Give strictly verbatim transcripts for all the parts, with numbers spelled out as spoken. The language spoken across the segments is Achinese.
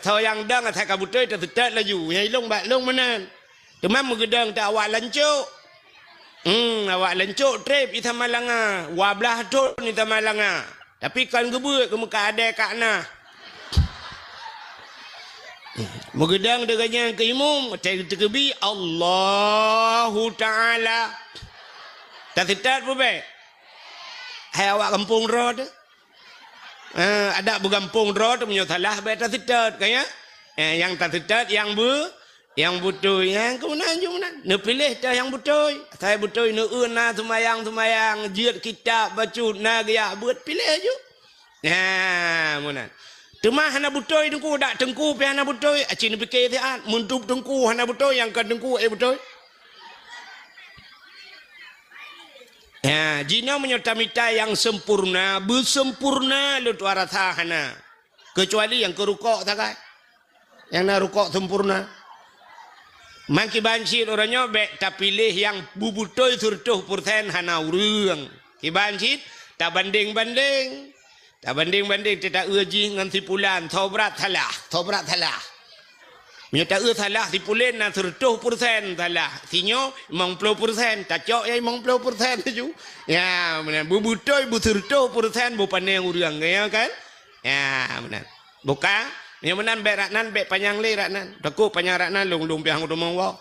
Tho nyang dong asai ka beutôi taseutôt laju. Nyang ilong bak long meunan. Teuma meugeudong teu awak lancok. Hmm, awak lancok treb i Samalanga. Dua blaih thon i Samalanga. Tapi kon geubeuet keu meuka adé kak na. Meugeudong deungon nyang keu imum, teu-, teukeubi, "Allahu Ta'ala." Taseutôt peue bèk? Hai awak gampông droe teuh. Eh, adak beugampông droe teuh meunyoe salah bèk taseutôt, kan ya? Eh, nyang taseutôt nyang beu-, nyang beutôi, nyang keunan ju meunan. Neupiléh teuh nyang beutôi. Asai beutôi neueu na seumayang-seumayang, jeuet kitab bacut, na geujak beuet, piléh ju. Nah, meunan. Teuma hana beutôi teungku, dak teungku pih hana beutôi. Aci neupike siat, meudup teungku hana beutôi, nyang kon teungku ék beutôi. Nah, jinoe meunyoe tamita nyang sempurna, beusempurna lôn tuan rasa hana. Keucuali nyang keu rukok sagai. Nyang na rukok sempurna. Man kiban cit uroe nyoe bèk tapiléh nyang beubeutôi seureutôh peureusén hana ureuëng. Kiban cit tabandeng-bandeng. Tabandeng-bandeng teuh taeu jih ngon si pulan, sobrat salah, sobrat salah. Meunyoe taeu salah si pulan na seureutôh peureusén salah, si nyoe limong ploh peureusén, tacok nyang limong ploh peureusén laju. Ya, meunan. Beubeutôi beuseureutôh peureusén beupaneng ureuëng, ya kan? Ya, meunan. Buka, meunyoe meunan bèk rak nan, bèk panyang lé rak nan. Takot panyang rak nan, lôn-lôn piah ngon teumong woe.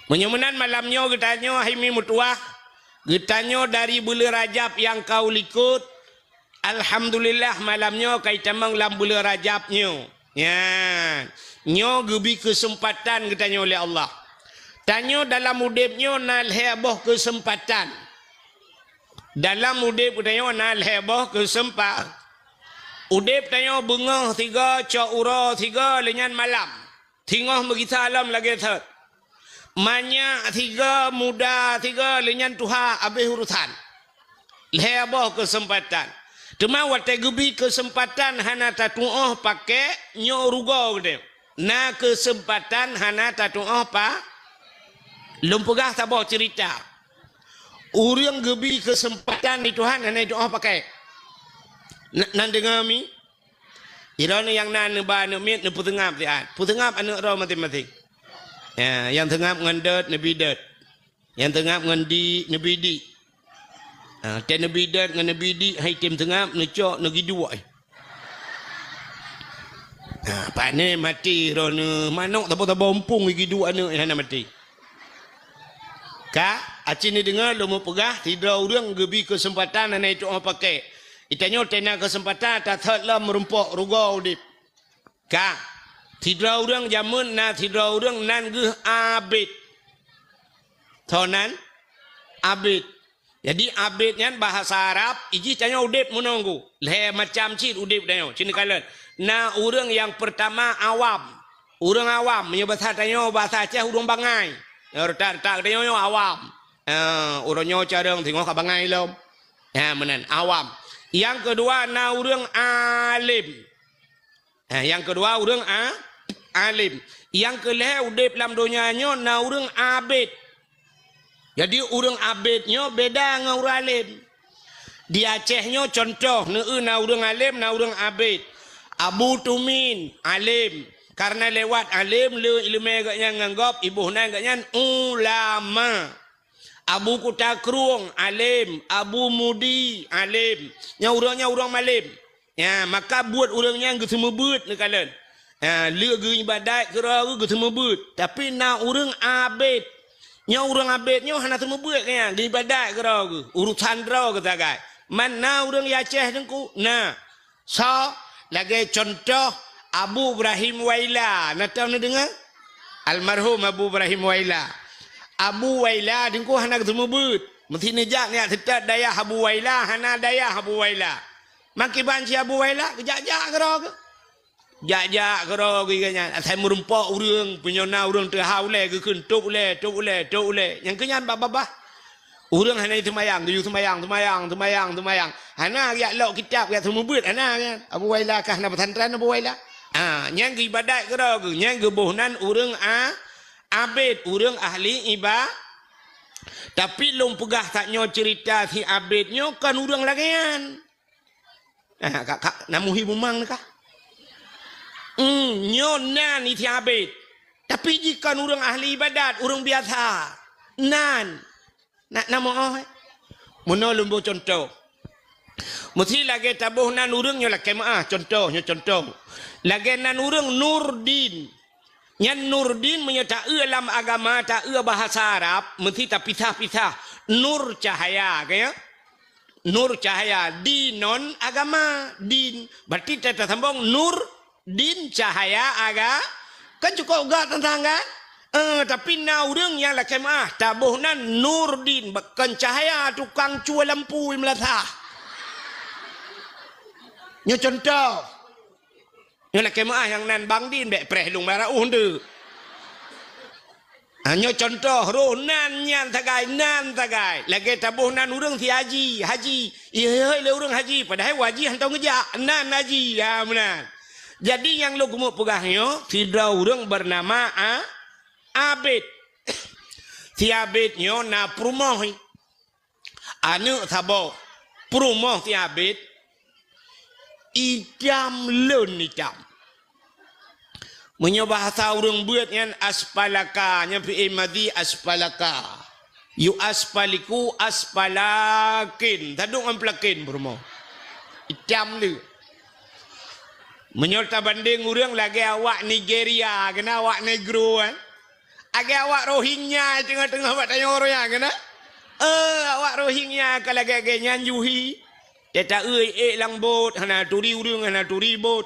Meunyoe meunan malam nyoe geutanyoe hai mi meutuwah, geutanyoe dari buleuen Rajab nyang ka u likot. Alhamdulillah, malam nyoe ka itamong lam buleuen Rajab nyoe. Nyan, nyoe geubi keuseumpatan geutanyoe lé Allah. Tanyoe dalam udeb nyoe na lhée boh keuseumpatan. Dalam udeb geutanyoe na lhée boh keuseumpa-, udeb tanyoe beungoh sigoe, cok uroe sigoe, lheueh nyan malam. Singoh meugisa lom lagée thot. Manyak sigoe, muda sigoe, lheueh nyan tuha, abéh urosan. Lhée boh keuseumpatan. Teuma watée geubi keuseumpatan hana tatuoh paké, nyoe rugoe geutanyoe. Na keuseumpatan hana tatuoh pa-, lôn peugah saboh ceurita. Ureuëng geubi keuseumpatan di Tuhan hana jituoh paké. Na-, nan deungoe mi? Droeneuh nyang na neuba aneuëk miet neupeuseungab siat. Peuseungab aneuëk droe maséng-maséng. Ya, nyang seungab ngon dot neubi dot. Nyang seungab ngon di neubi di. Ha, tée neubi dot ngon neubi di hai tem seungab neucok neugiduek. Ha, pane maté droeneuh, manok tabo-tabo umpung giduek aneuëk hana maté. Ka, aci neudeungoe lôn meupeugah, sidroe ureuëng geubi keuseumpatan hana jituoh paké. Geutanyoe tena keuseumpatan tathot lom meurumpok rugoe udeb. Ka, sidroe ureuëng jameun na sidroe ureuëng nan geuh abet. Tho nan abet. Jadi abet nyan bahasa Arab, ijih tanyoe udeb meununggu. Lhée macam cit udeb tanyoe, cit neukalon. Na ureuëng nyang peurtama awam. Ureuëng awam, meunyoe basa tanyoe, basa Aceh ureuëng bangai. Nyoe reutak-reutak tanyoe nyoe awam. Eh, ureuëng nyoe carông singoh ka bangai lom. Ha, meunan, awam. Nyang keudua na ureuëng alem. Ha, nyang keudua ureuëng a-, alem. Nyang keulhée udeb lam donya nyoe na ureuëng abet. Jadi ureuëng abet nyoe beda ngon ureuëng alem. Di Aceh nyoe contoh, neueu na ureuëng alem, na ureuëng abet. Abu Tumin, alem. Karena lewat alem, le iéleumé geuhnyan ngon gob, iboh nan geuhnyan ulama. Abu Kuta Krueng, alem. Abu Mudi, alem. Nyan ureuëng nyan ureuëng malem. Ya, maka buet ureuëng nyan geuseumeubeuet neukalon. Ya, le geuibadat keudroe geuh geuseumeubeuet. Tapi na ureuëng abet. Nyoe ureuëng abet nyoe hana seumeubeuet keu nyan, geuibadat keudroe geuh. Urosan droe geuh sagai. Man na ureuëng Aceh teungku? Na. Soe? Lagée contoh Abu Ibrahim Waila. Na tau neudeungoe? Almarhum Abu Ibrahim Waila. Abu Waila teungku hana geuseumeubeuet. Meusti neujak neujak seutôt dayah Abu Waila, hana dayah Abu Waila. Makiban si Abu Waila, geujak-jak keudroe geuh. Jak-jak keudroe geuh nyan. Asai meurumpok ureuëng, punyona ureuëng teuhah ulée, geukheun tôb ulée, tôb ulée, tôb ulée. Nyang keu nyan babah-babah. Ureuëng hana jiseumayang, geuyue seumayang, seumayang, seumayang. Hana geujak lok kitab, geujak seumeubeuet, hana nyan. Abu Waila kah na pesantren Abu Waila. Ha, nyan geuibadat keudroe geuh, nyan geuboh nan ureuëng a-, abet, ureuëng ahli iba-, Tapi lôn peugah tanyoe ceurita si abet nyoe kon ureuëng lagée nyan. Ah, ka, ka, na muhi bumang ni kah? nyoe nan Isi Abid. Tapi jih kon ureuëng ahli ibadat, ureuëng biasa. Nan. Nak na meu'oh, eh? Meunoe lôn boh cuntoh. Meusi lagée taboh nan ureuëng nyoe lakée meu'ah, cuntoh, nyoe cuntoh. Lagée nan ureuëng Nurdin. Nyan Nurdin meunyoe taeu lam agama, taeu bahasa Arab, meusi tapisah-pisah. Nur cahaya, ka ya? Nur cahaya, din non agama, din. Berarti ta-, tasambong nur, din, cahaya, aga. Kan cukôp gak teuntang, kan? Eh, tapi na ureuëng nyang lakée meu'ah, taboh nan Nurdin, kon cahaya tukang cue lampu i meulasah. Nyoe cuntoh. Nyoe lakée meu'ah nyang nan Bang Din, bék preh lôn bara uh ndeuk. Ha, nyoe cuntoh roh nan nyan sagai, nan sagai. Lagée taboh nan ureuëng si haji, haji. Ihôi lé ureuëng haji, padahai haji hantom geujak, nan haji. Ha, meunan. Jadi nyang lôn keumeung peugah nyoe, sidroe ureuëng beunama A-, Abid. Si Abid nyoe na peurumoh. Aneuëk saboh, peurumoh si Abid, itam lôn itam. Meunyoe bahasa ureuëng beuet nyan aspalaka, nyan fi'il madhi aspalaka. Yu aspaliku aspalakin. Taduek ngon pelakin peurumoh. Itam lé. Meunyoe tabandeng ureuëng lagée awak Nigeria, keunan awak negro, eh. Lagée awak Rohingya teungoh-teungoh bak tanyoe roh nyan keunan. Eh, awak Rohingya ka lagée-lagée nyan juhi. Teuta eu ék lam bot, hana turi ureuëng, hana turi bot.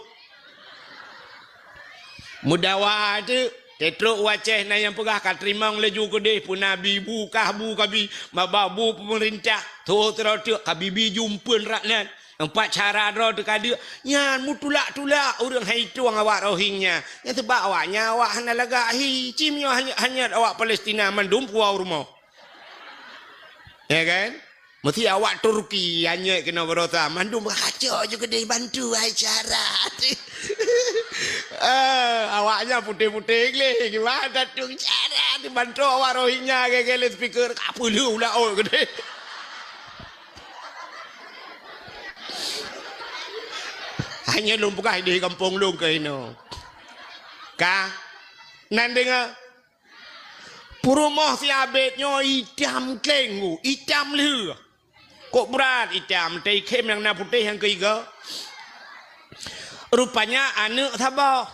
Meudawa teuk, teutrok u Aceh na nyang peugah ka teurimong laju keudeh, peue na bi bu kah bu kabi, maba bu peumeurintah, tho sidroe teuk ka bibi jumpeuen rak nan. Empat cara droe teuka deuk, nyan meutulak-tulak ureuëng hai tueng awak Rohingya. Nyan seubab awak nyan awak hana lagak hi, cim nyoe hanyot, hanyot awak Palestina mandum puwoe rumoh. Ya kan? Meusi awak Turki hanyot keunoe baroesa, mandum kacok ju keudeh bantu hai cara. Eh, awak nyan putéh-putéh gleh, gimana tu cara dibantu awak Rohingya gaya-gaya speaker, ka peuleuh ulah ot keudeh. Hanya lôn peugah di gampông lôn keunoe. Ka? Nan deungoe? Peurumoh si Abed nyoe itam kleng, itam lheueh. Kok brat itam, teuikhém nyang na putéh nyang keuigoe. Rupanya aneuëk saboh.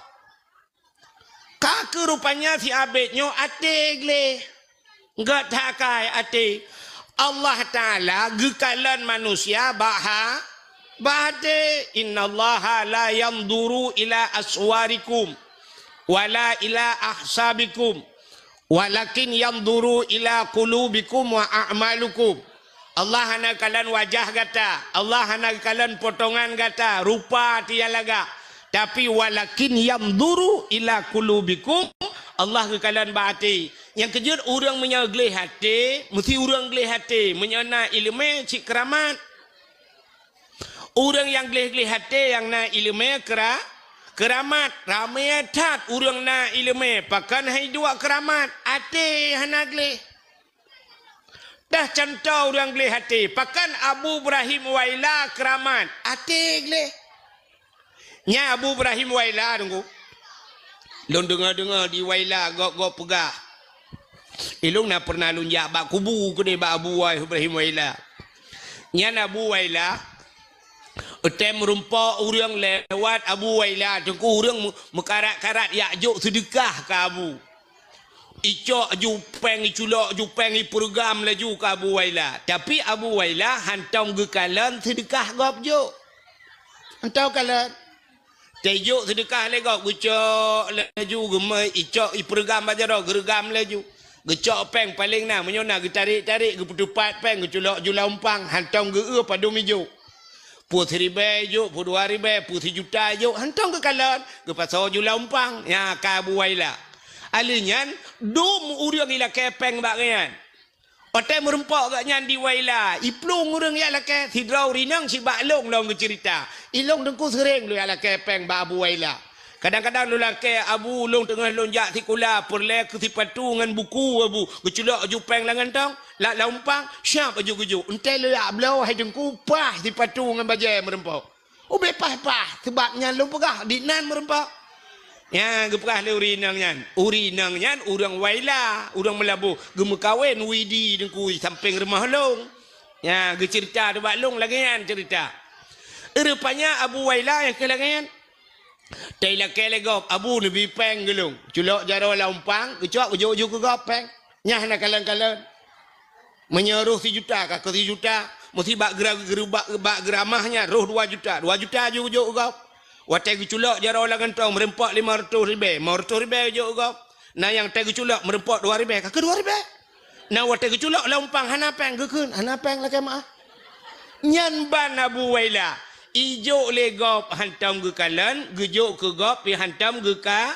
Ka keuh rupanya si Abed nyoe até gleh. Gét that akai até. Allah Taala geukalon manusia bak ha-, bak até. "Innallaha la yanzuru ila aswarikum wala ila ahsabikum, walakin yanzuru ila qulubikum wa a'malukum." Allah hana kalon wajah gata, Allah hana kalon potongan gata, rupa tiang lagak. Tapi walakin yanzuru ila qulubikum, Allah geukalon bak até. Nyang keujeuet ureuëng meunyoe gleh até, meusti ureuëng gleh até, meunyoe na iéleumé cit keuramat. Ureuëng nyang gleh-gleh até nyang na iéleumé keura-, keuramat, ramé that ureuëng na iéleumé, pakon hai duek keuramat, até hana gleh. Dah cuntoh ureuëng gleh até, pakon Abu Ibrahim Waila keuramat, até gleh. Nyan Abu Ibrahim Waila, Teungku. Lôn deungoe-deungoe di Waila gob-gob peugah. Ilôn na peureunah lôn jak bak kubu keudeh bak Abu Ibrahim Waila. Nyan Abu Waila, watée meurumpok ureuëng lewat Abu Waila, Teungku, ureuëng meu-, meukarat-karat jak jok seudeukah keu Abu. Icok ju péng, iculok ju péng, ipeureugam laju keu Abu Waila. Tapi Abu Waila hantom geukalon seudeukah gob jok. Hantom kalon. Teuh jok seudeukah lé gob, geucok laju, geumeu icok ipeureugam bak jaroe, geureugam laju. Geucok péng paleng na, meunyoe na geutarek-tarek, geupeuteupat péng, geuculok ju lam umpang, hantom geu-eu padum ijok. Peue siribée ijok, peue dua ribée, peue sijuta ijok, hantom geukalon, geupasoe ju lam umpang, nyan ka Abu Waila. Alheuh nyan, dum ureuëng ilakée péng bak gobnyan. Watée meurumpok gobnyan di Waila, iplueng ureuëng jak lakée, sidroe ureuëng inong sibak lôn lom geuceurita. Ilôn Teungku seuréng lôn jak lakée péng bak Abu Waila. Kadang-kadang lôn lakée, "Abu, lôn teungoh lôn jak sikula, peureulée keu sipatu ngon buku, Abu." Geuculok ju péng lam gantong, lam, lam umpang, siab laju geujok. Watée lôn jak bloe, hai Teungku, paih sipatu ngon bajée meurumpok. Ubé paih-paih, seubab nyan lôn peugah, di nan meurumpok. Nya geupeugah lé ureueng inong nyan. Ureueng inong nyan ureueng Waila, ureueng Meulaboh. Geumeukawen Widi Teungku sampéng rumoh lôn. Nya geuceurita teuh bak lôn lagée nyan ceurita. Rupanya Abu Waila nyang keu lagée nyan. Teulakée lé gob, Abu neubi péng keu lôn. Culok jaroe lam umpang, geucok geujok ju keu gob péng. Nyan hana kalon-kalon. Meunyoe roh sijuta, ka keu sijuta, meusi bak geura-, geura-, bak, bak geuramah nyan roh dua juta, dua juta ju geujok keu gob. Watée geuculok jaroe lam gantong meureumpok limong reutôh ribée, limong reutôh ribée geujok keu gob. Na nyang watée geuculok meureumpok dua ribée, ka keu dua ribée. Na watée geuculok lam umpang hana péng, geukheun, "Hana péng lakée meuáh." Nyan ban Abu Waila, ijok lé gob hantom geukalon, geujok keu gob pih hantom geuka-,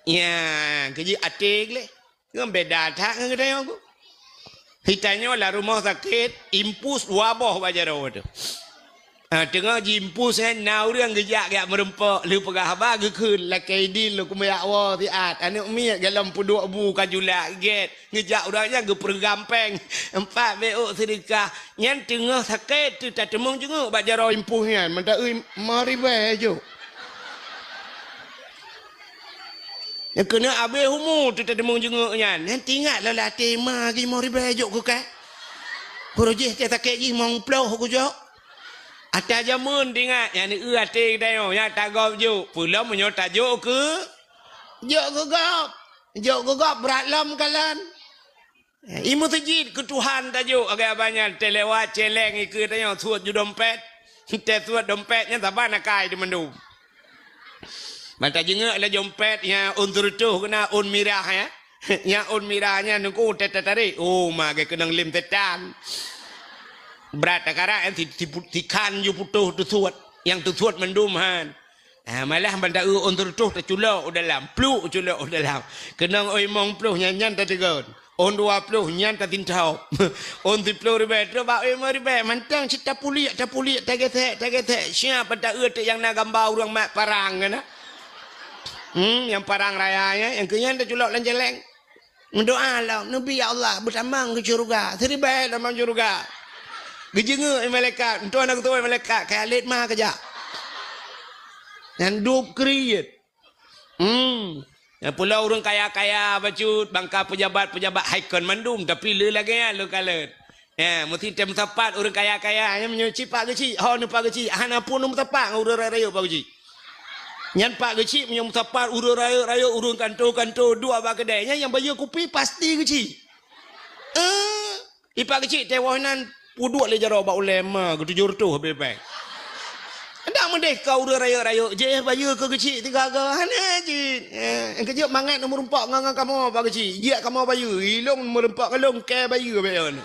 nya, keujeuet até gleh. Ngon beda that ngon geutanyoe. Geutanyoe lam rumoh sakét, impus dua boh bak jaroe teuh. Ah, teungoh jiimpus nyan, na ureueng geujak geujak meureumpok, lheueh peugah haba geukheun, "Lakée idin lôn keumeujak woe siat, aneuk miet golom peuduek bu ka julak gét." Geujak ureueng nyan geupeureugam péng, empat beuôk seudeukah. Nyan teungoh sakét teuh tateumeung jeungeuk bak jaroe impus nyan, mantong ui, limong ribée jok. Nyang keuneuk abéh umu teuh tateumeung jeungeuk nyan. Nyan teuingat lom lam até, "Ma, limong ribée jok keu kah? Kuro jih teuh sakét jih limong ploh kujok." Ata jameun teuingat, nyan eu até geutanyoe, nyan tagob jok. Peulom meunyoe tajok keu, jok keu gob. Jok keu gob brat lom kalon. I meuseujid keu Tuhan tajok, lagée abah nyan, teulewat céléng ikeue tanyoe suet ju dompet. Teusuet dompet nyan saban akai di mandum. Ban tajeungeuk lé dompet nyang ôn seureutôh keunan ôn mirah, ya. Nyang ôn mirah nyan nungku teutarek. Oh, ma geukeunong lem setan. Brat takarak nyan si, si, sikhan ju putôh teusuet. Nyang teusuet mandum han. Ah, malah ban ta-eu ôn seureutôh taculok u dalam, pluk culok u dalam. Keunong ôn limong ploh nyan, nyan tateugon. Ôn dua ploh nyan tatintob. Ôn siploh ribée trok bak ôn limong ribée, mantong cit tapuliek, tapuliek, tagesek, tagesek. Siap ban ta-eu teuk nyang na gamba ureueng mat parang keunan. Hmm, nyang parang raya nyan, nyang keu nyan taculok lam jaleng. Meudoa lom, "Neubi, ya Allah, beutamong keu syeuruga, siribée tamong syeuruga." Geujeungeuk lé malaikat, "Entoh na geutuwö malaikat, kayalét ma keujak." Nyan dub kriet. Hmm. Nyang pulo ureueng kaya-kaya bacut, bangka peujabat-peujabat hai kon mandum, tapi le lagée nyan lôn kalon. Ya, meusti tem sapat ureueng kaya-kaya, nyan meunyoe cit Pak Geuchik, ho neuh Pak Geuchik, hana pun meusapat ngon ureueng rayeuk-rayeuk Pak Geuchik. Nyan Pak Geuchik meunyoe meusapat ureueng rayeuk-rayeuk, ureueng kanto-kanto, duek bak keudée, nyan nyang bayeue kupi pasti Geuchik. Eh, i Pak Geuchik teuh woh nan peuduek lé jaroe bak ulée ma geutujoh reutôh bée-bée. Dak meudeh ka ureueng rayeuk-rayeuk, jih bayeue keu Geuchik tiga go, hana jih. Eh, keujeuet mangat meureumpok ngon, ngon kamoe Pak Geuchik, jih kamoe bayeue, ilong meureumpok ngon lôn kée bayeue bée nyan.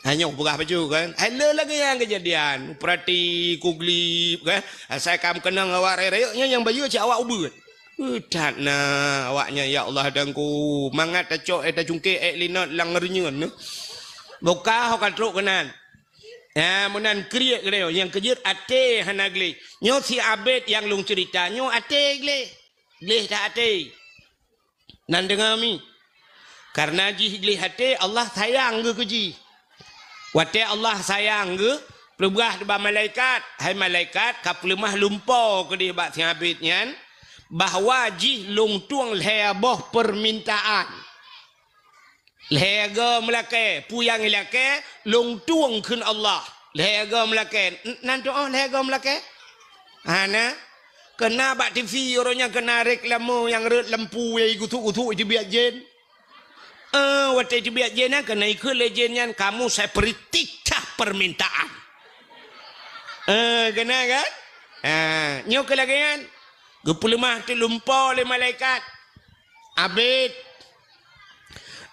Hanyoe peugah bacut kan. Hai le lagée nyan keujadian. Peurati kuglip kan. Asai ka meukeunong awak rayeuk-rayeuk nyan nyang bayeue cit awak ubeut. Eh, that na awak nyan, ya Allah Teungku. Mangat tacok, eh, tacungkek, eh, linot lam reunyeun. Boka ho ka trok keunan. Ya, meunan kriet geutanyoe. Nyang keujeuet até hana gleh. Nyoe si Abed nyang lôn ceurita. Nyoe até gleh. Gleh that até. Nan deungoe mi. Kareuna jih gleh até, Allah sayang geuh keu jih. Watée Allah sayang geuh, peugah bak malaikat, "Hai malaikat, ka peuleumah lumpo keudeh bak si Abed nyan, bahwa jih lôn tueng lhée boh peurmintaan." Lhée go meulakée, peue nyang ilakée, lôn tueng kheun Allah. Lhée go meulakée, n-, nan tuoh lhée go meulakée? Hana. Keuna bak T V uroe nyan keuna reklame nyang rhot lampu nyang gusok-gusok iteubiet jén. Eh, watée iteubiet jén nyan keuna ikheun lé jén nyan, "Kamu saya beri tiga permintaan." Eh, keuna kan? Ha, nyoe keu lagée nyan. Geupeuleumah teuk lumpo lé malaikat. Abed,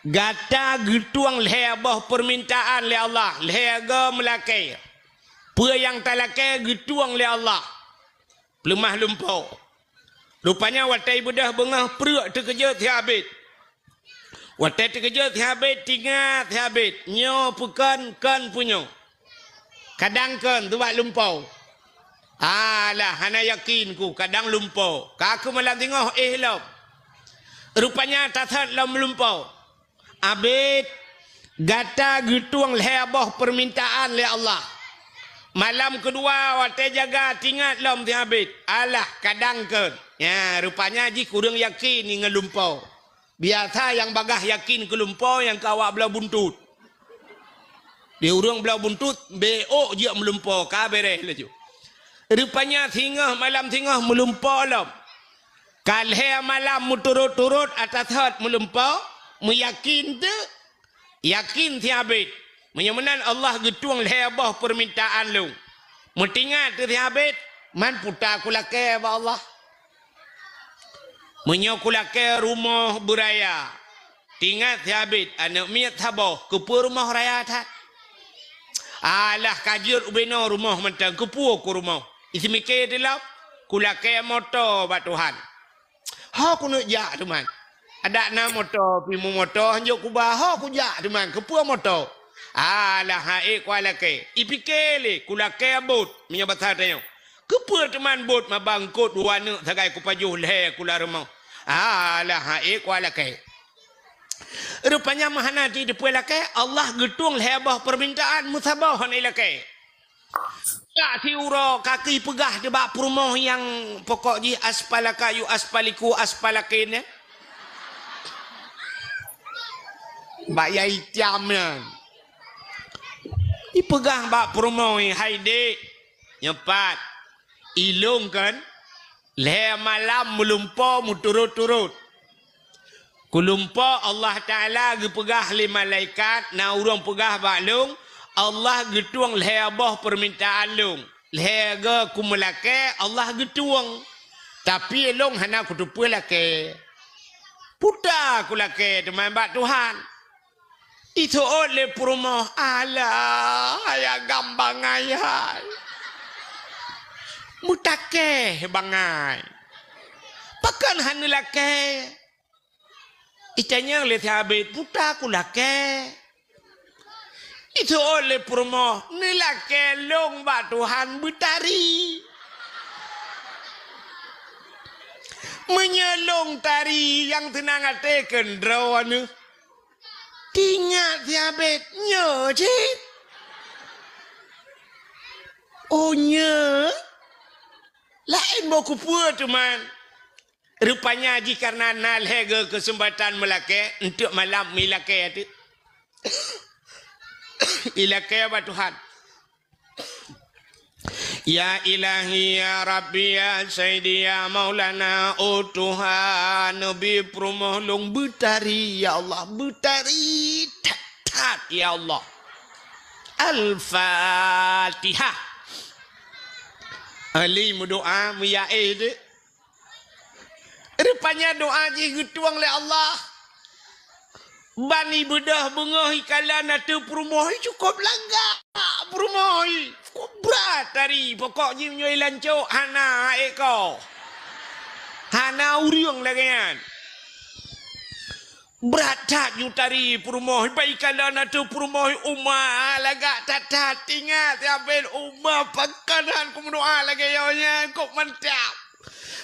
gata geutueng lhée boh peurmintaan lé Allah, lhée go meulakée. Peue nyang talakée geutueng lé Allah. Peuleumah lumpo. Rupanya watée beudôh beungoh pruek teukeujot si Abed. Watée teukeujot si Abed, teuingat si Abed, nyoe peue kon, kon peue nyoe. Kadang kon teuh bak lumpo. Alah, hana yakin ku, kadang lumpo. Ka keuh malam singoh éh lom. Rupanya tasot lom lumpo. Abed, gata geutueng lhée boh peurmintaan lé Allah. Malam keudua watée jaga, teuingat lom si Abid. Alah, kadang kön. Ya, rupanya jih kureueng yakin ngon lumpo. Biasa nyang bagaih yakin keu lumpo nyang ka awak bloe buntut. Di ureuëng bloe buntut, bék jeuet meulumpo, ka beres laju. Rupanya singoh malam singoh meulumpo lom. Ka lhée malam meuturot-turot ata thot meulumpo, meuyakin teuk. Yakin si Abid, meunyoe meunan Allah geutueng lhée boh peurmintaan lôn. Meutingat teuk si Abid, man puta kulakée bak Allah. Meunyoe kulakée rumoh beuraya, tingat si Abid, aneuëk miet saboh, keupeue rumoh raya that? Alah, ka jeuet ubenoe rumoh mantong, keupeue ku rumoh? Iseumiké teulom, kulakée moto bak Tuhan. Ho keuneuk jak teuma. Adak na moto, pih meumoto, hanjeuet kuba, ho kujak teuma, keupeue moto? Alah, ha'ék kualakée. Ipiké lé, kulakée bot, meunyoe basa tanyoe. Keupeue teuma bot maba eungkôt dua neuk sagai kupajoh lhée kula rumoh? Alah, ha'ék kualakée. Rupanya meuhana jiteupeue lakée, Allah geutueng lhée boh peurmintaan, meusaboh hana ilakée. Jak siuroe kaki peugah di bak peurumoh nyang pokok jih aspalaka yu aspaliku aspalakin, ya. Bak yai tiam nyan. Ipeugah bak peurumoh, "Hai dék, nyoe pat, ilôn kan lhée malam meulumpo meuturot-turot." Kulumpo Allah Ta'ala geupeugah lé malaikat, na ureuëng peugah bak lôn, Allah geutueng lhée boh peurmintaan lôn. Lhée goe kumeulakée, Allah geutueng. Tapi lôn hana kuteupeue lakée. Puta kulakée teuma bak Tuhan. Iseuôt lé peurumoh, "Alah, hai agam bangai hai. Meutakée bangai. Pakon hana lakée?" Itanyong lé si Abid, "Puta kulakée?" Iseuôt lé peurumoh, "Neulakée lôn bak Tuhan beutari. Meunyoe lôn tari nyang seunang até keu droeneuh." Tingat si Abid, "Nyoe cit. Oh, nyoe? Laén boh keupeue teuma." Rupanya jih kareuna na lhée goe keuseumpatan meulakée, eunteuk malam meulakée teuk. Ilakée bak Tuhan. "Ya Ilahi, ya Rabbi, ya Sayyidi, ya Maulana, oh Tuhan, neubi peurumoh lôn beutari, ya Allah, beutari that-that, ya Allah." Al-Fatihah. Ahli meudoa, meuyaéh deh. Rupanya doa jih geutueng lé Allah. Ban ibeudôh beungoh ikalon ateueh peurumoh, cukôp lagak peurumoh, cukôp brat tari. Pokok jih meunyoe ilancok, hana ék ko. Hana ureuëng lagée nyan. Brat that ju tari peurumoh, ban ikalon ateueh peurumoh, uma lagak that-that. Ingat, sabe uma pakon han kumeudoa lagée nyoe nyan, kok mantap.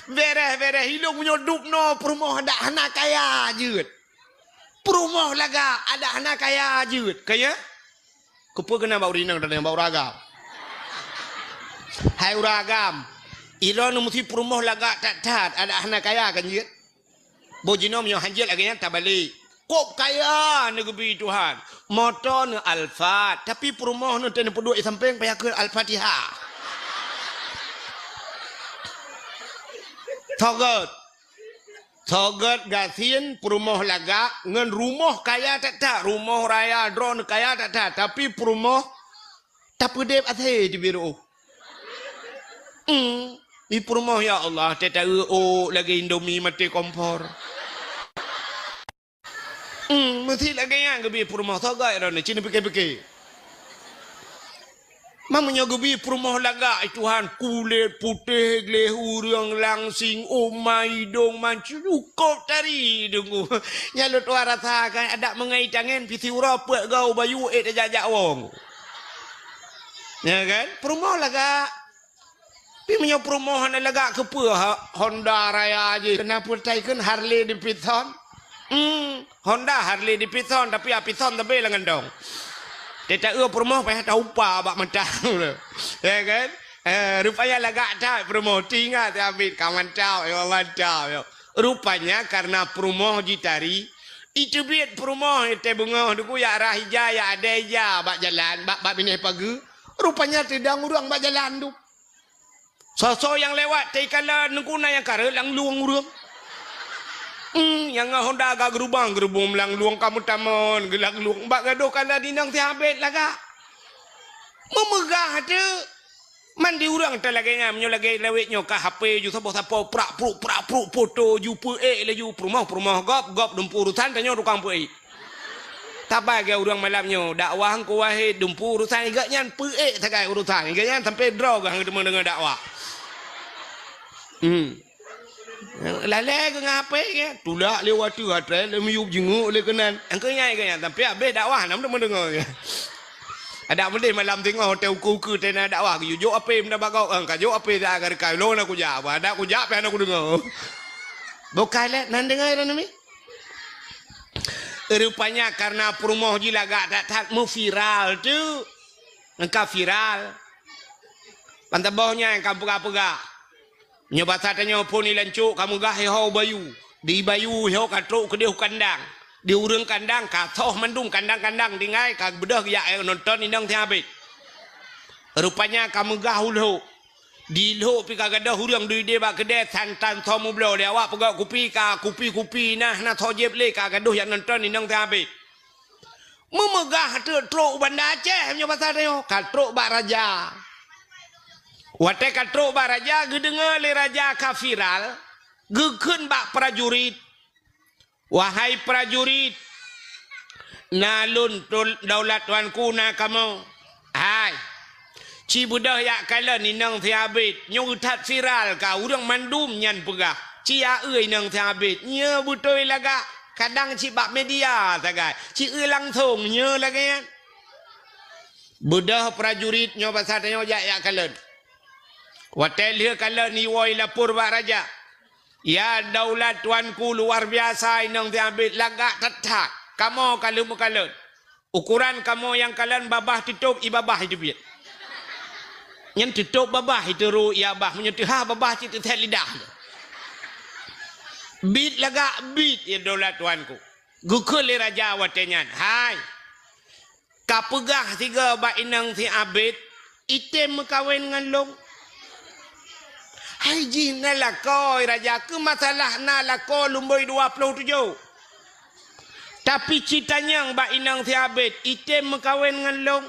Bereh-bereh ilong meunyoe dub noe peurumoh adak hana kaya jeuet. Peurumoh lagak adak hana kaya jeuet. Kaya? Keupeue keunan bak ureuëng inong dan bak ureuëng agam? Hai ureuëng agam, ilong meusi peurumoh lagak that-that adak hana kaya kan jeuet? Boh jinoe meunyoe hanjeuet lagée nyan tabalek. Kok kaya neugeubri Tuhan. Moto neu Alphard, tapi peurumoh neu teuh neupeuduek di sampéng payah kheun Al-Fatihah. Sogot. Sogot gasien peurumoh lagak ngon rumoh kaya that-that, rumoh raya droeneuh kaya that-that, tapi peurumoh tapeudeb asée di biru. Hmm, di peurumoh ya Allah, teuh taeu-eu lagée Indomie maté kompor. Hmm, meusi lagée nyan geubri peurumoh sogai droeneuh, ci neupike-pike. Ma meunyoe geubri peurumoh lagak, ai Tuhan, kulét putéh gleh ureuëng langsing, uma idong mancung, cukôp tari deungoe. Nyan lôn tuan rasakan, adak meungai tangen pih siuroe peuet goe bayu ék tajak-jak wong. Ya kan? Peurumoh lagak. Pi meunyoe peurumoh hana lagak keupeue ha-, Honda raya jih, keunan peuretai kheun Harley Davidson. Hmm, Honda Harley Davidson, tapi Davidson tapi lam gandong. Teuta eu peurumoh payah taupa bak mata. Ya kan? Eh, rupanya lagak that peurumoh. Teuingat Abid ka mantap, ya Allah, mantap, ya. Rupanya karena peurumoh jitari, iteubiet peurumoh teubeungoh duku yak rah ija, yak adai ija bak jalan, bak, bak binéh pageue. Rupanya teudong ureuëng bak jalan tu. Soe-soe nyang lewat, teuikala neukuna nyang kareuet lam lueng ureuëng. Hmm, nyang ngon honda agak geurubang-geurubong lam lueng kamoe tamon, geulang lueng bak gadoh kala dinang sihabet lagak. Meumegah teuk. Man di ureuëng ta lagée nyan, meunyoe lagée lawét nyoe ka H P ju saboh sapo prak pruk, prak pruk, foto ju peuék laju peurumoh, peurumoh gob, gob dumpu urusan tanyoe tukang peuék. Saban geu ureuëng malam nyoe, dakwah Teungku Wahid dumpu urusan geuh nyan peuék sagai urusan geuh nyan sampai droe geuh hana deungoe dakwah. Hmm. Lalée geuh ngon H P geuh, tulak lé watée atré lé miyueb jinguk lé keunan. Engkau nyai geuh nyan sampai habéh dakwah hana deungoe. Adak meudeh malam teungoh hotel uku-uku tena dakwah geuyue jok H P meunabak gok, ka jok H P dah ka reukai lôn aku jak. Adak kujak pih hana kudeungoe. Bukai lé nan deungoe dah nami. Rupanya karena peurumoh jih lagak that-that meuviral tu. Nyang ka viral. Ban saboh nyan nyang ka peugah-peugah. Nyoe basa tanyoe phon ilan cok ka meugah iho bayu. Di bayu iho ka trok keudeh u kandang. Di ureuëng kandang ka soh mandum kandang-kandang tinggai ka beudôh geujak nonton inong sihabet. Rupanya ka meugah u lhok. Di lhok pih ka gadôh ureuëng duek ideh bak keudè santan soe meubloe lé awak peugöt kupi ka kupi-kupi nah na soe jieb lé ka gadôh jak nonton inong sihabet. Meumeugah teuk trok u Banda Aceh meunyoe basa tanyoe ka trok bak raja. Watée ka trok bak raja geudeungoe lé raja ka viral geukheun bak prajurit. Wahai prajurit, na lôn daulat tuanku na kamoe. Hai, ci beudôh jak kalon inong sihabet nyoe that viral ka ureuëng mandum nyan peugah. Ci aeu inong sihabet nyoe beutôi lagak kadang ci bak media sagai. Ci eu langsong nyoe lagée nyan. Beudôh prajurit nyoe basa tanyoe jak jak kalon. Watée lheueh kalon iwoe ilapor bak raja. Ya daulat tuanku luar biasa inong sihabet lagak that-that. Kamoe ka lheueh meukalon. Ukuran kamoe nyang kalon babah teutob i babah iteubiet. Nyan teutob babah iteuro i babah meunyoe teuhah babah cit teuset lidah. Bit lagak bit ya daulat tuanku. Geukheun lé raja watée nyan, hai. Ka peugah sigoe bak inong sihabet, item meukawen ngon lôn. Hai jih na lakoe raja keu masalah na lakoe lumboi dua ploh tujoh. Tapi ci tanyong bak inong sihabet, item meukawen ngon lôn.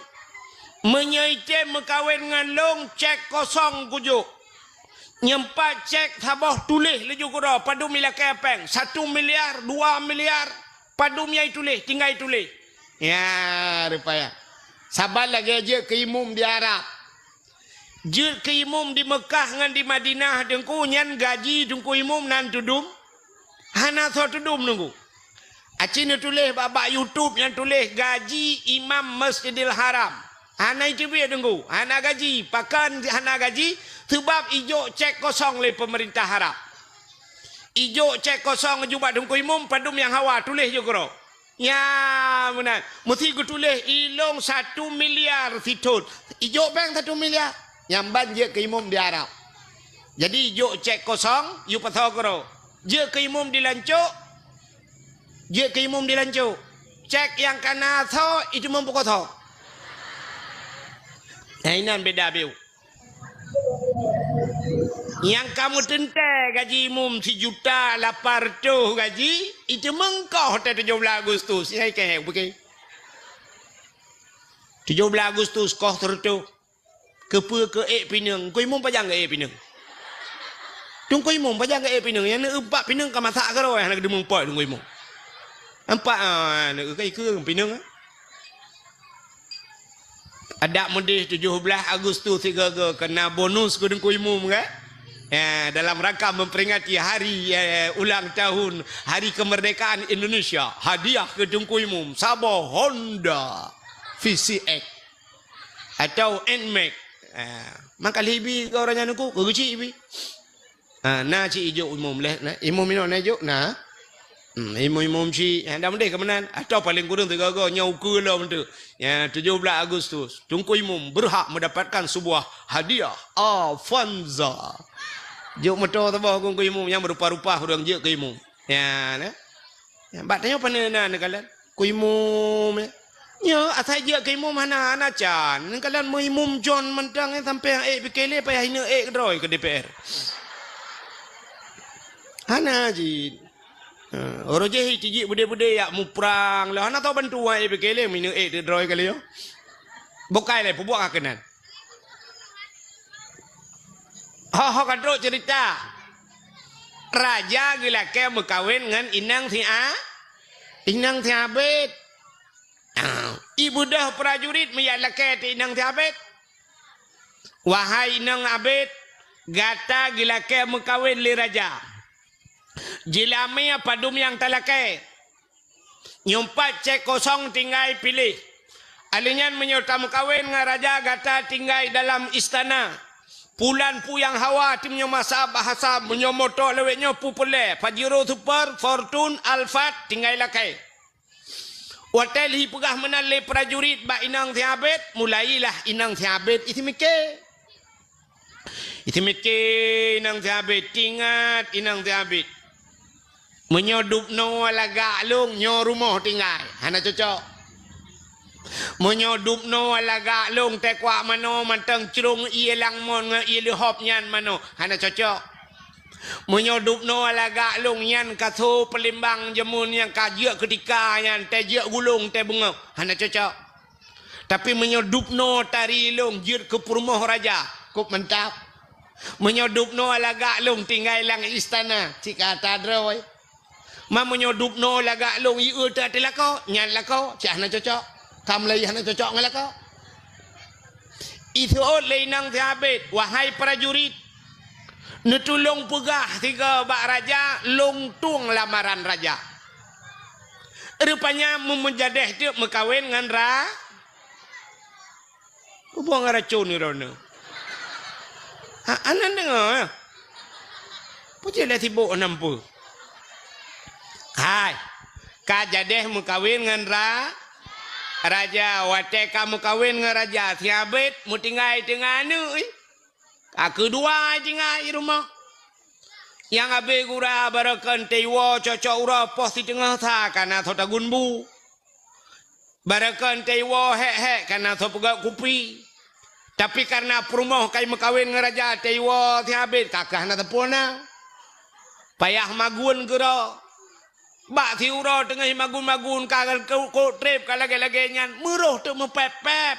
Meunyoe item meukawen ngon lôn, cek kosong kujok. Nyempat cek saboh tuléh laju keudroe padum ilakée péng, satu miliar, dua miliar, padum nyang ituléh, tinggai tuléh. Ya, rupaya. Saban lagée jeuet keu imum di Arab. Jeuet keu imum di Meukah ngon di Madinah teungku nyan gaji teungku imum nan teudum. Hana soe teudum teungku. Aci neutuléh bak, bak YouTube nyang tuléh gaji imam Masjidil Haram. Hana iteubiet teungku, hana gaji. Pakon hana gaji? Seubab ijok cek kosong lé peumeurintah Arab. Ijok cek kosong aju bak teungku imum padum nyang hawa tuléh ju keudroe. Nya meunan. Meusti geutuléh ilong satu miliar sithon. Ijok péng satu miliar. Nyang ban jeuet keu imum di Arab. Jadi ijok cek kosong, yue pasoe keudroe. Jeuet keu imum di lancok, jeuet keu imum di lancok. Cek nyang kana soe, itu meupukoe soe. Nah, inan beda biu. Nyang kamoe teuntée gaji imum sijuta lapan reutôh gaji, itu meungkoh teuh tujoh blaih Agustus. Nyang ikée bukai. Tujoh blaih Agustus koh seureutôh. Keupeue keu ék pineung? Teungku imum pajan geu ék pineung? Teungku imum pajan geu ék pineung? Nyang neueupat pineung ka masak keudroe hana geudeumeung pot teungku imum. Empat, ah, neueu ka ikeue pineung, ah. Adak meudeh tujoh blaih Agustus sigoe-goe keuna bonus keu teungku imum, kan? Ya, dalam rangka memperingati hari, eh, ulang tahun, hari kemerdekaan Indonesia, hadiah keu teungku imum saboh Honda V C X. Atau Nmax. Ha, maka libi keu ureueng nyan uku, keu geuchik bi. Ha, na cit ijok imum leh, na, imum inoe na ijok, na. Hmm, imum-imum syiek, ya, dah mendeh ke meunan. Atau paling kurang tiga-tiga, nyoe ukeue lom tu. Ya, tujuh belas Agustus, Teungku Imum berhak mendapatkan sebuah hadiah Avanza. Jok moto saboh Teungku Imum nyang berupa-rupa ureueng jeuet keu imum. Ya, nah. Ya, bak tanyoe pane na neukalon. Ku imum, ya. Nyoe asai jeuet keu imum hana, hana can. Neukalon meuimum John mantong, ya, sampai ék pike lé payah ineuk ék keudroe keu D P R. Hana jih. Ha, uroe jih tijik beudé-beudé yak muprang lé. Hana tao bantu wan ék pike lé, mineuk ék teudroe kali nyoe. Bukai lé, peubuet ka keunan. Ho, ho ka trok cerita. Raja geulakée meukawen ngon inong si A-, inong si Abed. Ibeudôh prajurit meuyak lakée teu inong si Abed. Wahai inong Abed, gata geulakée meukawen lé raja. Jeulamé padum nyang talakée. Nyoe pat cék kosong tinggai piléh. Alèh nyan meunyoe tameukawen ngon raja gata tinggai dalam istana. Pulan puyang hawa tim nyoe masa bahasa meunyoe moto lawét nyoe pu peureulée Pajero Super, Fortune, Alphard tinggai lakée. Watée lhi peugah meunan lé prajurit bak inong si Abed, mulailah inong si Abed isi miké. Isi miké inong si Abed, tingat inong si Abed. Meunyoe dubnoe lagak lông nyoe rumoh tinggai, hana cocok. Meunyoe dubnoe lagak lông teukuak manoe mantong crông ié langmon ngon ié leuhop nyan manoe, hana cocok. Meunyoe dubnoe lagak lông nyan ka so peulimbang jameun nyang ka jeuet keutika nyan teuh jeuet gulong teuh beungoh, hana cocok. Tapi meunyoe dubnoe tari lông jeuet keu peurumoh raja, kôp mantap. Meunyoe dubnoe lagak lông tinggai lam istana, cit ka ata droe. Ma meunyoe dubnoe lagak lông ié teuh ati lakoe, nyan lakoe, cit hana cocok. Ka mulai hana cocok ngon lakoe. Iseuôt lé inong si Abed, wahai prajurit, neutulông peugah sigoe bak raja lông tueng lamaran raja. Rupanya meumeujadeh teuk meukawen ngon ra-, Peue buang racun ni droeneuh? Ha, aneuk deungoe, ya? Peue cit lé sibok nam peue? Hai, ka jadeh meukawen ngon ra-, raja. Watée ka meukawen ngon raja, si Abed meutinggai teungoh aneuk, ih. Ka keudua tinggai rumoh. Nyang abée gura barokon teuiwoe cocok uroe poh siteungoh sa ka na soe tagun bu. Barokon teuiwoe hék-hék ka na soe peugöt kupi. Tapi kareuna peurumoh ka meukawen ngon raja teuiwoe si Abed ka keuh na teupeu na. Payah magun keudroe. Bak siuroe teungoh magun-magun ka kok treb ka lagée-lagée nyan, meuroh teuk meupép-pép.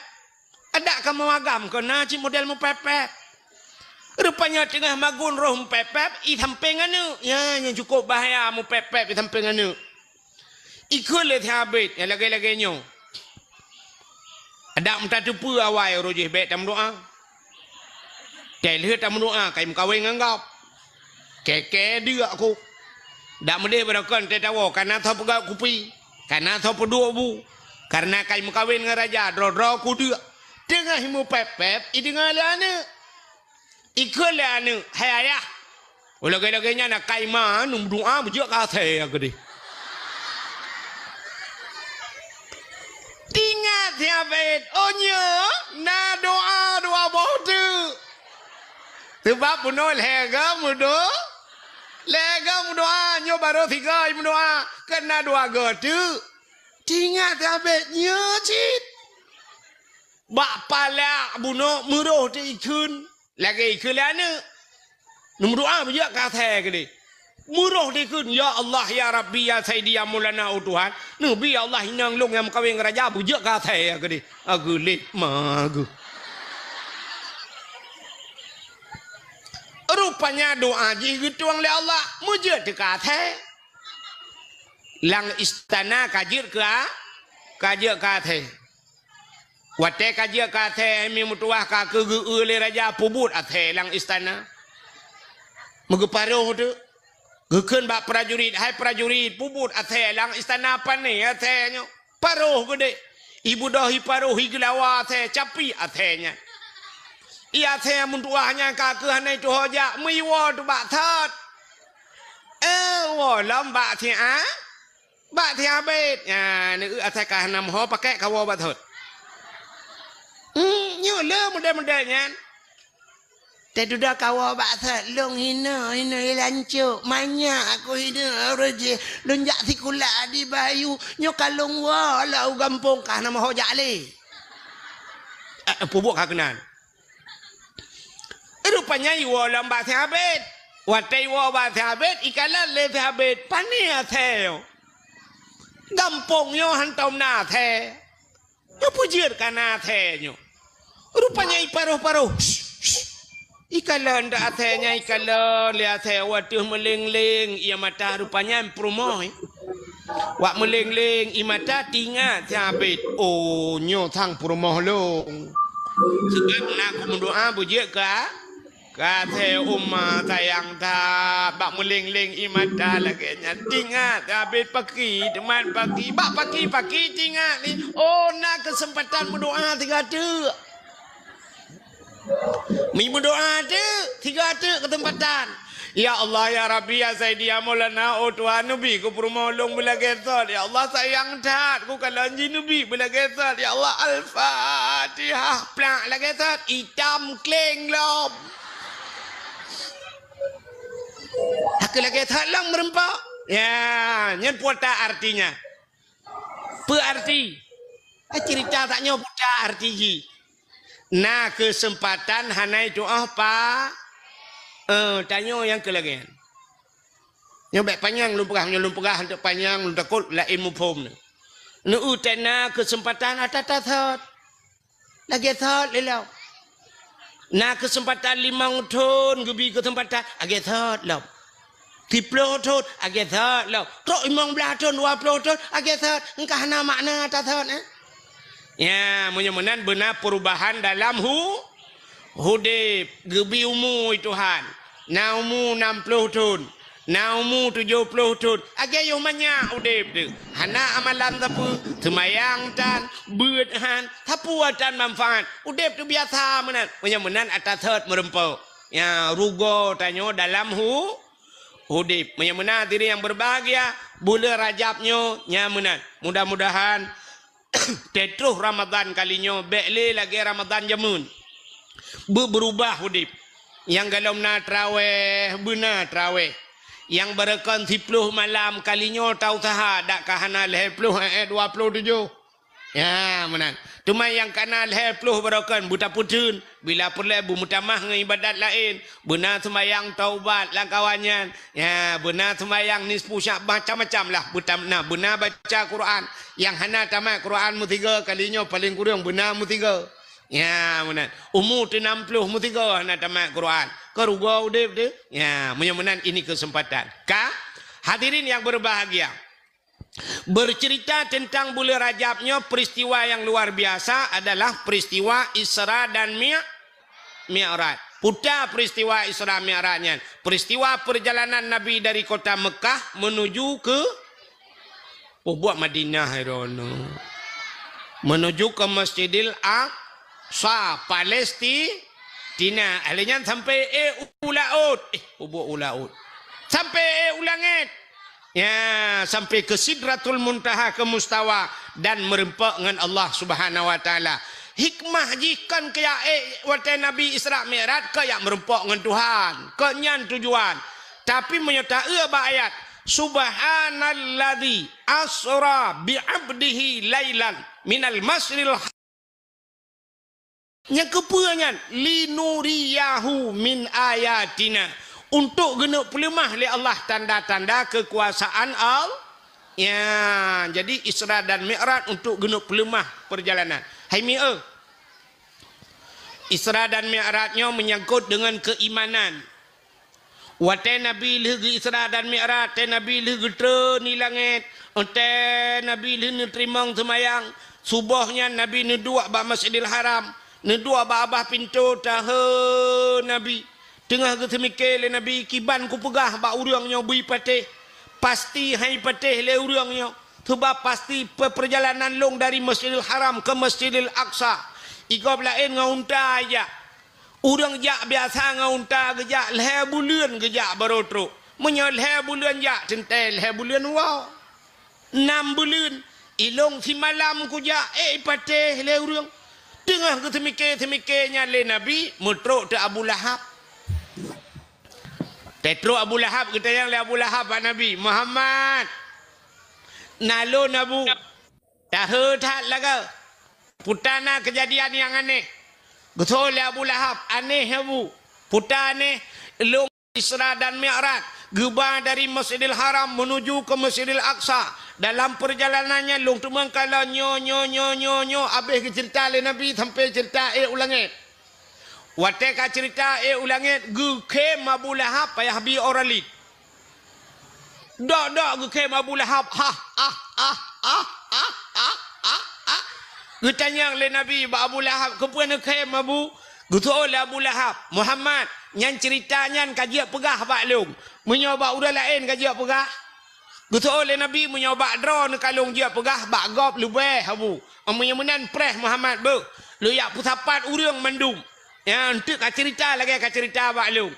Adak ka meuagam keu na cit model meupép-pép. Rupanya teungoh magun roh meupép-pép, i sampéng aneuk. Ya, nyang cukup bahaya meupép-pép i sampéng aneuk. Ikheun lé si Abed nyang lagée-lagée nyoe. Adak meutateupeue awai uroe jih bék tameudoá. Teuh lheueh tameudoá ka meukawen ngon gob. Kée-kée deuk ku. Dak meudeh barokon teuh tawoe ka na soe peugöt kupi, ka na soe peuduek bu. Kareuna ka meukawen ngon raja droe-droe ku deuk. Teungoh meupép-pép ideungoe lé aneuk. Ikheun lé aneuk, "Hai ayah, lagée-lagée nyan akai ma neumeudoá beujeuet keu asèe keudeh." Tingat si Abed, "Oh nyoe na doá dua boh teuk." Seubab bunoe lhée goe meudo-, lhée goe meudoá, nyoe barô sigoe meudoá, keu na dua goe teuk. Tingat si Abed nyoe cit. Bak palak bunoe meuroh teuk ikheun. Lagée ikheun lé aneuk. Neumeudoá beujeuet keu asèe keudeh. Meuroh dikheun, "Ya Allah, ya Rabbi, ya Saidi, ya Maulana, oh Tuhan. Neubi ya Allah inong lôn nyang meukawen ngon raja beujeuet keu asèe keudeh." Ageulet ma geuh. Rupanya doá jih geutueng lé Allah, meujeuet teuka asèe. Lam istana ka jeuet keu a-, ka jeuet keu asèe. Watée ka jeuet keu asèe, mi meutuwah ka keu geu-eu lé raja peubuet asèe lam istana. Meugeuparoh teuk. Geukheun bak prajurit, "Hai prajurit, peubuet asèe lam istana pane asèe nyoe." Paroh geudeh. Ibeudôh iparoh igeulawa asèe, capi asèe nyan. I asèe meutuwah nyan ka keuh hana ituho jak, meuiwoe teuk bak that. Eh, woe lom bak si A-, Bak siabet. Nyan, neueu asai ka hana meuho pakai kawoe bak thot. Hmm, nyoe le model-model nyan. Teududoe kawoe bak thot, lôn hina, hina ilancok. Manyak aku hina rejeh. Lôn jak sikula di Bayu. Nyoe ka lôn woe lam u gampông ka hana meuho jak lé. Eh, peubuet ka keunan. Rupanya iwoe lom bak siabet. Watèe iwoe bak siabet, ikalon lé siabet. Pané asèe nyoe. Gampông nyoe hantom na asèe. Nyoe peue jeuet ka na asèe nyoe. Rupanya iparoh-paroh. Ikalon dak asèe nyan, ikalon lé asèe, watèe meuléng-léng ie mata rupanya peurumoh. Wak meuléng-léng ie mata teuingat siabet. Oh, nyoe sang peurumoh lôn. Sebab na kumeudoa beujeuet ka, ka asèe uma sayang that. Bak meuléng-léng ie mata lagèe nyan. Teuingat siabet paki, teuma paki. Bak paki-paki teuingat ni. Oh, na keuseumpatan meudoa sigoe teuk. Meudoa teuk, sigoe teuk keuseumpatan. Ya Allah, ya Rabbi, ya Sayyidi, ya Maulana, oh Tuhan, neubi keu peurumoh lôn beulagèe thot. Ya Allah, sayang that, kukalon jih neubi beulagèe thot. Ya Allah, Al-Fatihah. Plak lagèe thot, itam kléng lom. Hana lagèe thot lom meureumpok. Ya, nyan peue artinya. Peue arti? Eh, cerita tanyoe buta arti jih. Na keuseumpatan hana itu'oh pa-, eh, tanyoe nyang keu lagèe nyan. Nyoe bèk panyang lôn peugah, nyoe lôn peugah hantom panyang, lôn takot laén muphom nyoe. Neu-eu teuk na keuseumpatan ata-ata thot. Lagèe thot lé lom. Na keuseumpatan limong thon geubi keuseumpatan, lagèe thot lom. Siplôh thon, lagèe thot lom. Trok limong blaih thon, dua plôh thon, lagèe thot. Engka hana makna ata thot, eh? Ya, meunyoe meunan beuna perubahan dalam hu-, udép. Geubi umu Tuhan. Na umu nam plôh thon. Na umu tujoh plôh thon, lagèe yoh manyak udép teuk. Hana amalan sapeue, seumayang tan, beuet han, sapeue tan manfaat. Udép teubiasa meunan. Meunyoe meunan ata thot meureumpok. Ya, rugoe tanyoe dalam hu-, udép. Meunyoe meunan hadirin yang berbahagia, buleuen Rajab nyoe nyan meunan. Mudah-mudahan Teutroh Ramadhan kali nyoe bèk lé lagèe Ramadhan jameun. Beu-, beurubah udép. Nyang golom na traweh, beuna traweh. Nyang barokon siplôh malam kali nyoe ta useuha dak ka hana lhèe plôh, eh, eh, dua plôh tujoh. Ya, meunan. Teuma nyang ka na lhèe plôh barokon beutapeutheun. Bila peureulèe beumeutamah ngon ibadat laén, beuna seumayang taubat lam kawan nyan. Ya, beuna seumayang nisfu Sya'ban, macam-macam lah. Beutam-, na, beuna baca Quran. Nyang hana tamat Quran meusigoe kali nyoe paleng kureueng beuna meusigoe. Ya, meunan. Umu teunam plôh meusigoe hana tamat Quran. Ka rugoe udép teuh. Ya, meunyoe meunan ini keuseumpatan. Ka, hadirin yang berbahagia. Bercerita tentang buleuen Rajab nyoe, peristiwa yang luar biasa adalah peristiwa Isra dan Mi-, Mi'raj. Peue ta peristiwa Isra Mi'raj nyan? Peristiwa perjalanan Nabi dari kota Mekah menuju ke, oh, buet Madinah, hai droeneuh. Menuju ke Masjidil Aqsa, Palestina. Lheuh nyan sampai, eh, u laôt. Eh, oh, buet u laôt. Sampai, eh, u langèt. Ya, sampai ke Sidratul Muntaha, ke Mustawa, dan meureumpok ngon Allah Subhanahu wa Taala. Hikmah jih kon keu jak, eh, watèe Nabi Isra Mi'raj keu jak meureumpok ngon Tuhan. Kon nyan tujuan. Tapi meunyoe ta-eu bak ayat, "Subhanalladzi asra bi 'abdihi lailan minal masjidil Nyang keupeue nyan, "Linuriyahu min ayatina", untuk geuneuk peuleumah lé Allah tanda-tanda keukuasaan Allah. Ya, jadi Isra dan Mi'raj untuk geuneuk peuleumah perjalanan. Hai mi'eu. Isra dan Mi'raj nyoe menyangkut dengan keimanan. Watèe Nabi lheueh geu-Isra dan Mi'raj, watèe Nabi lheueh geutreun di langèt, watèe Nabi lheueh neuteurimong seumayang, suboh nyan Nabi neuduek bak Masjidil Haram, neuduek bak babah pintoe, tahe Nabi. Teungoh geuseumiké lé Nabi, "Kiban kupeugah bak ureueng nyoe beu patéh, pasti han patéh lé ureueng nyoe, seubab pasti pe-, peurjalanan lôn dari Masjidil Haram ke Masjidil Aqsa." I gob laén ngon unta jak. Ureueng jak biasa ngon unta geujak, lhèe buleuen geujak barô trok. Meunyoe lhèe buleuen jak, teuntèe lhèe buleuen woe. Nam buleuen, ilong simalam kujak, eh, ipatéh lé ureuëng. Teungoh geuseumike-seumike nyan lé Nabi, meutrok teuk Abu Lahab. Teutrok Abu Lahab, geutanyong lé Abu Lahab bak Nabi, "Muhammad, na lôn, Abu." Tahe that lagée. Peue na keujadian nyang aneh. Geutanyong lé Abu Lahab, "Aneh, Abu." "Peue aneh?" "Lôn Isra dan Mi'raj, geuba dari Masjidil Haram menuju ke Masjidil Aqsa. Dalam perjalanan nyan lôn teumeung kalon nyoe, nyoe, nyoe, nyoe, nyoe." Abéh geuceurita lé Nabi sampai ceurita ék u langét. Watée ka ceurita ék u langét, geukhém Abu Lahab payah bi ora lét. Dok-dok geukhém Abu Lahab, "Hah, ah, ah, ah, ah, ah, ah, ah." Geutanyong lé Nabi bak Abu Lahab, "Keupeue neukhém, Abu?" Geutanyong lé Abu Lahab, "Muhammad, nyan ceurita nyan ka jeuet peugah bak lôn. Meunyoe bak ureuëng laén ka jeuet peugah?" Geutanyong lé Nabi, "Meunyoe bak droeneuh ka lôn jeuet peugah, bak gob leubeh, Abu. Meunyoe meunan preh Muhammad beuh, lôn jak peusapat ureuëng mandum. Nyan teuk ka ceurita lagée ka ceurita bak lôn."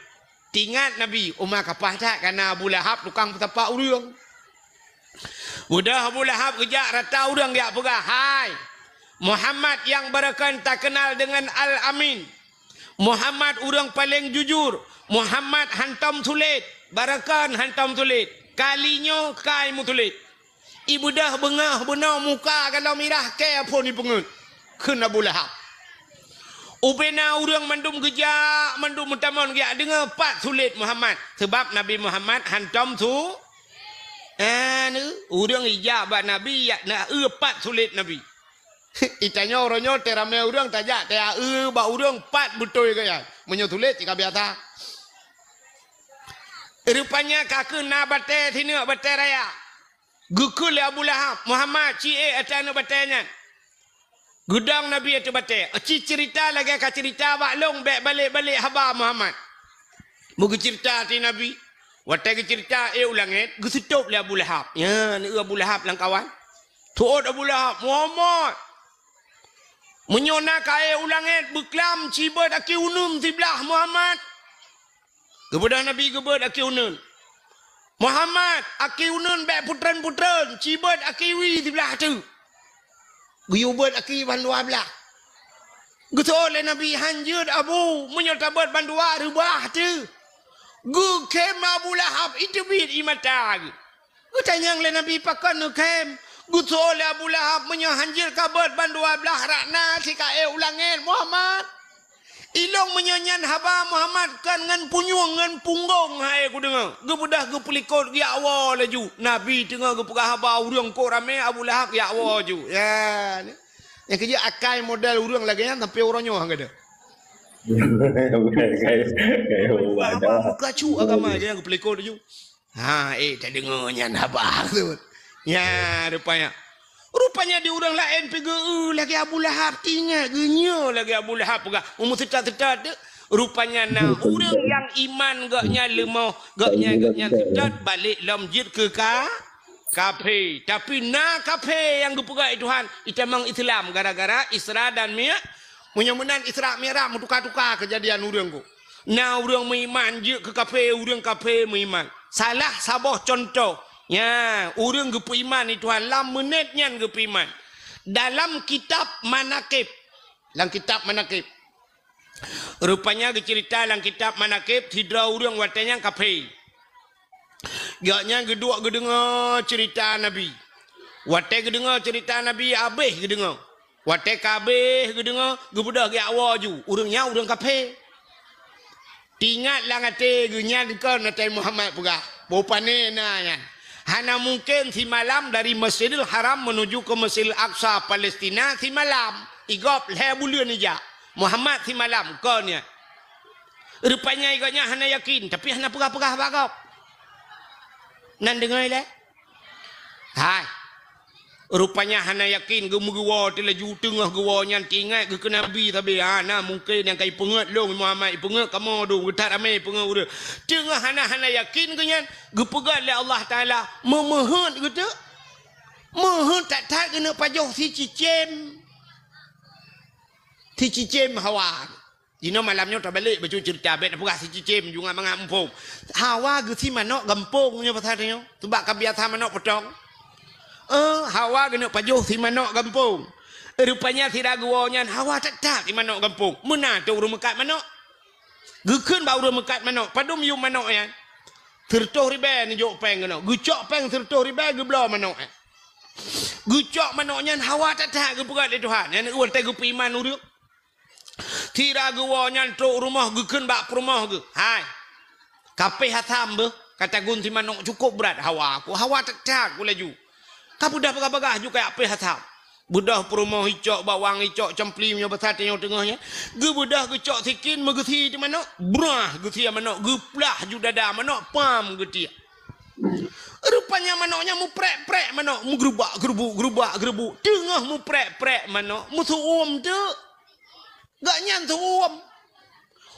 Teuingat Nabi, uma kapah that kana Abu Lahab tukang peusapat ureuëng. Udah Abu Lahab geujak rata ureuëng geujak peugah, "Hai, Muhammad nyang barokon takeunal deungon Al-Amin. Muhammad ureuëng paleng jujur. Muhammad hantom sulet, barokon hantom sulet. Kali nyoe kai meusulet." Ibeudôh beungoh bunoe muka galom mirah kée phon ipeungeut, kheun Abu Lahab. Ubena ureuëng mandum geujak, mandum meutamong geujak deungoe pat sulet Muhammad. Sabab Nabi Muhammad hantom su-, anu, ureuëng ijak bak Nabi, jak na eu pat sulet Nabi. Itanyoe uroe nyoe teuramé ureuëng tajak taya eu bak ureuëng pat beutôi gaya. Meunyoe sulet cit ka biasa. Rupanya ka keuh na batée sineuk batée raya. Geukheun lé Abu Lahab, "Muhammad, ci ék ateueh aneuëk batée nyan." Geudong Nabi ateueh batée. "Ci ceurita lagée ka ceurita bak lôn, bék balek-balek haba Muhammad." Meugeuceurita ateueh Nabi. Watée geuceurita ék u langét, geuseutôb lé Abu Lahab. Nyan, eu Abu Lahab lam kawan. Teuôt Abu Lahab, "Muhammad, meunyoe na ka ék u langét, beuklam cibeuet aki uneun siblah Muhammad." Geubeudôh Nabi geubeuet aki uneun. "Muhammad, aki uneun bék putreun-putreun, cibeuet aki wie siblah teuk." Geuyue beuet aki bandua blah. Geutanyong lé Nabi, "Hanjeuet, Abu, meunyoe tabeuet bandua reubah teuk." Geukhém Abu Lahab, iteubiet ie mata geuh. Geutanyong lé Nabi, "Pakon neukhém?" Geutanyong lé Abu Lahab, "Meunyoe hanjeuet kabeuet bandua blah rot na sika ék u langét, Muhammad. Ilong meunyoe nyan haba Muhammad kon ngon punyueng ngon punggong hai kudeungoe." Geubeudôh geupeulikot geujak woe laju. Nabi teungoh geupeugah haba ureuëng kok ramé Abu Lahab geujak woe laju. Ya, ni. Nyang keujeuet akai model ureuëng lagée nyan sampai uroe nyoe han gadôh. Bukan, kayak, kayak Abu Lahab. Apa muka cuk agama je nyang geupeulikot laju. Ha, eh, tadeungoe nyan haba tu. Nya, rupanya. Rupanya di ureuëng laén pi geu-, eu, lagée Abu Lahab, teuingat geunyoe lagée Abu Lahab peugah, umur seutôt-seutôt tu. Rupanya na ureuëng nyang iman gobnyan leumoh, gobnyan, gobnyan seutôt balek lom jeuet keu ka-, kafé. Tapi na kafé nyang geupeugah lé Tuhan, itamong Islam gara-gara Isra dan Mi-, meunyoe meunan Isra Mi'raj meutuka-tuka keujadian ureuëng ku. Na ureuëng meuiman jeuet keu kafé, ureuëng kafé meuiman. Salah saboh cuntoh, nya, ureuëng geupeuiman lé Tuhan lam meunét nyan geupeuiman. Dalam kitab Manaqib, lam kitab Manaqib. Rupanya geuceurita lam kitab Manaqib, sidroe ureuëng watée nyan kafé. Gobnyan geuduek geudeungoe ceurita Nabi. Watée geudeungoe ceurita Nabi, habéh geudeungoe. Watée ka habéh geudeungoe, geubeudôh geujak woe laju. Ureuëng nyan ureuëng kafé. Teuingat lam até geuh nyan kon Nabi Muhammad peugah, "Boh pané na nyan. Hana mungken simalam dari Masjidil Haram menuju ke Masjidil Aqsa, Palestina, simalam. Igob lhée buleuen ijak. Muhammad simalam kon nyan." Rupanya gobnyan hana yakin, tapi hana peugah-peugah bak gob. Nan deungoe lé? Hai. Rupanya hana yakin, geumeugeue woe teulaju teungoh geuwoe nyan teuingat geukheun Nabi sabe. Ha, na mungken nyang ka ipeungeut lôn Muhammad, ipeungeut kamoe dum, geuthat ramé ipeungeut ureuëng. Teungoh hana, hana yakin geuh nyan, geupeugah lé Allah Taala, meumeuheuet geuh teuk. Meuheuet that-that geuneuk pajoh sicicém. Sicicém hawa. Jinoe malam nyoe tabalek bacut ceurita, bék tapeugah sicicém, jungat mangat muphom. Hawa geusie manök gampông nyoe pasal nyoe, seubab ka biasa manök peutong. Eh, Hawa geuneuk pajoh si manok gampông. Rupanya sira geuwoe nyan Hawa that-that si manok gampông. Meunan teuh ureuëng meukat manok. Geukheun bak ureuëng meukat manok, "Padum yum manok nyan?" "Sireutôh ribée neujok péng keunoe." Geucok péng sireutôh ribée, geubloe manok nyan. Geucok manok nyan, Hawa that-that geupeugah lé Tuhan. Nyan watée geupeuiman ureuëng. Sira geuwoe nyan trok rumoh, geukheun bak peurumoh geuh, "Hai, kapéh asam beuh, ka tagun si manok cukôp brat Hawa ku, Hawa that-that ku laju. Ka beudoh bagah-bagah ju kajak péh asam." Beudoh peurumoh icok bawang, icok campli meunyoe basa tanyoe teungoh nyan. Geubeudôh geucok sikin meugeusi di manok, brah geusi manok, geuplah ju dada manok, pam geutiek. Rupanya manok nyan muprek-prek manok, meugeurubak-geurubuk, geurubak-geurubuk. Teungoh muprek-prek manok, meusu'uem teuk. Gobnyan su'uem.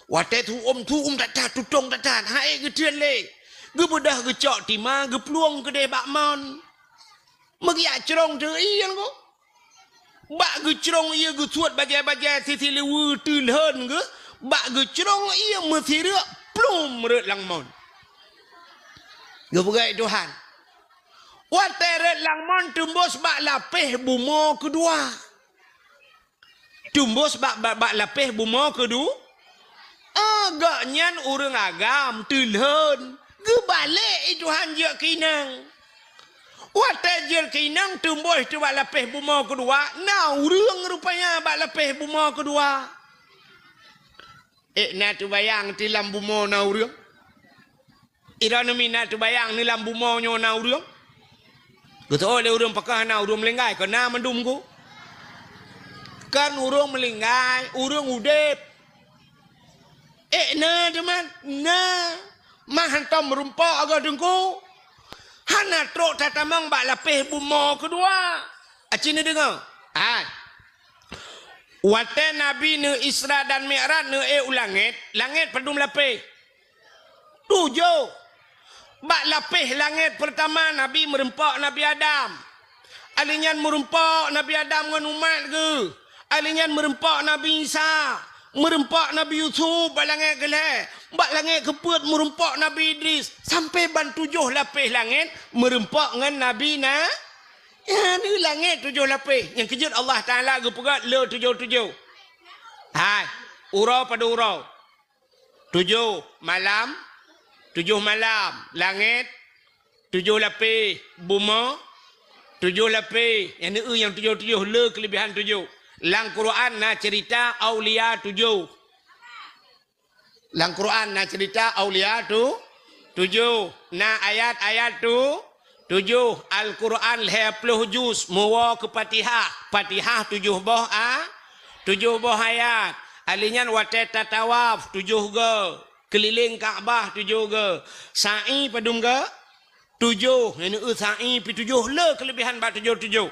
Watée su'uem, su'uem that-that, tutong that-that, han ék geuteun lé. Geubeudôh geucok tima, geuplueng keudeh bak mon. Meugiak crông teuk ié nyan ko. Bak geucrông ié geusuet bajée-bajée sisi liweue teulhon geuh, bak geucrông ié meusireuk plum rot lam mon. Geupeugah Tuhan. Watée rot lam mon teumbôs bak lapéh bumoe keudua. Teumbôs bak, bak, bak lapéh bumoe keudua. Ah, gobnyan ureuëng agam teulhon. Geubalek i Tuhan jeuet keu inong. Watée jeuet keu inong teumbôs teuk bak lapéh bumoe keudua, na ureuëng rupanya bak lapéh bumoe keudua. Ék na teubayang ti lam bumoe na ureuëng? Droeneuh mi na teubayang ni lam bumoe nyoe na ureuëng? Geuteuôt lé ureuëng pakon hana ureuëng meulinggai, kon na mandum ku. Kon ureuëng meulinggai, ureuëng udeb. Ék na teuma, na. Mah hantom meurumpok agoe teungku. Hana trok tatamong bak lapéh bumoe keudua. Aci neudeungoe? Hai. Watée Nabi neu Isra dan Mi'raj neu ék u langét, langét padum lapéh? Tujoh. Bak lapéh langét peurtama Nabi meurumpok Nabi Adam. Alheuh nyan meurumpok Nabi Adam ngon umat geuh. Alheuh nyan meurumpok Nabi Isa. Meurumpok Nabi Yusuf bak langét keulhée. Bak langét keupeuet meurumpok Nabi Idris. Sampoe ban tujoh lapéh langét meurumpok ngon Nabi na. Nyan langét tujoh lapéh. Nyang keujeuet Allah Taala geupeugah le tujoh-tujoh. Hai, uroe padum uroe. Tujoh malam, tujoh malam langét, tujoh lapéh bumoe, tujoh lapéh, nyang neueu nyang tujoh-tujoh le keuleubihan tujoh. Lam Quran na ceurita aulia tujoh. Lam Quran na ceurita aulia tu, tujoh. Na ayat-ayat tu, tujoh. Al-Quran lhée ploh juz, meuwoe keu Fatihah. Fatihah tujoh boh a, tujoh boh ayat. Alheuh nyan watée tatawaf tujoh goe, keulileng Ka'bah tujoh goe. Sa'i padum goe? Tujoh. Nyang neueu sa'i pi tujoh le keuleubihan bak tujoh-tujoh.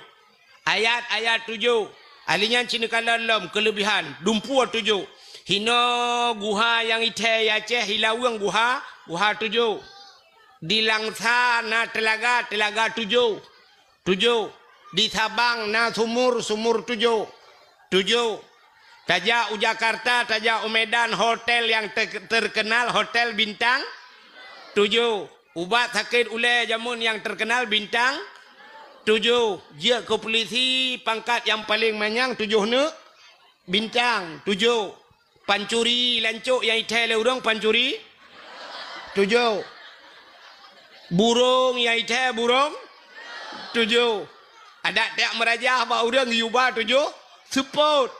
Ayat-ayat tujoh. Alheuh nyan cit neukalon lom keuleubihan, dumpeue tujoh. Hinoe guha nyang ithée i Aceh, i Laweueng guha, guha tujoh. Di Langsa na teulaga, teulaga tujoh. Tujoh. Di Sabang na sumur, sumur tujoh. Tujoh. Tajak u Jakarta, tajak u Medan, hotel nyang te-, terkenal, hotel bintang tujoh. Ubat sakét ulée jameun nyang terkenal bintang tujoh. Jeuet keu pulisi pangkat nyang paleng manyang tujoh neuk bintang tujoh. Pancuri lancok nyang ithée lé ureuëng pancuri tujoh. Burông nyang ithée burông tujoh. Adak tajak meurajah bak ureuëng yuba tujoh seupôt.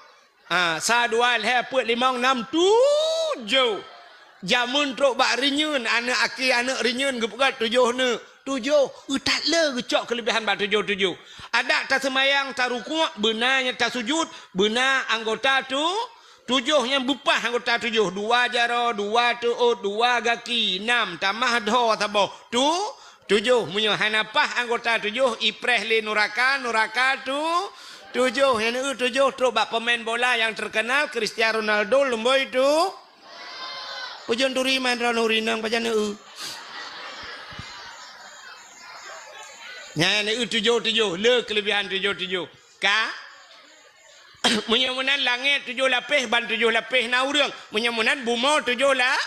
Ha, sa dua lhée peuet limong nam tujoh. Jameun trok bak reunyeun, aneuëk aki aneuëk reunyeun geupeugah tujoh neuk. Tujoh, eu that le geucok keuleubihan bak tujoh-tujoh. Adak taseumayang, tarukuk, beuna nyang tasujut, beuna anggota tu, tujoh nyang beupah anggota tujoh, dua jaroe, dua teuôt, dua gaki, nam, tamah dhoe saboh, tu, tujoh. Meunyoe hana pah anggota tujoh, ipreh lé nuraka, nuraka tu, tujoh. Nyang neueu tujoh trok bak pemain bola nyang terkenal, Cristiano Ronaldo, lumboi tu. Ujeuen turi man droeneuh rinong pajan neueu. Nyan neueu tujoh-tujoh, le keuleubihan tujoh-tujoh. Ka? Meunyoe meunan langét tujoh lapéh, ban tujoh lapéh na ureuëng. Meunyoe meunan bumoe tujoh la-,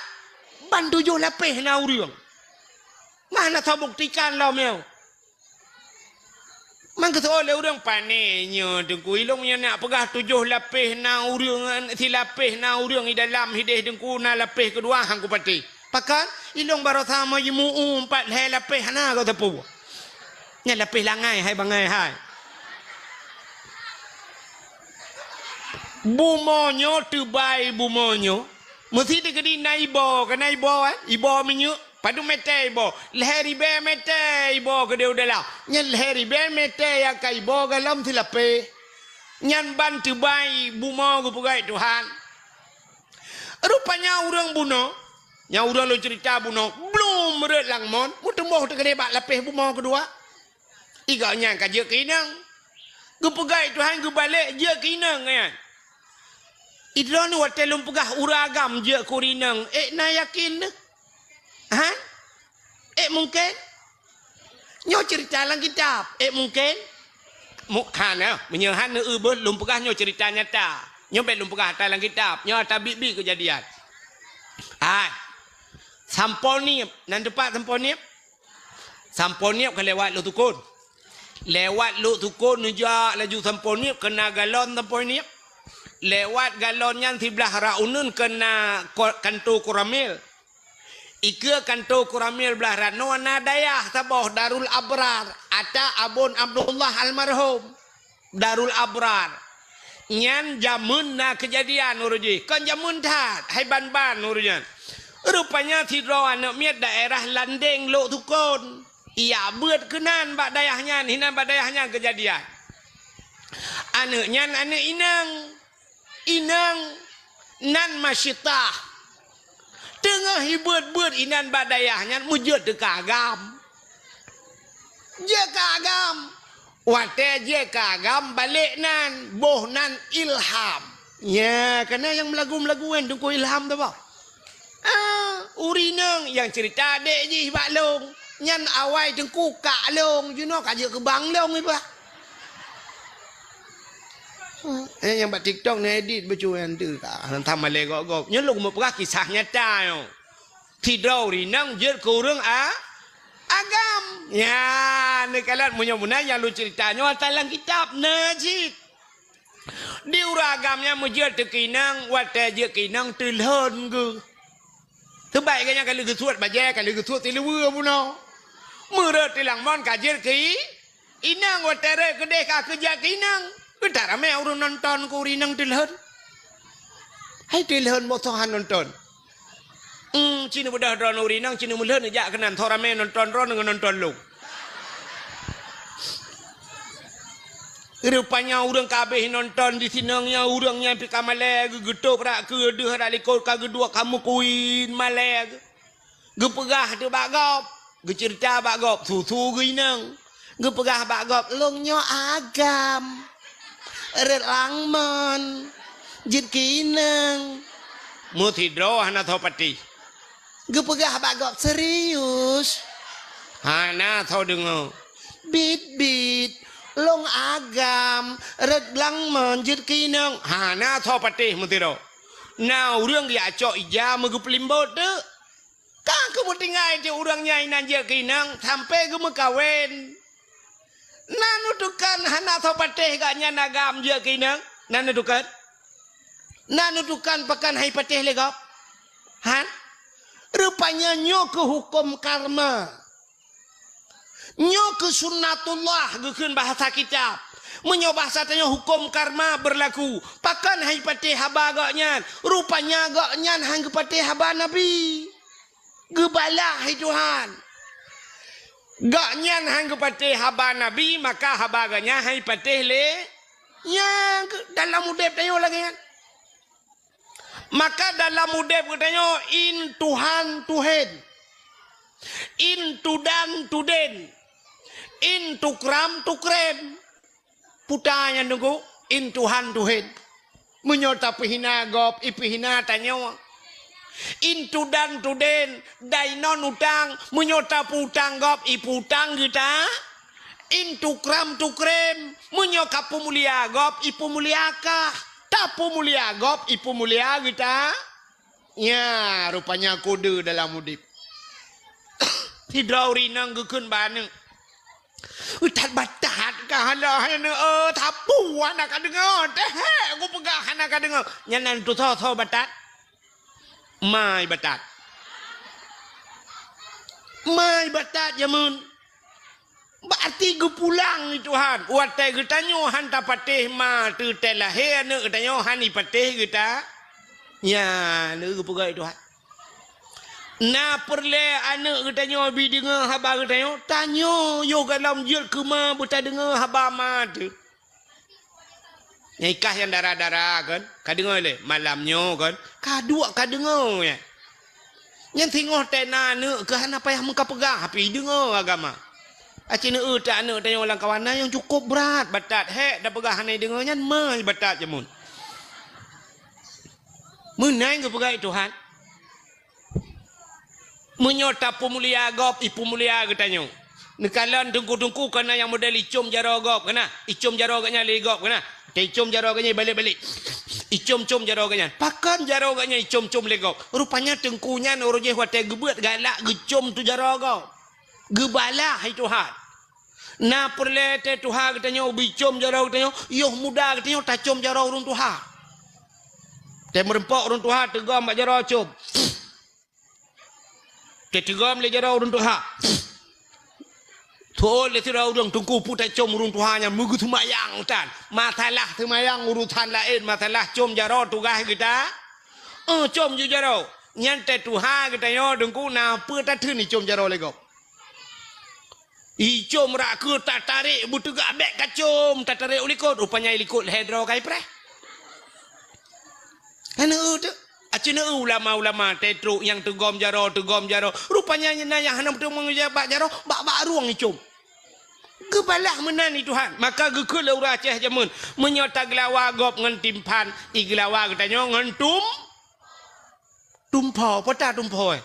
ban tujoh lapéh na ureuëng. Mana tau buktikan lom nyoe? Man geuseuôt lé ureuëng, "Pané nyoe Teungku, ilong nyoe nak peugah tujoh lapéh na ureuëng, silapéh na ureuëng i dalam hideh Teungku, na lapéh keudua han kupatéh. Pakon? Ilong barosa meujimu'u empat lhée lapéh hana goe teupeu. Nyan lapéh langai hai bangai hai." Bumoe nyoe teubai bumoe nyoe, meusi teukeudi na iboh, ka na iboh, eh? Iboh minyeuk. Padub mètè iboh? Lhée ribée mètè iboh keudeh u dalam. Nyan lhée ribée mètè nyang ka iboh galom silapéh. Nyan ban teubai bumoe geupeugét Tuhan. Rupanya ureuëng bunoe, nyang ureuëng lôn ceurita bunoe, blom rot lam mon, meuteumboh teukeudeh bak lapéh bumoe keudua. Igok nyan ka jeuet keu inong. Geupeugét Tuhan geubalek jeuet keu inong nyan. Idroeneuh watée lôn peugah ureuëng agam jeuet keu inong, ék na yakin neuh? Ha? Ék mungken? Nyoe ceurita lam kitab, ék mungken? Mu-, hana, meunyoe hana eu beuh lôn peugah nyoe ceurita nyata. Nyoe bék lôn peugah ata lam kitab, nyoe ata biet-biet keujadian. Hai. Sampoe Nieb, nan teupat Sampoe Nieb? Sampoe Nieb ka lewat Lhoksukon. Lewat Lhoksukon neujak laju Sampoe Nieb, keu na galon Sampoe Nieb. Lewat galon nyan siblah rak uneuen keu na ko-, kanto Koramil. Ikeue kanto Koramil blah ranoe na dayah saboh Darul Abrar, ata Abon Abdullah almarhum. Darul Abrar. Nyan jameun na keujadian uroe jih. Kon jameun that, hai ban-ban uroe nyan. Rupanya sidroe aneuëk miet daerah Landeng Lhoksukon. Ijak beuet keunan bak dayah nyan, hinan bak dayah nyan keujadian. Aneuëk nyan aneuëk inong. Inong nan Masyitah. Teungoh ibeuet-beuet inan bak dayah nyan meujeuet teuka agam. Jeuet ka agam. Watée jeuet ka agam balek nan, boh nan Ilham. Nya, kana nyang meulagu-meulagu kan Teungku Ilham tu bah. Ah, ureuëng inong nyang ceurita adék jih bak lôn. Nyan awai Teungku kak lôn, jinoe ka jeuet keu bang lôn iba. Eh, nyang bak TikTok na edit bacut nyan tu ka. Hantam malée gob-gob. Nyoe lôn meupeugah kisah nyata nyoe. Sidroe ureuëng inong jeuet keu ureuëng a-, agam. Nya, neukalon meunyoe meunan nyang lôn ceurita nyoe ata lam kitab na cit. Di ureuëng agam nyan meujeuet teuka inong, watée jeuet keu inong teulhon geuh. Teubai geuh nyan ka lheueh geusuet bajée, ka lheueh geusuet siluweue bunoe. Meureuet tilang mon ka jeuet keu i-, inong, watée rot keudeh ka keujak keu inong. Geutak ramé ureuëng nonton keu ureuëng inong teulhon. Hai teulhon boh soe han nonton. Hmm, ci neubeudôh droeneuh ureuëng inong, ci neumeulhon neujak keunan, soe ramé nonton droeneuh ngon nonton lôn. Rupanya ureuëng ka habéh nonton di sinong nyan, ureuëng nyan pih ka malée geuh, geutôb rak keue deuh rak likot ka geuduek ka meukuin malée geuh. Geupeugah teuk bak gob, geuceurita bak gob, su-su geuh inong. Geupeugah bak gob, "Lôn nyoe agam. Rot lam mon. Jeuet keu inong." Meusidroe hana soe patéh. Geupeugah bak gob, "Serius?" Hana soe deungoe. "Biet-biet, lôn agam, rot lam mon jeuet keu inong." Hana soe patéh meusidroe. Na ureuëng geujak cok ija meugeupeulimbot teuk. Ka geumeutinggai cit ureuëng nyan inan jeuet keu inong sampoe geumeukawen. Na neutukon hana soe patéh gobnyan agam jeuet keu inong? Na neutukon? Na neutukon pakon han ipatéh lé gob? Han? Rupanya nyoe keuh huköm karma. Nyoe keuh sunnatullah geukheun bahasa kitab. Meunyoe bahasa tanyoe huköm karma beurlaku. Pakon han ipatéh haba gobnyan? Rupanya gobnyan han geupatéh haba Nabi. Geubalah hai Tuhan. Gobnyan han geupatéh haba Nabi, maka haba gobnyan han ipatéh lé. Nyang keu-, dalam udeb tanyoe lagée nyan. Maka dalam udeb geutanyoe in Tuhan tuhen, in tudan tuden, in tukram tukrem. Puta nyan Teungku, in Tuhan tuhen. Meunyoe tapeuhina gob, ipeuhina tanyoe. In tudan tuden, dainon utang, meunyoe tapeuutang gob, ipeuutang geuta. In tukram tukrem, meunyoe kapeumulia gob, ipeumulia kah. Tapeumulia gob, ipeumulia geuta. Nya, rupanya kode dalam udeb. Sidroe ureuëng inong geukheun bak aneuëk. That batat Ka hana, hana, eh, sapeue hana ka deungoe, teuh hek kupeugah hana ka deungoe. Nyan nan tusoe-soe batat. Mai batat. Mai batat jameun. Berarti geupulang lé Tuhan. Watèe geutanyoe han tapatéh ma teuh teuh lahé aneuk geutanyoe han ipatéh geuta. Nyan lé geupeugah lé Tuhan. Na peureulèe aneuk geutanyoe bi deungoe haba geutanyoe, tanyoe yoh gohlom jeuet keu ma beutadeungoe haba ma teuh. Nyang ikah nyang dara-dara kan, ka deungoe lé malam nyoe kan, ka duek ka deungoe nyan. Nyan singoh teuh na aneuk keuh hana payah meukapeugah, tapi deungoe agama. Aci neueu teuh aneuk tanyoe lam kawan na nyang cukôp brat batat, hek tapeugah hana deungoe nyan mai batat jameun. Meunan geupeugah lé Tuhan. Meunyoe tapeumulia gob, ipeumulia geutanyoe. Neukalon teungku-teungku keunan nyang model icôm jaroe gob keunan, icôm jaroe geuhnyan lé gob keunan. Teuicôm jaroe geuhnyan balek-balek. Icôm-com jaroe geuhnyan. Pakon jaroe geuhnyan icôm-com lé gob? Rupanya teungku nyan uroe jéh watèe geubeuet galak geucôm tu jaroe gob. Geubalah hai Tuhan. Na peureulèe teuh tuha geutanyoe bicôm jaroe geutanyoe, yoh muda geutanyoe tacôm jaroe ureueng tuha. Teumeureumpok ureueng tuha teugom bak jaroe com. Teuteugom lé jaroe ureueng tuha. Tuôn lé sidroe ureueng teungku peue tacôm ureueng tuha nyan meugeuseumayang tan. Masalah seumayang urusan laén, masalah com jaroe tugaih geuta. Eh, com ju jaroe. Nyan teuh tuha geutanyoe teungku na peue tatheun icôm jaroe lé gob. Icôm rak keu tatarek beuteugah bèk kacôm, tatarek u likot, rupanya i likot lhèe droe kai preh. Hana eu teuh. Aci neueu ulama-ulama teuh trok nyang teugom jaroe, teugom jaroe. Rupanya na nyang hana meuteumé bak jaroe, bak-bak rueng icôm. Geubalah meunan lé Tuhan, maka geukheun lé ureueng Aceh jameun, meunyoe tageulawa gob ngon timphan, igeulawa geutanyoe ngon tum-, Tumpho, peue ta tumpho, eh?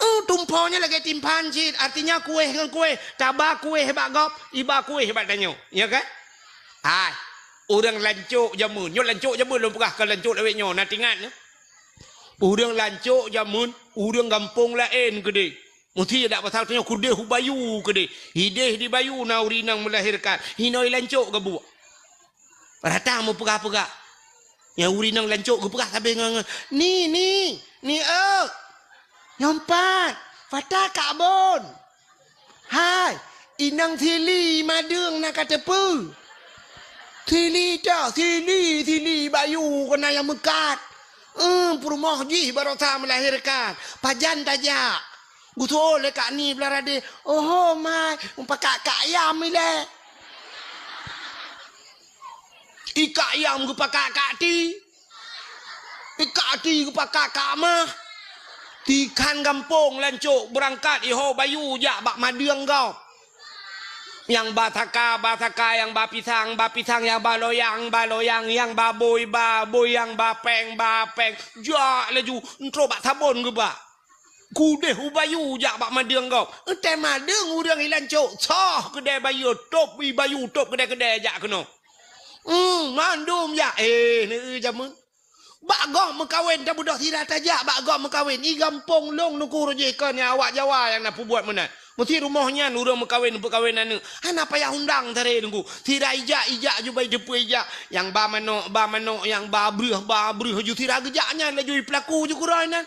Eh, tumpho nyan lagèe timphan cit, artinya kueh ngon kueh. Taba kueh bak gob, iba kueh bak tanyoe. Ya kan? Hai, ureueng lancok jameun. Nyoe lancok jameun lôn peugah keu lancok lawét nyoe, na teuingat nyoe. Ureueng lancok jameun, ureueng gampông laén keudeh. Meusti dak pasal tanyoe keudeh u bayu keudeh. Ideh di bayu na ureueng inong meulahérkan. Hinoe lancok geubuek. Rata meupeugah-peugah. Nyang ureueng inong lancok geupeugah sabe ngon, ngon, "Ni, ni, ni, eu. Nyoe pat, pata kak bon. Hai, inong sili madeueng na ka teupeu. Sili ta, sili, sili bayu keunan nyang meukat. Eum, peurumoh jih barosa meulahérkan. Pajan tajak?" Geutu'oh lé Kak Ni blah radeh, "Oho, mai, mupakak kak ayam ilèe." I kak ayam geupakak kak ti. I kak ti geupakak kak mah. Tikhan gampông lancok beurangkat iho bayu jak bak madeueng gob. Nyang ba saka, ba saka, nyang ba pisang, ba pisang, nyang ba loyang, ba loyang, nyang ba bôi, ba bôi, nyang ba péng, ba péng. Jak laju, entrok bak sabon geuba. Keudeh u bayu jak bak madeueng gob. Eunteuk madeueng ureueng i lancok, soh keudè bayu, tôb i bayu, tôb keudè-keudè jak keunoe. Hmm, mandum jak. Eh, neueu jameun. Bak gob meukawen, tabeudôh sira tajak bak gob meukawen. I gampông lôn Teungku Rojih kon nyang awak Jawa nyang na peubuet meunan. Meusti rumoh nyan ureueng meukawen, peukawen aneuk. Hana payah undang taré Teungku. Sira ijak, ijak jubah i teupeu ijak. Nyang ba manok, ba manok, nyang ba breuh, ba breuh. Ju sira geujak nyan laju i peulaku ju keudroe nyan.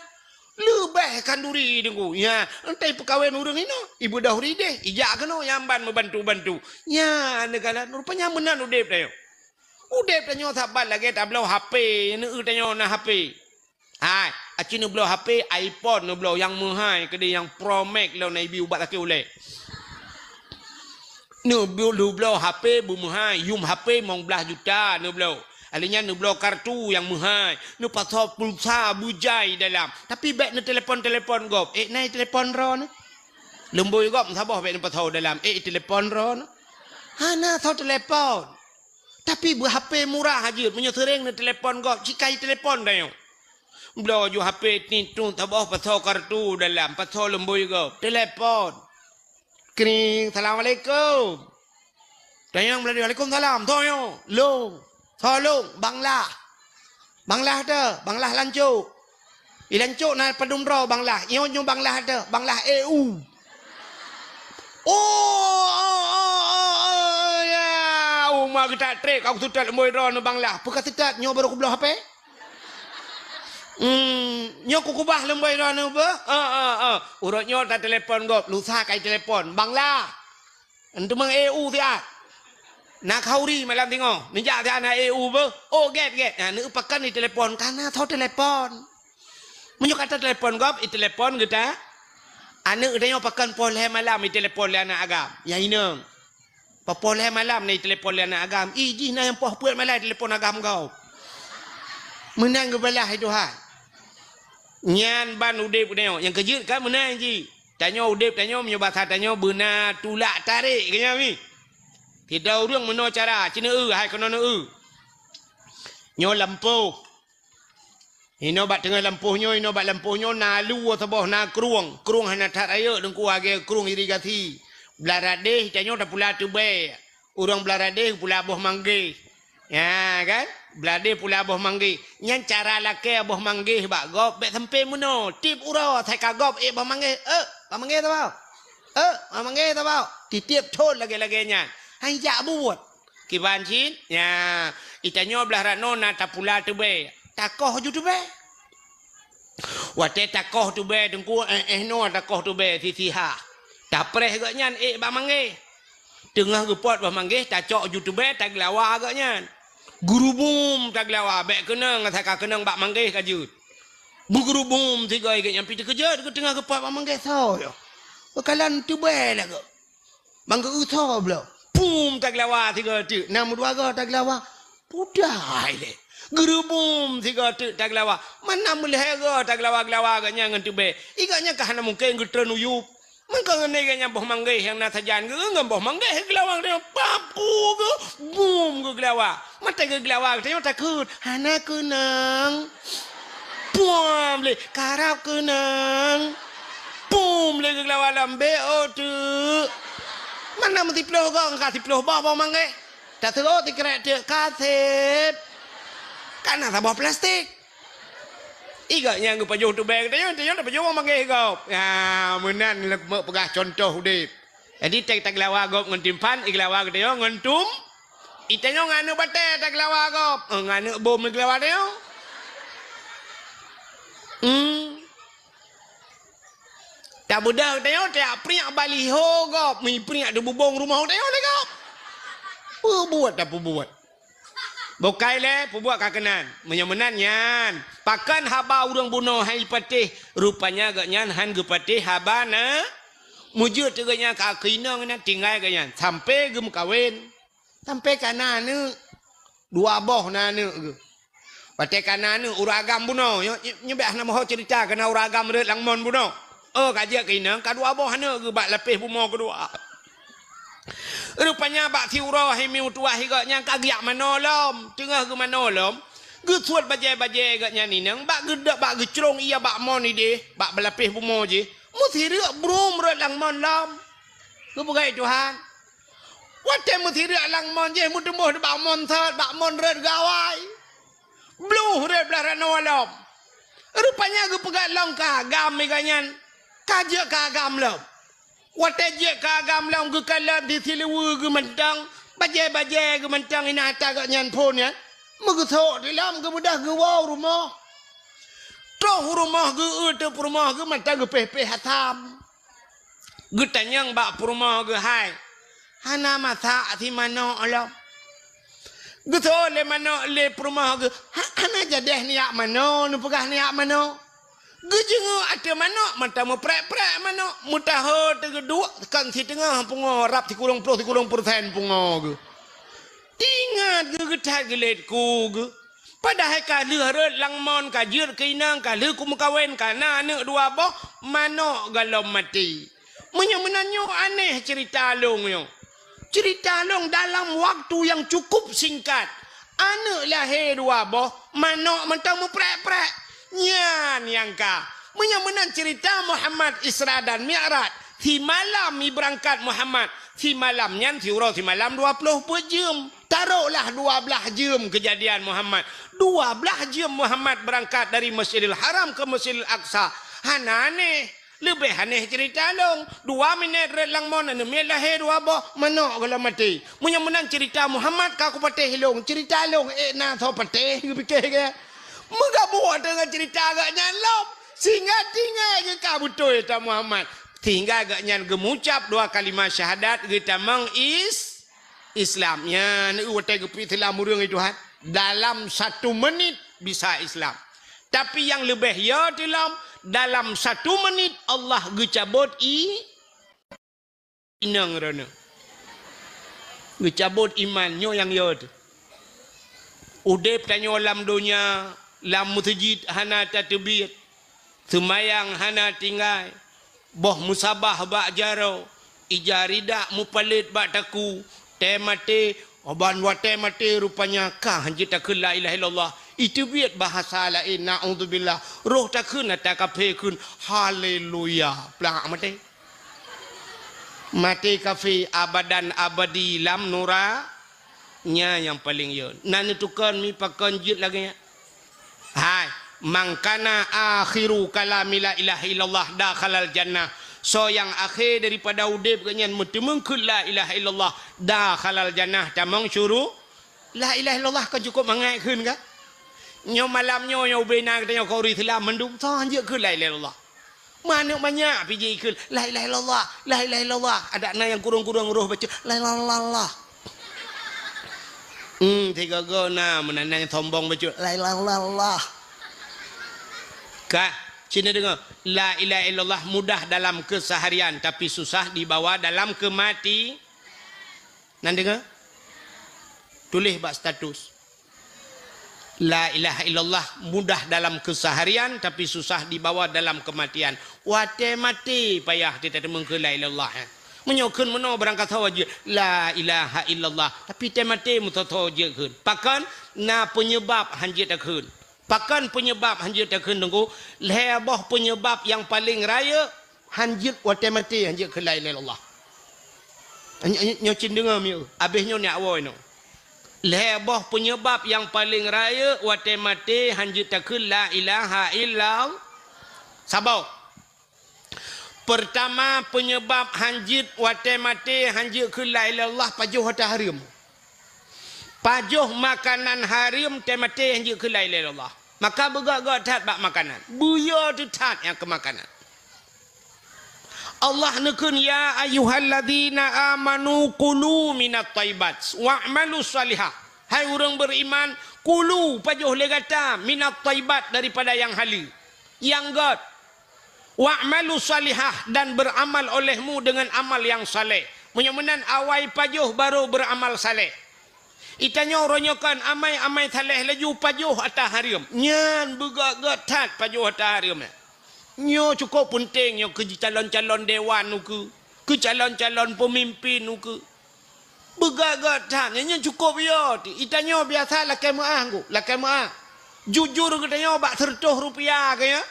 Leubeh khanduri Teungku. Ya, eunteuk peukawen ureueng inoe, ibeudôh rideh, ijak keunoe nyang ban meubantu-bantu. Nyan neukalon, rupanya meunan udeb tanyoe. Udeb tanyoe saban lagèe tabloe H P, neueu tanyoe na H P. Hai, aci neubloe H P, iPhone neubloe nyang meuhai keudeh nyang Pro Max lom na ibi ubat sakét ulèe. Neubloe, neubloe H P beumeuhai, yum H P limong blaih juta neubloe. Alèh nyan neubloe kartu nyang meuhai, neupasoe pulsa beujai dalam. Tapi bèk neutelepon-telepon gob. Ék na i telepon droeneuh? Leumbôi gob meusaboh bèk neupasoe dalam. Ék i telepon droeneuh? Hana soe telepon. Tapi beu H P murah jeuet, meunyoe seuréng neutelepon gob, cit ka i telepon tanyoe. Bloe ju H P tiet-tiet saboh pasoe kartu dalam, pasoe leumbôi gob, telepon. Kring, "Assalamualaikum." Tanyong Meulayu, "Waalaikumsalam." Soe nyoe? "Lôn." "Soe lôn?" "Bang Lah." "Bang Lah teuh?" "Bang Lah lancok." "I lancok na padum droe Bang Lah?" "Nyoe, nyoe Bang Lah teuh, Bang Lah E U." "Oh, oh, oh, oh, oh." That treb, ka kuseutôt leumbôi droeneuh Bang Lah. Peue kaseutôt, nyoe barô kubloe H P? Hmm, nyoe kukubah leumbôi droeneuh beuh? Ah, ah, ah. Uroe nyoe tatelepon gob, lusa ka itelepon. Bang Lah. Enteuk meu'ue siat. Na khauri malam singoh. Neujak siat na eu beuh. Oh, gét, gét. Na, neueu pakon itelepon. Ka na soe telepon. Meunyoe ka tatelepon gob, itelepon geuta. Aneuk tanyoe pakon poh lhèe malam itelepon lé aneuk agam. Nyang inong. Poh lhèe malam na itelepon lé aneuk agam. Ih, jih na nyang poh peuet malam itelepon agam gob. Meunan geubalah lé Tuhan. Nyan ban udeb tanyoe. Nyang keujeuet kan meunan jih. Tanyoe udeb tanyoe meunyoe basa tanyoe beuna tulak tarek keu nyan mi. Sidroe ureueng meunoe cara, ci neueu, hai keunoe neueu. Nyoe lampôh. Inoe bak teungoh lampôh nyoe, inoe bak lampôh nyoe na luwa saboh, na krueng. Krueng hana that rayeuk Teungku, lagèe krueng irigasi. Blah radeh tanyoe tapula teubèe. Ureueng blah radeh pula boh manggeh. Ya kan? Blah radeh pula boh manggeh. Nyan cara lakèe boh manggeh bak gob, bèk sampé meunoe. Tiep uroe asai ka gob ék boh manggeh. Eh, boh manggeh saboh. Eh, boh manggeh saboh. Titiep thon lagèe-lagèe nyan. Hai jak buet. Kiban cit, ya, itanyoe blah rot noe na tapula teubèe. Takoh ju teubèe. Watèe takoh teubèe Teungku, eh, eh, noe takoh teubèe sisiha. Tapreh gobnyan ék bak manggeh. Teungoh geupot boh manggeh, tacok ju teubèe, taglawa gobnyan. Geurubum taglawa, bèk keunong, asai ka keunong bak manggeh ka jeuet. Beugeurubum sigoe gobnyan pih teukeujot, geuteungoh geupot bak manggeh soe nyoe. Beukalon teubèe lagoe. Bang geu-eu soe bloe. Pum taglawa sigoe teuk. Na meudua goe taglawa. Pudai lé. Geurubum sigoe teuk taglawa. Mana meulhèe goe taglawa-glawa gobnyan ngon teubèe. Ié gobnyan ka hana mungken geutreun u yup. Mangko ngon ié gobnyan boh manggeh nyang na sajan geu ngon boh manggeh geulawa gobnyan. Pap ku geu. Bum geu geulawa. Mata geu geulawa geutanyoe takheun. Hana keunong. Pum lé. Karab keunong. Pum lé geu geulawa lom bèk ôk teuk. Mana meusiploh goe ka siploh boh boh manggeh. Taseuôt sikrek teuk ka sép. Ka na saboh plastik. Ié gobnyan geupajoh teubèe geutanyoe, tanyoe tapajoh boh manggeh gob. Ya, meunan lé meuk peugah cuntoh udeb. Jadi, tag-, taglawa gob ngon timphan, ié geulawa geutanyoe ngon tum-, ié tanyoe ngon aneuk batèe taglawa gob. Eh, ngon aneuk bom geulawa tanyoe. Hmm. Tabeudôh tanyoe, tajak priek baliho gob, mi priek di bubông rumoh tanyoe lé gob. Peubuet tapeubuet. Bukai lé, peubuet ka keunan. Meunyoe meunan nyan, pakon haba ureueng bunoe han jipatéh, rupanya gobnyan han geupatéh haba na. Meujeuet teuk gobnyan ka keu inong nyan tinggai gobnyan, sampai geumeukawen. Sampai ka na aneuk. Dua boh na aneuk geuh. Watèe ka na aneuk ureueng agam bunoe, nyoe, nyoe, nyoe bèk hana meuho cerita, ka na ureueng agam rhot lam mon bunoe. Oh, ka jeuet keu inong, ka dua boh aneuk geuh bak lapéh bumoe keudua. Rupanya bak siuroe hai mi meutuwah gobnyan ka geujak manoe lom. Teungoh geumanoe lom, geusuet bajèe-bajèe gobnyan inong, bak geude-, bak geucrông ié bak mon idéh, bak lapéh bumoe jih. Meusireuk brum rhot lam mon lom. Geupeugah Tuhan. Watèe meusireuk lam mon jih meuteumboh bak mon sot, bak mon rhot gawai. Bluh rhot blah rot noe lom. Rupanya geupeugah lom ka agam ié gobnyan. Ka jeuet ka agam lom. Watèe jeuet ka agam lom geukalon di siluweue geuh mantong, bajèe-bajèe geuh mantong inan ata gobnyan phon nyan. Meugeusok di lom geubeudôh geuwoe u rumoh. Troh u rumoh geuh, eu teuk peurumoh geuh mantong geupéh-péh asam. Geutanyong bak peurumoh geuh, "Hai, hana masak si manok lom?" Geuseuôt lé manok lé peurumoh geuh, "Ha-, hana jadeh neujak manoe, neupeugah neujak manoe." Geujeungeuk ateueh manok, mantong meuprek-prek manok, meutaho teugeuduek, kon siteungoh pungoe, rab sikureueng ploh sikureueng peureusén pungoe geuh. Teuingat geuh geuthat geulet ku geuh. Padahai ka lheueh rhot lam mon, ka jeuet keu inong, ka lheueh kumeukawen, ka na aneuk dua boh, manok goh lom maté. Meunyoe meunan nyoe aneh ceurita lôn nyoe. Ceurita lôn dalam waktu nyang cukup singkat, aneuk lahé dua boh, manok mantong meuprek-prek. Nyan nyang ka. Meunyoe meunan ceurita Muhammad Isra dan Mi'raj, simalam jibeurangkat Muhammad, simalam nyan siuroe simalam dua ploh peuet jeuem. Taroklah dua blaih jeuem keujadian Muhammad. Dua blaih jeuem Muhammad beurangkat dari Masjidil Haram keu Masjidil Aqsa. Hana aneh. Leubeh aneh cerita lôn. Dua minét rot lam mon, aneuk miet lahé dua boh, manok gohlom maté. Meunyoe meunan cerita Muhammad ka kupatéh lôn, cerita lôn ék na soe patéh, geupike ke? Meugabuek teungoh cerita geuh nyan lom. Sehingga tinggai geuh ka beutôi ta Muhammad. Sehingga geuh nyan geumucab dua kalimah syahadat geutamong is-, Islam. Nyan watée geupeuislam ureuëng itu, ha? Dalam satu menit bisa Islam. Tapi nyang leubeh yo tilom, dalam satu menit Allah geucabot i-, inong droeneuh. Geucabot iman, nyoe nyang yo teuh. Udeb tanyoe lam donya, lam meuseujid hana tateubiet, seumayang hana tinggai, boh meusabah bak jaroe, ija ridak mupalét bak takue, tée maté, ban watée maté rupanya ka hanjeuet takheun la ilaha illallah. Iteubiet bahasa laén, naudzubillah. Roh takheun ata kafé kheun, haleluya. Plak maté. Maté kafé abadan abadi lam nura. Nyan nyang paleng yo. Na neutukon mi pakon jeuet lagée nyan. Hai, "Man kana akhiru kalami la ilaha illallah dakhalal jannah." Soe nyang akhé daripada udeb geuh nyan meuteumeung kheun la ilaha illallah, dakhalal jannah, tamong syuru-, la ilaha illallah kon cukup mangat kheun ka? Nyoe malam nyoe, nyoe ubena geutanyoe keu ureuëng Islam mandum, soe hanjeuet kheun la ilaha illallah. Manök manyak pih jikheun, "La ilaha illallah, la ilaha illallah." Adak na nyang kurong-kurong roh baca, "La ilaha illallah." Hmm, tiga go na meunan nyang sombong baca, "La ilaha illallah." Ka, sini dengar, la ilaha illallah mudah dalam keseharian, tapi susah dibawa dalam kemati. Nan dengar? Tuléh bak status. La ilaha illallah mudah dalam keseharian, tapi susah dibawa dalam kematian. Watée maté payah teuteumeukeue la ilaha illallah, eh. Meunyoe kheun meunoe barangkasoe jeuet la ilaha illallah, tapi tée maté meusoe-soe jeuet kheun. Pakon? Na peunyeubab hanjeuet takheun. Pakon peunyeubab hanjeuet takheun, Teungku? Lhée boh peunyeubab nyang paleng rayeuk, hanjeuet watée maté hanjeuet kheun la ilaha illallah. Nyoe, nyoe, nyoe cit deungoe mieu, abéh nyoe nyak woe nyoe. Lhée boh peunyeubab nyang paleng rayeuk watée maté hanjeuet takheun la ilaha illallah. Saboh. Peurtama, peunyeubab hanjeuet watée maté hanjeuet kheun la ilaha illallah pajoh hareuem. Pajoh makanan hareuem tée maté hanjeuet kheun la ilaha illallah. Maka beugét-gét that bak makanan. Beuyo teuh that nyang keu makanan. Allah neukheun, "Ya ayyuhalladzina amanu kulu minat thaibat wa'malu shalihah." Hai ureuëng beriman, kulu, pajoh lé gata, minat thaibat, daripada nyang haleue, nyang gét. "Wa'malu shalihah," dan beramal olehmu dengan amal yang saleh. Meunyoe meunan awai pajoh baru beramal saleh. Itanyoe uroe nyoe kon amai-amai saleh laju pajoh ata hareuem. Nyan beugét-gét that pajoh ata hareuem nyan. Nyoe cukup peunteng nyoe keu calon-calon dewan ukeue, keu calon-calon peumimpin ukeue. Beugét-gét that nyan, nyan cukup yo. Itanyoe biasa lakée meuáh ngku, lakée meuáh. Jujur geutanyoe bak seureutôh rupiah keu nyoe.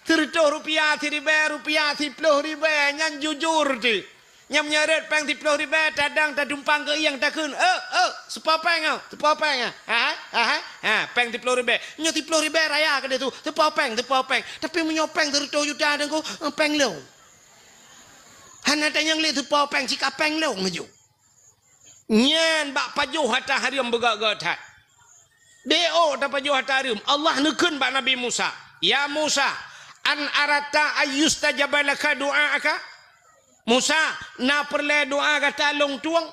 Seureutôh rupiah, siribée rupiah, siploh ribée, nyan jujur teuh. Nyan meunyoe rot péng siploh ribée, tadang tatumpang keu ieng takheun, "Eh, eh, seupo péng, oh, seupo péng, ah. Ha, ha, ha, ha, péng siploh ribée." Nyoe siploh ribée raya keudeh tu, "Seupo péng, seupo péng." Tapi meunyoe péng seureutôh juta, Teungku, eh, péng lôn. Hana tanyong lé seupo péng, sika péng lôn laju. Nyan bak pajoh ata hareuem beugét-gét that. Deo tapajoh ata hareuem. Allah neukheun bak Nabi Musa, "Ya Musa, an aratta ayyustajaba laka du'aaka?" "Musa, na peureulée doá gata lôn tueng?"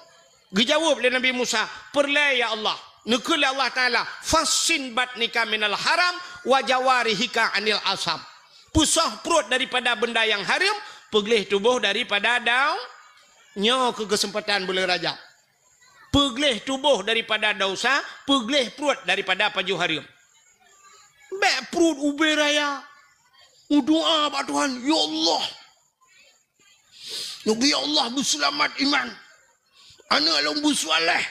Geujaweueb lé Nabi Musa, "Peureulée, ya Allah." Neukheun lé Allah Taala, "Fassin batnika minal haram wa jawarihika anil asam." Peusoh pruet daripada benda nyang hareuem, peugleh tuboh daripada dau-, nyoe keu keuseumpatan buleuen Rajab. Peugleh tuboh daripada desya, peugleh pruet daripada pajoh hareuem. Bék pruet ubé raya. Udoá bak Tuhan, "Ya Allah, neubi Allah beuseulamat iman. Aneuk lôn beusuléh.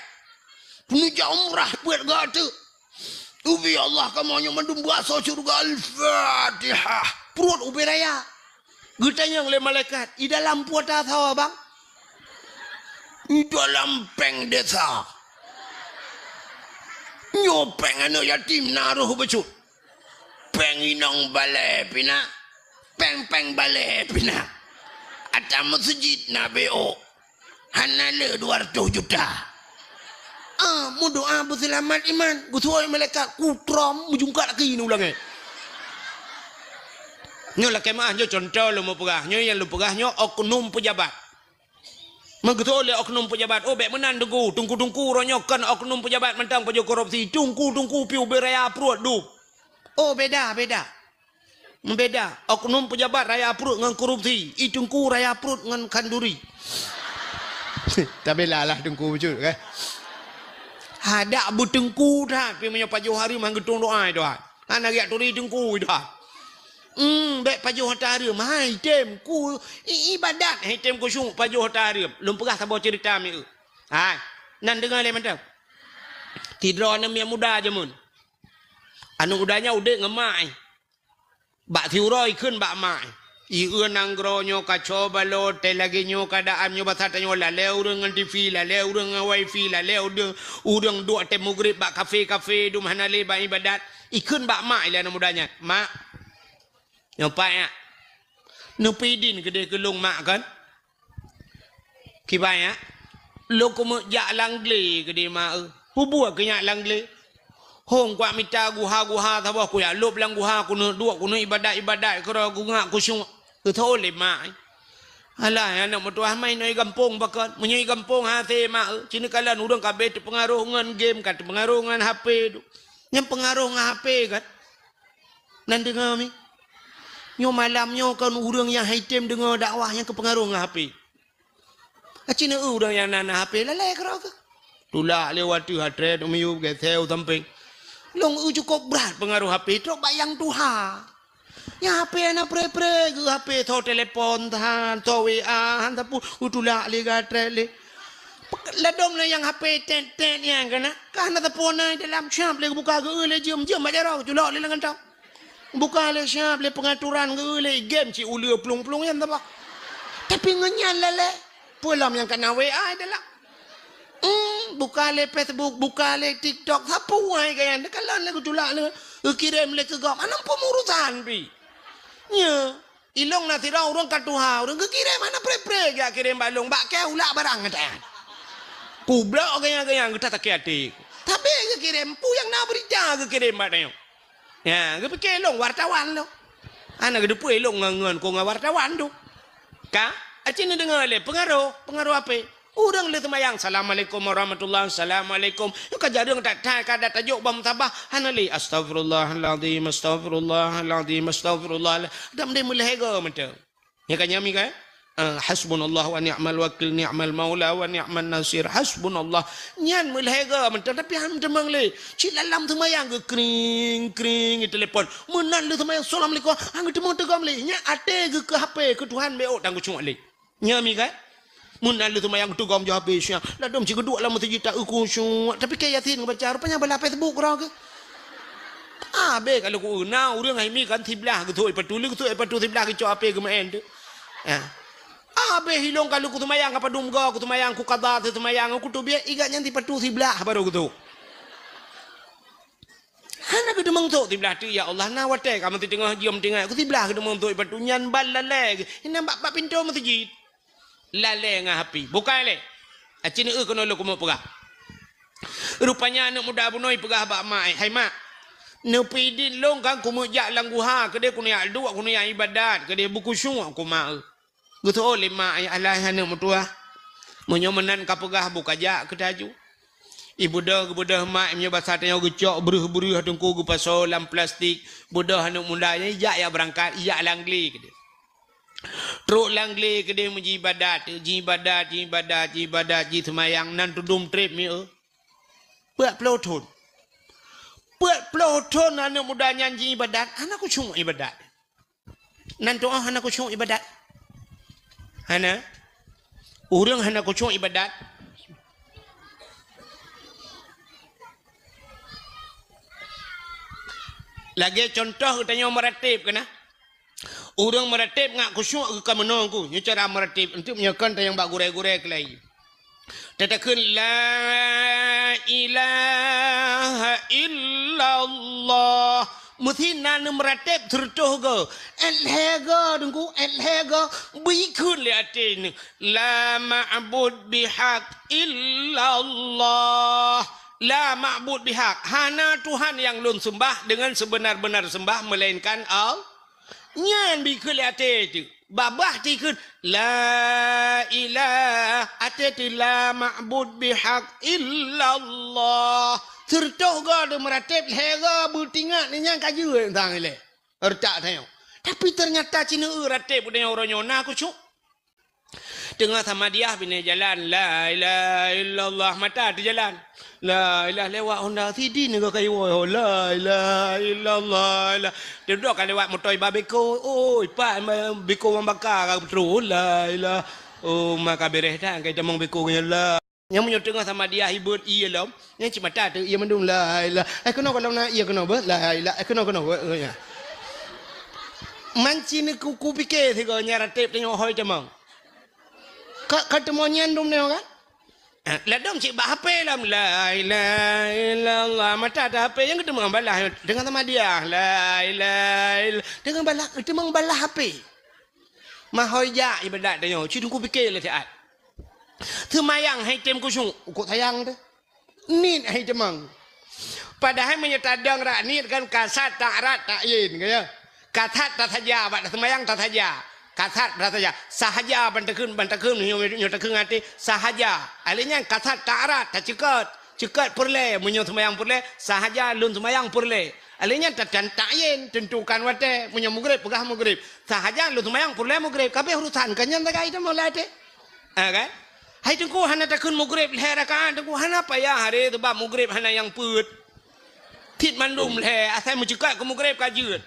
Neujak umrah peuet gata. Neubi Allah kamoe nyoe mandum beuasoe syeuruga." Al-Fatihah. Pruet ubé raya. Geutanyong lé malaikat, "I dalam peue ata asoe, Bang?" "I dalam péng desa. Nyoe péng aneuk yatim na roh bacut. Péng inong balée pih na. Péng-péng balée pih na. Ata meuseujid na B O. Hana le dua ratus juta. Ah, meudoa beuseulamat iman, geusuai malaikat, kutrom meujungkat laki ni ulangé. Nyoe lakée meuah, nyoe contoh lôn meupeugah. Nyoe nyang lôn peugah nyoe oknum peujabat. Meugeutôi lé oknum peujabat, "Oh, bék meunan, Teungku. Teungku-teungku uroe nyoe kon oknum peujabat mantong pajoh korupsi. Teungku-teungku piu beu raya pruet dup." Oh, beda, beda. Meubeda. Oknum peujabat raya pruet ngon korupsi. I teungku raya pruet ngon khanduri. Tabela lah teungku bacut, kan? Hadak beuteungku that, pi meunyoe pajoh hareuem han geutueng doa, Tuhan. Hana geujak turi teungku dah. Hmm, bék pajoh hareuem. Hai, tem ku i-, ibadat, hai tem kusyuk pajoh hareuem. Lôn peugah saboh ceurita mieu. Hai, nan deungoe lé mantong. Sidroe aneuk miet muda jameun. Aneuk muda nyan udeb ngon mak, eh. Bak siuroe ikheun bak mak, eh. Ieu nanggroe nyoe kaco balot, teuh lagée nyoe keuadaan nyoe basa tanyoe lalée ureuëng ngon T V, lalée ureuëng ngon wifi, lalée ureuëng, ureuëng duek teuh mugreb bak kafe-kafe, dum hana lé bak ibadat. Ikheun bak mak ilée aneuk muda nyan, "Mak, nyoe pat nyak. Neupeudin keudeh keu lôn mak kon?" "Kiban nyak?" "Lôn keumeuk jak lam glé keudeh mak eu." "Peue buet keu nyak lam glé?" "Hom kuat mita guha-guha saboh, kujak lôb lam guha, keuneuk duek, keuneuk ibadat-ibadat, keudroe kungak kusyuk." Geutho lé mak. "Alah, aneuk meutuah, ma inoe i gampông pakon? Meunyoe i gampông hase mak eu, sineuk kalon ureuëng ka abéh teupeungaroh ngon game, ka teupeungaroh ngon H P tu. Nyang peungaroh ngon H P kan?" Nan deungoe mi. Nyoe malam nyoe kon ureuëng nyang han item deungoe dakwah nyang keupeungaroh ngon H P. Aci neu ureuëng nyang na, na H P lalée keudroe keuh. Tulak lé watée hatrét u miyueb geuseu sampéng. Lôn eu cukôp brat peungaroh H P trok bak nyang tuha. Nyang H P hana pre-pre geuh H P, tho telepon than, tho W A han sapeue, u tulak lé gatrét lé. Ladom lé nyang H P tet-tet nyang kana, ka hana sapeue na dalam, siab lé geubuka geu lé jeuem-jeuem bak jaroe, culok lé lam kantong. Buka lé siab lé peungaturan geu lé game cit uleue plueng-plueng nyan taba. Tapi ngon nyan lalée, peue lom nyang kana W A dalam. Hmm, buka lé Facebook, buka lé TikTok, sapeue hai gaya nyan, kalon lé geutulak lé, geukirém lé keu gob, hana peumurusan pi. Nya, ilong na sidroe ureuëng ka tuha, ureuëng geukirém hana pre-pre geujak kirém bak lôn, bak kée ulak barang gata nyan. Kublok gaya-gaya geuta sakét até. Tapi geukirém, peue nyang na beurita geukirém bak tanyoe. Ya, geupike lôn wartawan lôn. Hana geuteupeue lôn ngon, ngon, kon ngon wartawan tu. Ka? Aci neudeungoe lé, peungaroh, peungaroh H P. Ureuëng lheueh seumayang, "Assalamualaikum warahmatullahi, assalamualaikum." Nyoe ka jareueng that-that, ka dat tajok bak musabah, hana lé, "Astaghfirullahalazim, astaghfirullahalazim, astaghfirullah." Dam deh meulhèe goe mantong. Nyan ka nyami kan? Ah, "Hasbunallah wa ni'mal wakil, ni'mal maula wa ni'man nasir. Hasbunallah." Nyan meulhèe goe mantong, tapi han teumeung lé. Cit lam-lam seumayang geu kring, kring, geu telepon. Meunan lheueh seumayang, "Assalamualaikum." Han geuteumeung teugom lé. Nyan até geu keu H P, keu Tuhan B O tan geucok lé. Nyami kan? Meunan lheueh seumayang teugom jih habéh siang. Ladom cit geuduek lam meuseujid ta-eu khusyuk. Tapi keu Yasin geubaca, rupanya bala Facebook keudroe keuh. Abéh ka lheueh ku-, na ureuëng hai mi kan siblah geuthok ipatu, lheueh geuthok ipatu siblah geucok H P geumeu'en tu. Ha. Abéh ilong ka lheueh kuseumayang ka padum goe, kuseumayang kukada, seumayang kuteubiet, igat nyan sipatu siblah baru geuthok. Hana geuteumeung thok siblah teuk, ya Allah, na watée ka meuteungoh jeuem tinggai, ku siblah geuteumeung thok ipatu nyan ban lalée, inan bak, bak pintoe meuseujid. Lalée ngon H P. Bukai lé. Aci neu keunoe lôn keumeung peugah. Rupanya aneuk muda bunoe peugah bak mak, "Hai mak, neupeudin lôn kan keumeung jak lam guha, keudeh keuneuk jak duek, keuneuk jak ibadat, keudeh bukhusyuk keu mak." Geutho lé mak, "Alah aneuk meutuah. Meunyoe meunan ka peugah, bu kajak keu taju." Ibeudôh, geubeudôh mak, meunyoe basa tanyoe geucok breuh-breuh teungku geupasoe lam plastik, beudôh aneuk muda nyan ijak jak beurangkat, ijak lam glé keudeh. Trok lam glé keudeh meujiibadat, jiibadat, jiibadat, jiibadat, jiseumayang, nan teudum treb mieu. Peuet ploh thon. Peuet ploh thon aneuk muda nyan jiibadat, hana khusyuk ibadat. Nan tu'oh hana khusyuk ibadat. Hana. Ureuëng hana khusyuk ibadat. Lagée contoh geutanyoe meurateb keunan. Ureuëng meurateb ngat khusyuk geuka meunoe ku. Nyoe cara meurateb. Untuk meunyoe kon tanyong bak gurée-gurée keulai. Tatakheun la ilaha illallah Meusi na neumeuratéb sireutôh goe. Ét lhèe goe, Teungku, ét lhèe goe. Bri kheun lé até neuh, "La ma'bud bihaq illallah." La ma'bud bihaq. Hana Tuhan nyang lôn seumbah deungon seubeuna-beuna seumbah meulainkan Allah. Nyan bri kheun lé até teuh. Babah ti kheun, "La ilah." Até teuh, "La ma'bud bihaq illallah." Sireutôh goe neumeuratéb, lhèe goe beutingat, nyan ka jeuet sang ilèe. Reutak tanyoe. Tapi teunyata ci neueu ratéb tanyoe uroe nyoe na khusyuk. Teungoh samadiyah binéh jalan, "La ilaha illallah," mata teujalan. "La ilaha," lewat honda sidin ka kayu, "La ilaha illallah, la." Teuduek ka lewat moto iba beko, "Oi, pak, beko wang baka ka beutôi, la ilaha." Oh, maka bereh dah, angkai tamong beko nyan, la. Nyang meunyoe teungoh samadiyah ibeut ié lom, nyang cit mata teuh ié mandum, "La ilaha." Eh, keunoe gohlom na ié keunoe beuh, "La ilaha." Eh, keunoe, keunoe beuh, eh, nya. Man ci neuku-, kupike sigoe nyan ratéb tanyoe hôi tamong. Ka, ka teumo nyan dum nyoe kan? Eh, ladom cit bak H P lom, "La ilaha illallah." Mata teuh H P nyang geuteumong balah, teungoh samadiyah, "La ilaha ill-," teungoh balah, geuteumong balah H P. Mahôi jak ibadat tanyoe, ci Teungku pike lé siat. Seumayang hai tem khusyuk, ukok sayang teuh. Niet hai teumang. Padahai meunyoe tadong rak niet kan kasat ta'arat ta'yin, kan ya? Kasat tasaja, bak taseumayang tasaja. Kasat tasaja. Sahaja ban takheun, ban takheun, nyoe, nyoe takheun até, sahaja. Alèh nyan kasat ta'arat, taceukot. Ceukot peureulèe, meunyoe seumayang peureulèe, sahaja lôn seumayang peureulèe. Alèh nyan ta-, tan-, ta'yin, tentukan watèe, meunyoe mugrib, peugah mugrib. Sahaja lôn seumayang peureulèe mugrib, ka abéh urusan, ka nyan sagai teuma lam até. Ha, kan? Hai Teungku, hana takheun mugrib lhèe rakaat, Teungku, hana payah aré, sabab mugrib hana nyang peuet. Cit mandum lhèe, asai meuceukot keu mugrib ka jeuet.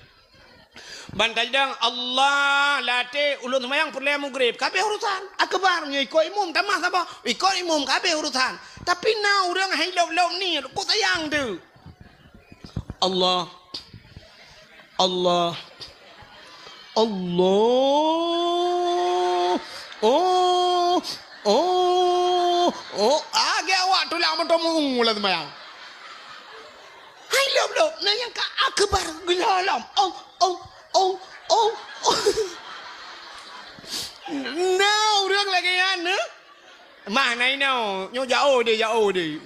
Ban tadong Allah lam até, ulôn seumayang peureulèe mugrib, ka abéh urusan. Akbar, nyoe ikot imum, tamah saboh, ikot imum, ka abéh urusan. Tapi na ureueng hai lôb-lôb niet, kok sayang teuh. Allah. Allah. Allah. Oh. Oh. Oh. Agak awak tulak moto muung mula sembahyang. Hai lôb-lôb, na nyang ka akbar geulah lom. Oh, oh, oh, oh, oh. Na ureueng lagèe nyan, eh? Mah na inoe, nyoe jaoh deh, jaoh deh.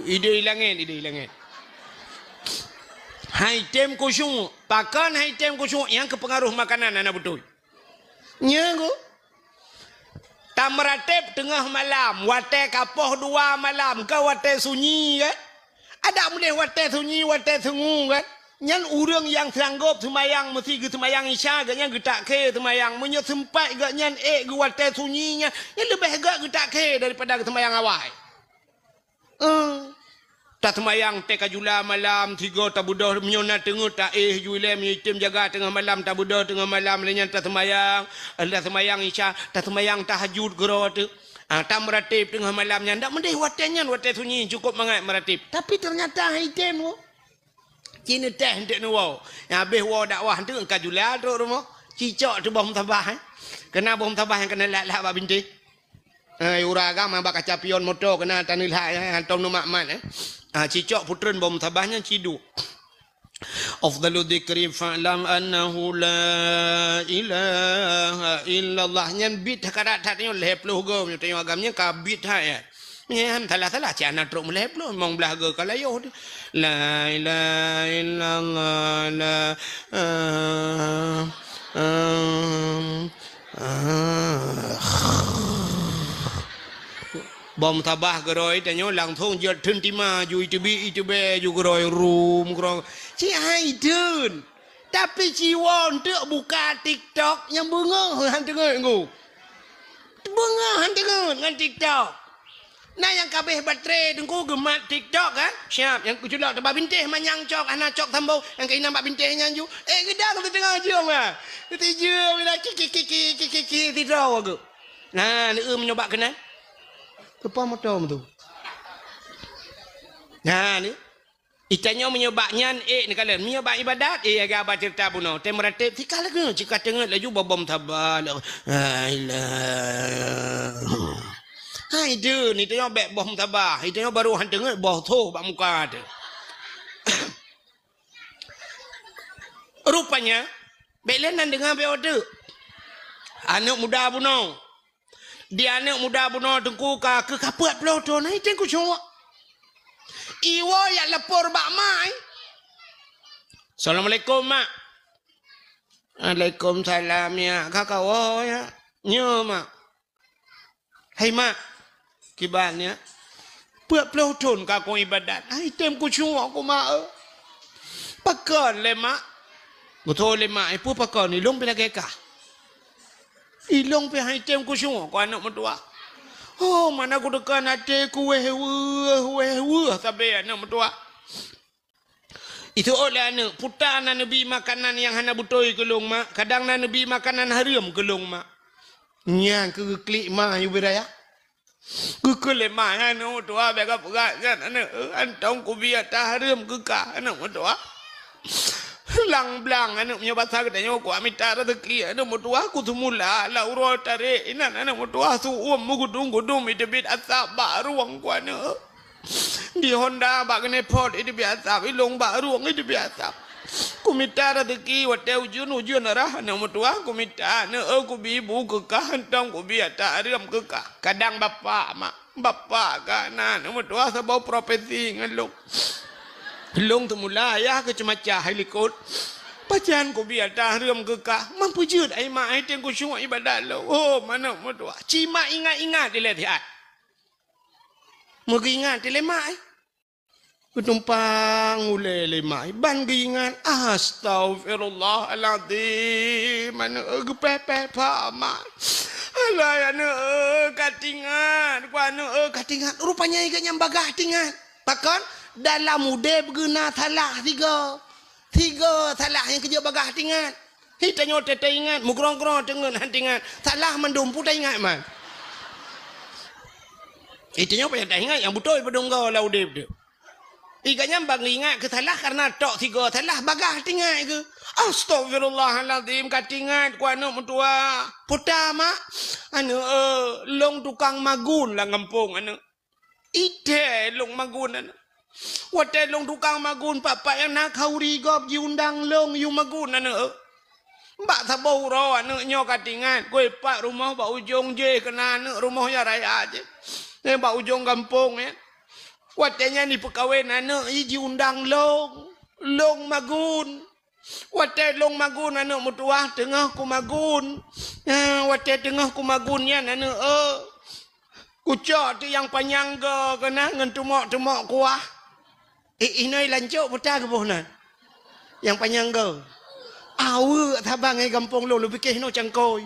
Idéh langèt, idéh langèt. Hai tem khusyuk, pakon hai tem khusyuk nyang keupeungaroh makanan hana beutôi. Nyan ku. Tameurateb teungoh malam, watèe ka poh dua malam, ka watèe sunyi kan? Adak meudeh watèe sunyi, watèe sungu kan? Nyan ureueng nyang sanggob seumayang meusi geuseumayang Isya, gobnyan geutak khe seumayang. Meunyoe seumpat gobnyan ék geuwatèe sunyi nyan, nyan leubeh gèt geutak khe daripada geuseumayang awai. Eh, taseumayang teuka jula malam, sigoe tabeudôh, meunyoe na teungeut taéh ju ilèe, meunyoe item jaga teungoh malam, tabeudôh teungoh malam, lheueh nyan taseumayang, taseumayang Isya, taseumayang tahajud keudroe teuk. Ah, tameurateb teungoh malam nyan, dak meudeh watèe nyan, watèe sunyi, cukôp mangat meurateb. Tapi teunyata han item woe. Ci neuteh eunteuk neuwoe. Nyang habéh woe dakwah eunteuk ka jula trok rumoh. Ci cok teuh boh musabah, eh. Keunan boh musabah nyang keuneulak-lak bak bintéh. Eh, ura agam bak kaca pion moto keunan taneulak, eh, hantom neumat-mat, eh. Ah, ci cok putreun boh musabah nyan ci duek. Afdalu dzikri fa'lam annahu la ilaha illallah. Nyan bit that karat that nyoe lhèe ploh goe, meunyoe tanyoe agam nyan ka bit that, ya. Nyan salah-salah, cit hana trok meulhèe ploh, limong blaih goe ka layoh teuh. La ilaha illallah, la, ah, ah, ah. Boh musabah geurôi tanyoe langsong jeuet theun tima ju iteubiet iteubiet ju geurôi rum geurôi. Ci hai theun. Tapi ci woe eunteuk buka TikTok nyang beungoh han teungeut nggu. Beungoh han teungeut ngon TikTok. Na nyang ka abéh baterai teungku geumat TikTok kan? Siap, nyang keuculok teubak bintéh manyang cok, hana cok sambông, nyang keuinam bak bintéh nyan ju. Eh, geudang teuteungoh jeuem ah. Teuteujeuem ila ki, ki, ki, sidroe geuh. Na, neueu meunyoe bak keunan. Keupa moto meutu. Na, ni. Itanyoe meunyoe bak nyan, ék neukalon. Meunyoe bak ibadat, ék, ya, gaba ceurita bunoe. Tem rateb, sika lagèe, sika teungeut laju bobom saba. Hai la. Hai deuh, ni tanyoe bèk boh saba. Itanyoe baru han teungeut boh tho bak muka teuh. Rupanya, bèk lé nan deungö bèk teuk. Aneuk muda bunoe. Di aneuk muda bunoe teungku ka keu ka peuet ploh thon, hai tem khusyuk. Iwoe jak lapor bak mak, eh. "Assalamualaikum, Mak." "Waalaikumsalam, ya. Ka kawoe, ya?" "Nyo, Mak." "Hai, Mak, kiban, ya. Peuet ploh thon ka kong ibadat. Hai tem khusyuk kong, Mak, eh." "Pakon lé, Mak?" "Beutôi lé, Mak, eh, peue pakon, ilong pih lagèe kah. Ilong pih hai tem khusyuk kong aneuk meutuwah. Oh, mana kuteuka até ku wéh weueh, wéh weueh sabé aneuk meutuwah." Itu lé aneuk, "Peue na neubi makanan nyang hana beutôi keu lôn, Mak. Kadang na neubi makanan hareuem keu lôn, Mak." Nyan keuh geuklik ma yue bri raya. Geukheun lé ma nyan, "Aneuk meutuwah, bèk kapeugah nyan, aneuk, eh, hantom kubi ata hareuem keu kah, aneuk meutuwah. Blang-blang, aneuk, meunyoe basa geutanyoe, kuat mita raseuki, aneuk meutuwah, kuseumula lam uroe tarek inan, aneuk meutuwah, su-uem meugudum-gudum iteubiet asap bak rueng ku, aneuk." Di honda bak keuneuk phot, itu biasa, ilong bak rueng, itu biasa. Kumita raseuki watèe ujeuen, ujeuen rhah, aneuk meutuwah, kumita, aneuk, eh, kubi bu keu kah, hantom kubi ata hareuem keu kah. Kadang bapak, mak, bapak ka na, aneuk meutuwah, saboh profesi ngon lôn. Lôn teumula, ayah keu ceumacah hai likot. Pajan kubi ata hareuem keu kah. Man peujeuet ai mak, ai tem khusyuk ibadat lôn. Oh, aneuk meutuwah. Cit mak ingat-ingat ilèe siat. Meugeuingat lé mak, eh. Geutumpang ulèe lé mak, eh. Ban geuingat, "Astaghfirullahalazim, aneuk, eh, geupèh-pèh pha mak. Alah, aneuk, eh, ka teuingat, ku aneuk, eh, ka teuingat." Rupanya geuh nyan bagaih teuingat. Pakon? Dalam udép geuh na salah sigoe. Sigoe salah nyang keujeuet bagaih teuingat. Hi tanyoe teuingat, meugrong-grong teungeut han teuingat. Salah mandum peue taingat man. Hi tanyoe payah taingat nyang beutôi padum goe lam udép teuh. Hi geuh nyan ban geuingat keu salah kareuna tok sigoe salah bagaih teuingat keuh. Astaghfirullahalazim, ka teuingat ku aneuk meutuwah. Peue ta mak? Aneuk, eh, lôn tukang magun lam gampông aneuk. Itèe lôn magun aneuk. Watèe lôn tukang magun, pat-pat nyang na khauri gob jiundang lôn yue magun aneuk. Bak saboh uroe aneuk nyoe ka teuingat, keu pat rumoh bak ujong jéh keunan aneuk rumoh nyang raya jéh. Nyan bak ujong gampông nyan. Watèe nyan jipeukawen aneuk, i jiundang lôn. Lôn magun. Watèe lôn magun aneuk meutuwah teungoh kumagun. Eh, watèe teungoh kumagun nyan aneuk, eh. Kucok teuk nyang panyang goe keunan ngon teumok-teumok kuah. Eh, inoe lancok peue ta geuboh nan. Nyang panyang goe. Aweuek saban ngon gampông lôn, lôn piké inoe cangkôi.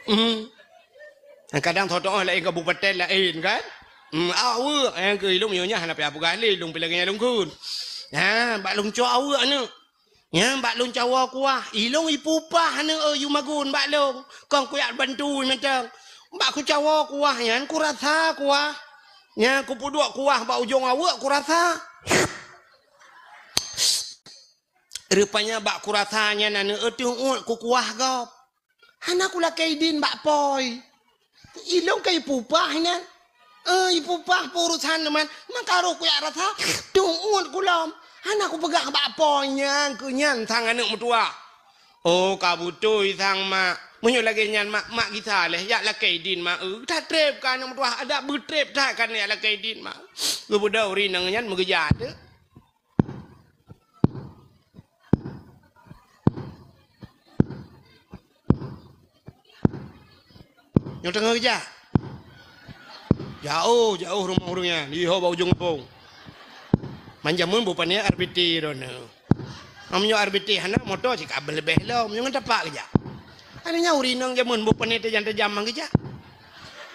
Hmm. Kadang tho-tho laén kabupaten laén kan. Hmm, aweuek, eh, keu ilong nyoe nyan hana payah peugah lé, ilong pih lagèe nyan lôn kheun. Ha, bak lôn cok aweuek aneuk. Nyan bak lôn cawoe kuah, ilong ipeupah aneuk, eh, yue magun bak lôn. Kon kujak bantu mantong. Bak kucawoe kuah nyan kurasa kuah. Nyan kupeuduek kuah bak ujong aweuek kurasa. Rupanya bak kurasa nyan aneuk, eh, teuôt kukuah gob. Hana kulakèe idin bak pôi. Ilong ka ipeupah nyan. Eh, ipeupah peurusan nyan. Maka roh kujak rasa, teuôt kulom. Hana kupeugah bak pôi nyan, keu nyan sang aneuk meutuwah. Oh, ka beutôi sang mak. Meunyoe lagèe nyan mak, mak gisa lé, jak lakèe idin mak. Eh, that trép ka aneuk meutuwah, adak beutrép that ka jak lakèe idin mak. Geubeudôh ureueng inong nyan meugeujak teuh. Nyoe teungoh geujak. Jaoh, jaoh rumoh ureueng nyan. Di ho bak ujong gampông. Man jameun beu pané R B T droeneuh. Meunyoe R B T hana, moto cit ka leubeh lom. Nyoe ngon tapak geujak. Aneuk nyan ureueng inong jameun beu pané tajam-tajam man geujak.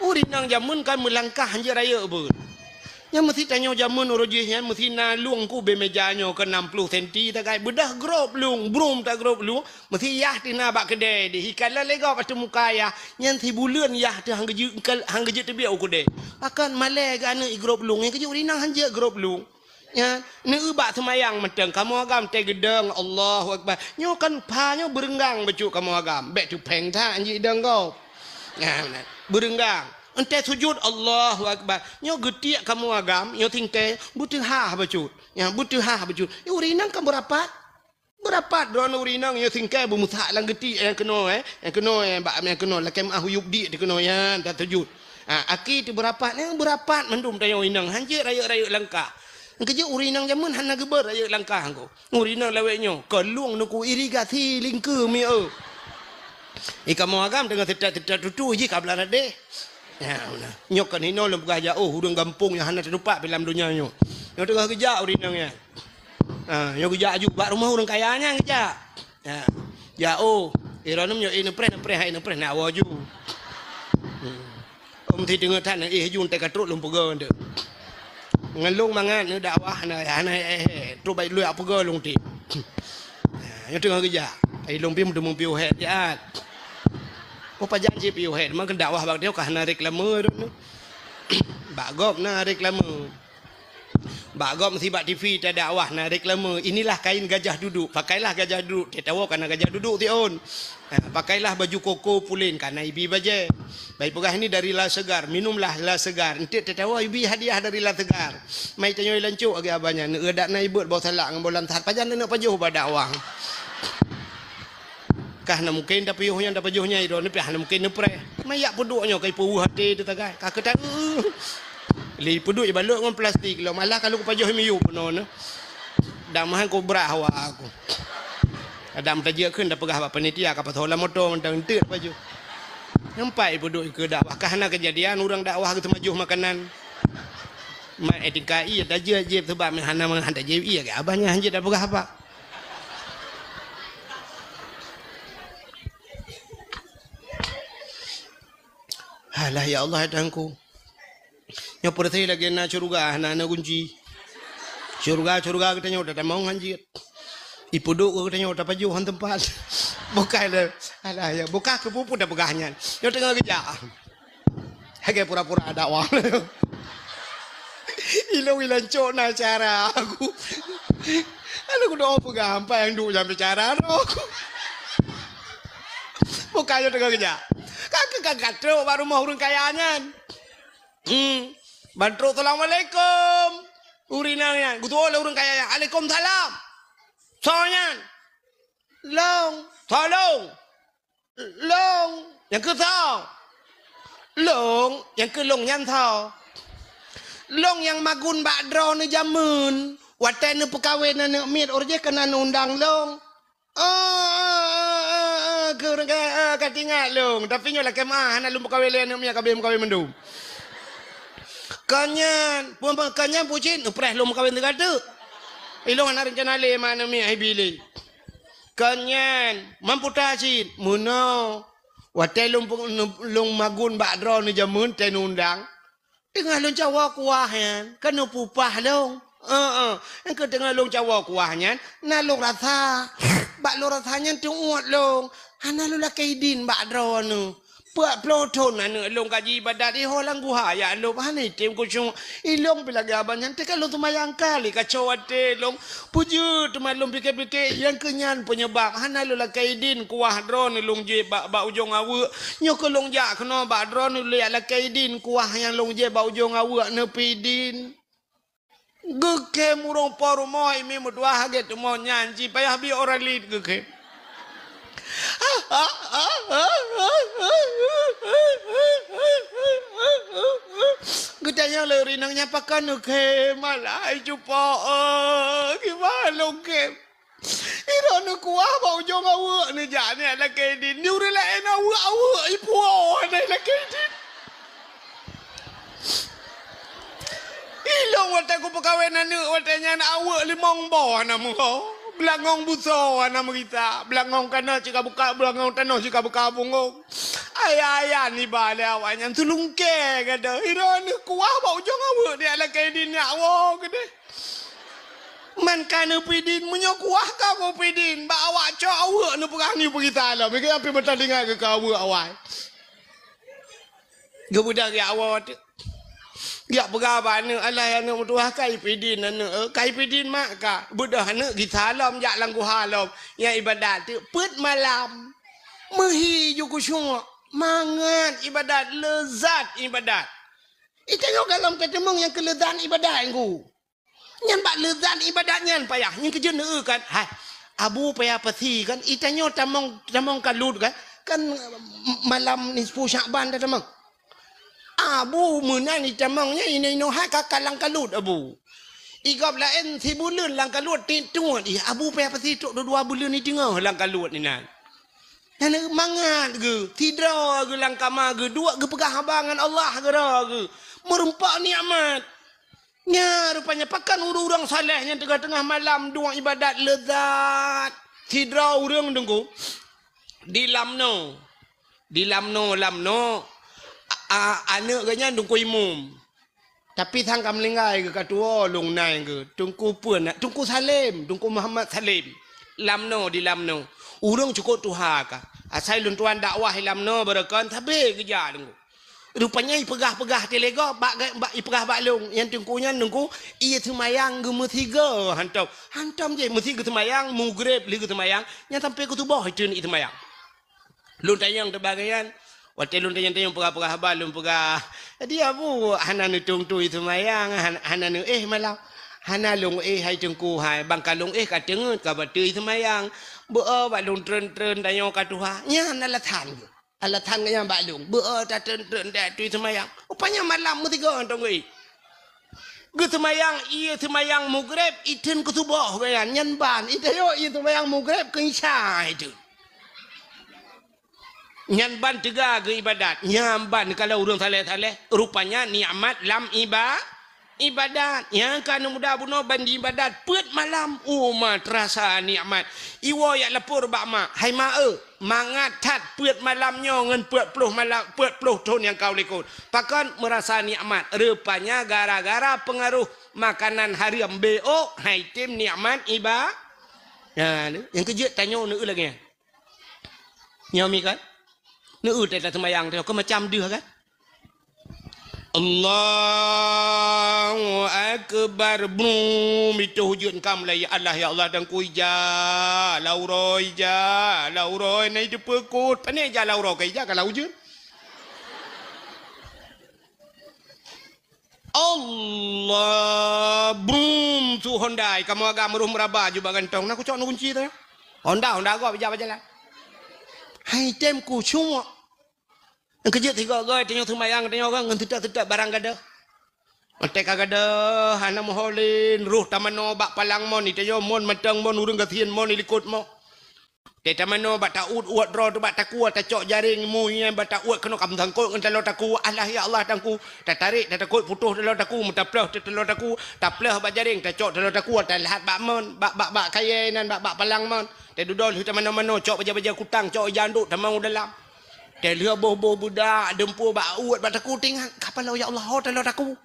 Ureueng inong jameun kan meulangkah hanjeuet rayeuk beuet. Nyan meusi tanyoe jameun uroe jih nyan meusi na lueng keu ubé meja nyoe keu nam ploh senti tagai beudah grob lueng, brum ta grob lueng, meusi yah teuh na bak keudè deh. Ikalon lé gob ateueh muka yah, nyan sibuleuen yah teuh han geujeuet, han geujeuet teubiet u keudè. Pakon malèe geuh aneuk i grob lueng, nyan keuh jeuet ureueng inong hanjeuet grob lueng. Nyan, neueu bak seumayang mantong, kamoe agam teugeudong, Allahu Akbar. Nyoe kan pha nyoe beureunggang bacut kamoe agam. Bèk teuphèng that hanjeuet idong gob. Nyan, beureunggang. Entée sujut, Allahu Akbar. Nyoe geutiek kamoe agam, nyoe singkée, beuteuhah bacut. Ya, beuteuhah bacut. Eh, ureueng inong kan beurapat. Beurapat droeneuh ureueng inong, nyoe singkée beumusak lam geutiek nyang keunoe, eh. Nyang keunoe, eh, bak nyang keunoe, lakée meu'ah uyueb diek di keunoe, ya, entah sujut. Ha, aki teuh beurapat, eh, beurapat mandum tanyoe inong, hanjeuet rayeuk-rayeuk langkah. Keujeuet ureueng inong jameun hana geubeuet rayeuk langkah ko. Ureueng inong lawét nyoe, keulueng nuku irigasi lingkeu mieu. I kamoe agam teungoh seutat-seutat tutu jih ka blah radeh. Ya, beuna. Nyoe kan hinoe lôn peugah jak, oh, ureueng gampông nyang hana teutupat pi lam donya nyoe. Nyoe teungoh geujak ureueng inong nyan. Ha, nyoe geujak aju bak rumoh ureueng kaya nyan geujak. Ha, jak, oh, i droeneuh nyoe, eh, neupreh, neupreh, hai neupreh, nak woe aju. Hmm. Om ti teungoh that, eh, aju teuka trok lôn peugah tu. Ngon lôn mangat neudakwah na, hana, eh, eh, trok baik lôn peugah lôn ti. Ha, nyoe teungoh geujak. Ai lôn pih meuteumé piôh hét siat. Oh, pajan cit piôh hét, meukeun dakwah bak nyoe ka hana reklame droeneuh. Bak gob na reklame. Bak gob meusibat T V tadakwah na reklame, "Inilah kain gajah duduk, pakailah gajah duduk." Teuh tawoe ka na gajah duduk siôn. Ha, "Pakailah baju koko pulen, ka na ibi bajée. Baik peugah ini dari La Segar, minumlah La Segar." Enteuk teuh tawoe ibi hadiah dari La Segar. Mai tanyoe lancok lagée abah nyan, neueu dak na ibeuet boh salak ngon boh lam that, pajan neuneuk pajoh bak dakwah. Ka hana mungken tapiôh nyan tapajoh nyan, droeneuh pih hana mungken neupreh. Mayak peuduek nyoe ka ipeuweuh até teuh tagai. Ka keuta, lé peuduek ibalot ngon plastik lom. Alah ka lôn kupajoh miyueb bunoe nyoe. Dam han kubrah awak aku. Adam tajak kheun tapeugah bak panitia ka pasoe lam moto mantong enteuk tapajoh. Nampak ipeuduek keu dakwah. Ka hana keujadian ureueng dakwah geuteumajoh makanan. Mat etika ie tajak jieb sebab meuhana meuhan tajak ie ke abah nyan hanjeuet tapeugah apa. Alah, ya Allah, ya Tuhanku. Nyoe peureuté lagée na syeuruga, hana na gunci. Syeuruga-syeuruga geutanyoe tatamong hanjeuet. Ipeuduek geutanyoe tapajoh han teumpat. Bukai le. Alah, ya, buka keupeue-peue tapeugah nyan. Nyoe teungoh geujak. Lagée pura-pura dakwah. Ilong ilan cok na cara aku. Lalu kudoa peugah, "Ampai nyang duek nyang bicara tu." Bukan nyoe teungoh geujak. Ka keu ka gatrok bak rumoh ureueng kaya nyan. Hmm. Ban trok, "Assalamualaikum." Ureueng inong nyan, geutuwoe lé ureueng kaya nyan, "Alaikumsalam." Soe nyan? "Long." "Soe long?" "Long." "Nyang keu soe?" "Long." "Nyang keu long nyan soe?" "Long nyang magun bak droeneuh jameun. Watée neupeukawen aneuk miet, óh lheueh jih ka na neuundang long." "Oh, oh, oh, oh, oh, keu ureueng ka, oh, ka teuingat long. Tapi nyoe lakée meu'ah, hana lôn peukawen lé aneuk miet, ka abéh meukawen mandum." "Kon nyan, peue, peue, kon nyan peue cit, neupreh lôn meukawen teuka teuk. Ilong hana reuncana lé ma aneuk miet, hai bi lé." "Kon nyan, mamputa cit, meunoe. Watée lôn pe-, lôn magun bak droeneuh jameun tée neuundang, teungoh lôn cawoe kuah nyan, ka neupeupah lôn. Heeh, nyang keu teungoh lôn cawoe kuah nyan, na lôn rasa. Bak lôn rasa nyan teuôt lôn, hana lôn lakée idin bak droeneuh. Peuet ploh thon aneuk lôn ka jiibadat ihoe lam guha, ya lôn hana item khusyuk. Ilong pih lagée abah nyan teuka lôn seumayang kali kaco até lôn. Peue jeuet teuma lôn pike-pike, nyang keu nyan peunyebab hana lôn lakée idin kuah droeneuh lôn jieb bak, bak ujong aweuek. Nyoe keu lôn jak keunoe bak droeneuh lôn jak lakée idin kuah nyang lôn jieb bak ujong aweuek neupidin." Geukhem ureueng po rumoh, imi meutuah hagét teuma nyan, ci payah bi ora lit geukhem. Geutanyong lé ureueng inong nyan, "Pakon neukhem?" "Alah, hai cupo, eh, kiban lôn khem. Droeneuh kuah bak ujong aweuek neujak nyan lakée idin. Di ureueng laén aweuek-aweuek ipuwoe hana lakée idin. Ilong watée kupeukawen aneuk watée nyan aweuek limong boh hana meuho. Beulangong busoe hana meugisa. Beulangong kana cit ka buka, beulangong tanoh cit ka buka bungong. Ayah-ayah niba lé awaknyan seulungkée gata. Droeneuh kuah bak ujong aweuek neujak lakée idin nyak woe keudeh." Man ka neupidin, meunyoe kuah ka neupidin, bak awak cok aweuek neupeugah nyoe peugita lom, meukeue api meutalinggai keu aweuek awai. Geubeudôh jak woe teuk. Jak peugah bak aneuk, "Alah, aneuk meutuah, ka ipidin aneuk, eh, ka ipidin mak ka." Beudôh aneuk gisa lom jak lam guha lom, nyang ibadat teuk peuet malam. Meuhi ju khusyuk. Mangat ibadat, leuzat ibadat. Itanyoe galom tateumeung nyang keu leuzat ibadat, Teungku. Nyan bak leuzat ibadat nyan payah. Nyang keujeuet neueu kan, hai, Abu payah pasi kan, itanyoe tamong, tamong kalut kan, kan malam nisfu Syakban tatamong. Abu meunan itamong nyan inoe-inoe hai ka, ka lam kalut Abu. Igob laén sibuleuen lam kalut, tiep tuet ih, Abu payah pasi trok dua buleuen i teungoh lam kalut inan. Nyan mangat geuh, sidroe geuh lam kama geuh, duek geupeugah haba ngon Allah keudroe geuh. Meureumpok nikmat. Nya rupanya pakon ureuëng-ureuëng saleh nyang teungoh-teungoh malam duek ibadat leuzat. Sidroe ureuëng Teungku di Lamno. Di Lamno, Lamno, a, a, aneuëk geuh nyan Teungku Imum. Tapi sang ka meuninggai geuh ka tuwoe lôn nai geuh. Teungku peue na, Teungku Salem, Teungku Muhammad Salem. Lamno di Lamno. Ureuëng cukôp tuha ka. Asai lôn tuan dakwah i Lamno beureukan sabe geujak Teungku. Rupanya ipeugah-peugah teulego bak, bak ipeugah bak lôn. Nyang Teungku nyan Teungku, ie seumayang geumeusigoe hantom. Hantom jih meusi geuseumayang, mugreb lheueh geuseumayang, nyan sampoe keu suboh itreun ie seumayang. Lôn tanyong teuh bak geuh nyan. Watée lôn tanyong-tanyong peugah-peugah haba lôn peugah, "Jadi Abu hana neutueng-tueng ie seumayang, han-, hana neuéh malam?" "Hana lôn éh hai Teungku hai, bang ka lôn éh ka teungeut ka bateue ie seumayang. Beu-o bak lôn treun-treun tanyoe ka tuha." Nyan alasan geuh. Alasan geuh nyan bak lôn, beu-o tatreun-treun tateue ie seumayang. Rupanya malam meusigoe hantom geuéh. Geuseumayang ie seumayang mugreb, itreun keu suboh geuh nyan, nyan ban. Itanyoe ie seumayang mugreb keu isya itreun. Nyan ban teuga geuibadat. Nyan ban kalau ureuëng saleh-saleh, rupanya nikmat lam iba-, ibadat. Nyang ka neuh muda bunoe ban jiibadat peuet malam, uma teurasa nikmat. Iwoe jak lapor bak mak, "Hai mak eu, mangat that peuet malam nyoe ngon peuet ploh malam, peuet ploh thon nyang ka u likot. Pakon meurasa nikmat?" Rupanya gara-gara peungaroh makanan hareuem, B O, hai tem nikmat iba-, Nah, nyang keujeuet tanyoe neueu lagée nyan. Nyoe mi kan? Neueu teuh taseumayang teuh, keu macam deuh kan? Allahu Akbar. Brum, itu hujeuen ka mulai. Ya Allah, ya Allah, dan ku ija, lau roe ija, lau roe, na itu peukot. Pane ija lau roe, ka ija ka lau hujeuen. Allah, brum, su Honda, kamoe agam roh meuraba ju bak gantong. Na kucok na kunci tu. Honda, Honda gob ija bak jalan. Hai tem kucok. Nyang keujeuet sigoe-goe tanyoe seumayang tanyoe ngon teutak-teutak barang gadoh. Watée ka gadoh hana meuho lén, roh tamanoe bak palang mon, itanyoe mon mantong mon, ureuëng gasien mon ilikot mon. Teutamanoe bak taut uet droe teuh bak takue, tacok jareng mui nyan bak tauet keunoe ka meusangkot ngon taloe takue. Allah ya Allah tangku, tatarek tatakot putôh taloe takue, meutaploh teuh taloe takue, taploh bak jareng, tacok taloe takue, talhat bak mon, bak, bak, bak kayée nan, bak, bak palang mon. Teududoe lheueh tamanoe-manoe, cok bajée-bajée kutang, cok ija andok tamong u dalam. Teuh lheueh boh-boh beudak, deumpue bak uet bak takue, teuingat, ka paloe ya Allah, ho taloe takue.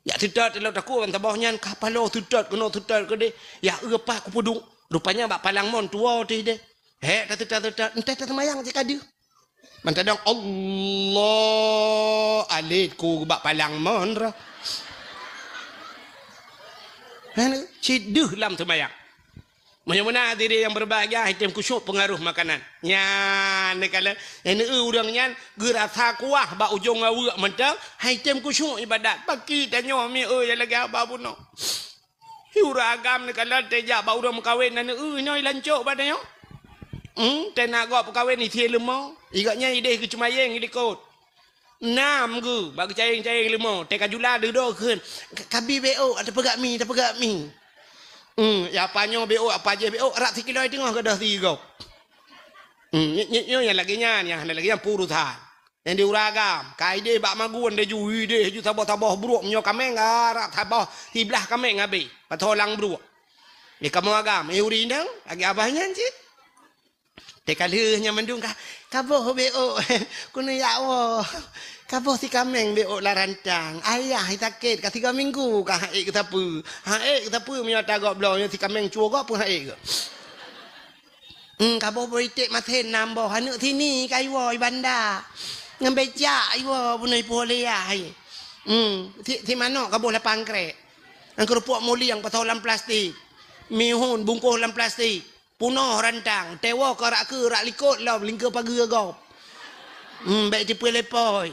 Jak teutot taloe takue ban saboh nyan, ka paloe teutot keunoe teutot keudeh. Ya eu pat kupeuduek. Rupanya bak palang mon tuwoe teuh deh. Hék tateutot-teutot, enteh taseumayang cit ka deuh. Ban tadong Allah alet ku bak palang mon roh. Hana, cit deuh lam seumayang. Meunyoe meunan hadirin nyang beubahgia, hai tem khusyuk peungaroh makanan. Nyan, neukalon, nyang neueu ureuëng nyan geurasa kuah bak ujong aweuek mantong, hai tem khusyuk ibadat. Paki tanyoe mi eu nyang lagée haba bunoe. Hi ureuëng agam neukalon teuh jak bak ureuëng meukawen na neueu nyoe lancok bak tanyoe. Hmm, teuh na gob peukawen isie leumo. Igak nyan ideh geuceumayeng ilikot. Nam geuh bak geucayeng-cayeng leumo, teuka jula dudoe kheun, "Ka-, kabi B O, tapeugah mi, tapeugah mi." Hmm, ya apa nyoe B O, apa jih B O, rab sikilo teungoh gadôh sigoe. Hmm, nyoe, nyoe, nyoe nyang lagée nyan, nyang hana lagée nyan peurusan. Nyang di ureuëng agam, ka ideh bak magun deh ju, ideh ju saboh-saboh bruek, meunyoe kaméng, ah, rab saboh siblah kaméng habéh, pasoe lam bruek. Di kamoe agam, eh, ureuëng inong, lagée abah nyan cit. Teuka lheueh nyan mandum ka, "Kaboh B O." Keuneuk jak woe. Kaboh si kaméng B O lam rantang. Ayah sakét ka tiga minggu ka haék geusapeue. Haék geusapeue meunyoe ata gob bloe nyoe si kaméng cue gob pun haék geuh. Hmm, kaboh beuiték masén nam boh. Aneuk sini ka iwoe i banda. Ngon becak iwoe bunoe ipoh lé yah. Hmm, si, si manok kaboh lapan krek. Ngon keurupuk mulieng pasoe lam plastik. Mihun bungkôh lam plastik. Punoh rantang, tewoe keu rak keue, rak likot lom lingkeue pageue gob. Hmm, bèk jipeulepoi.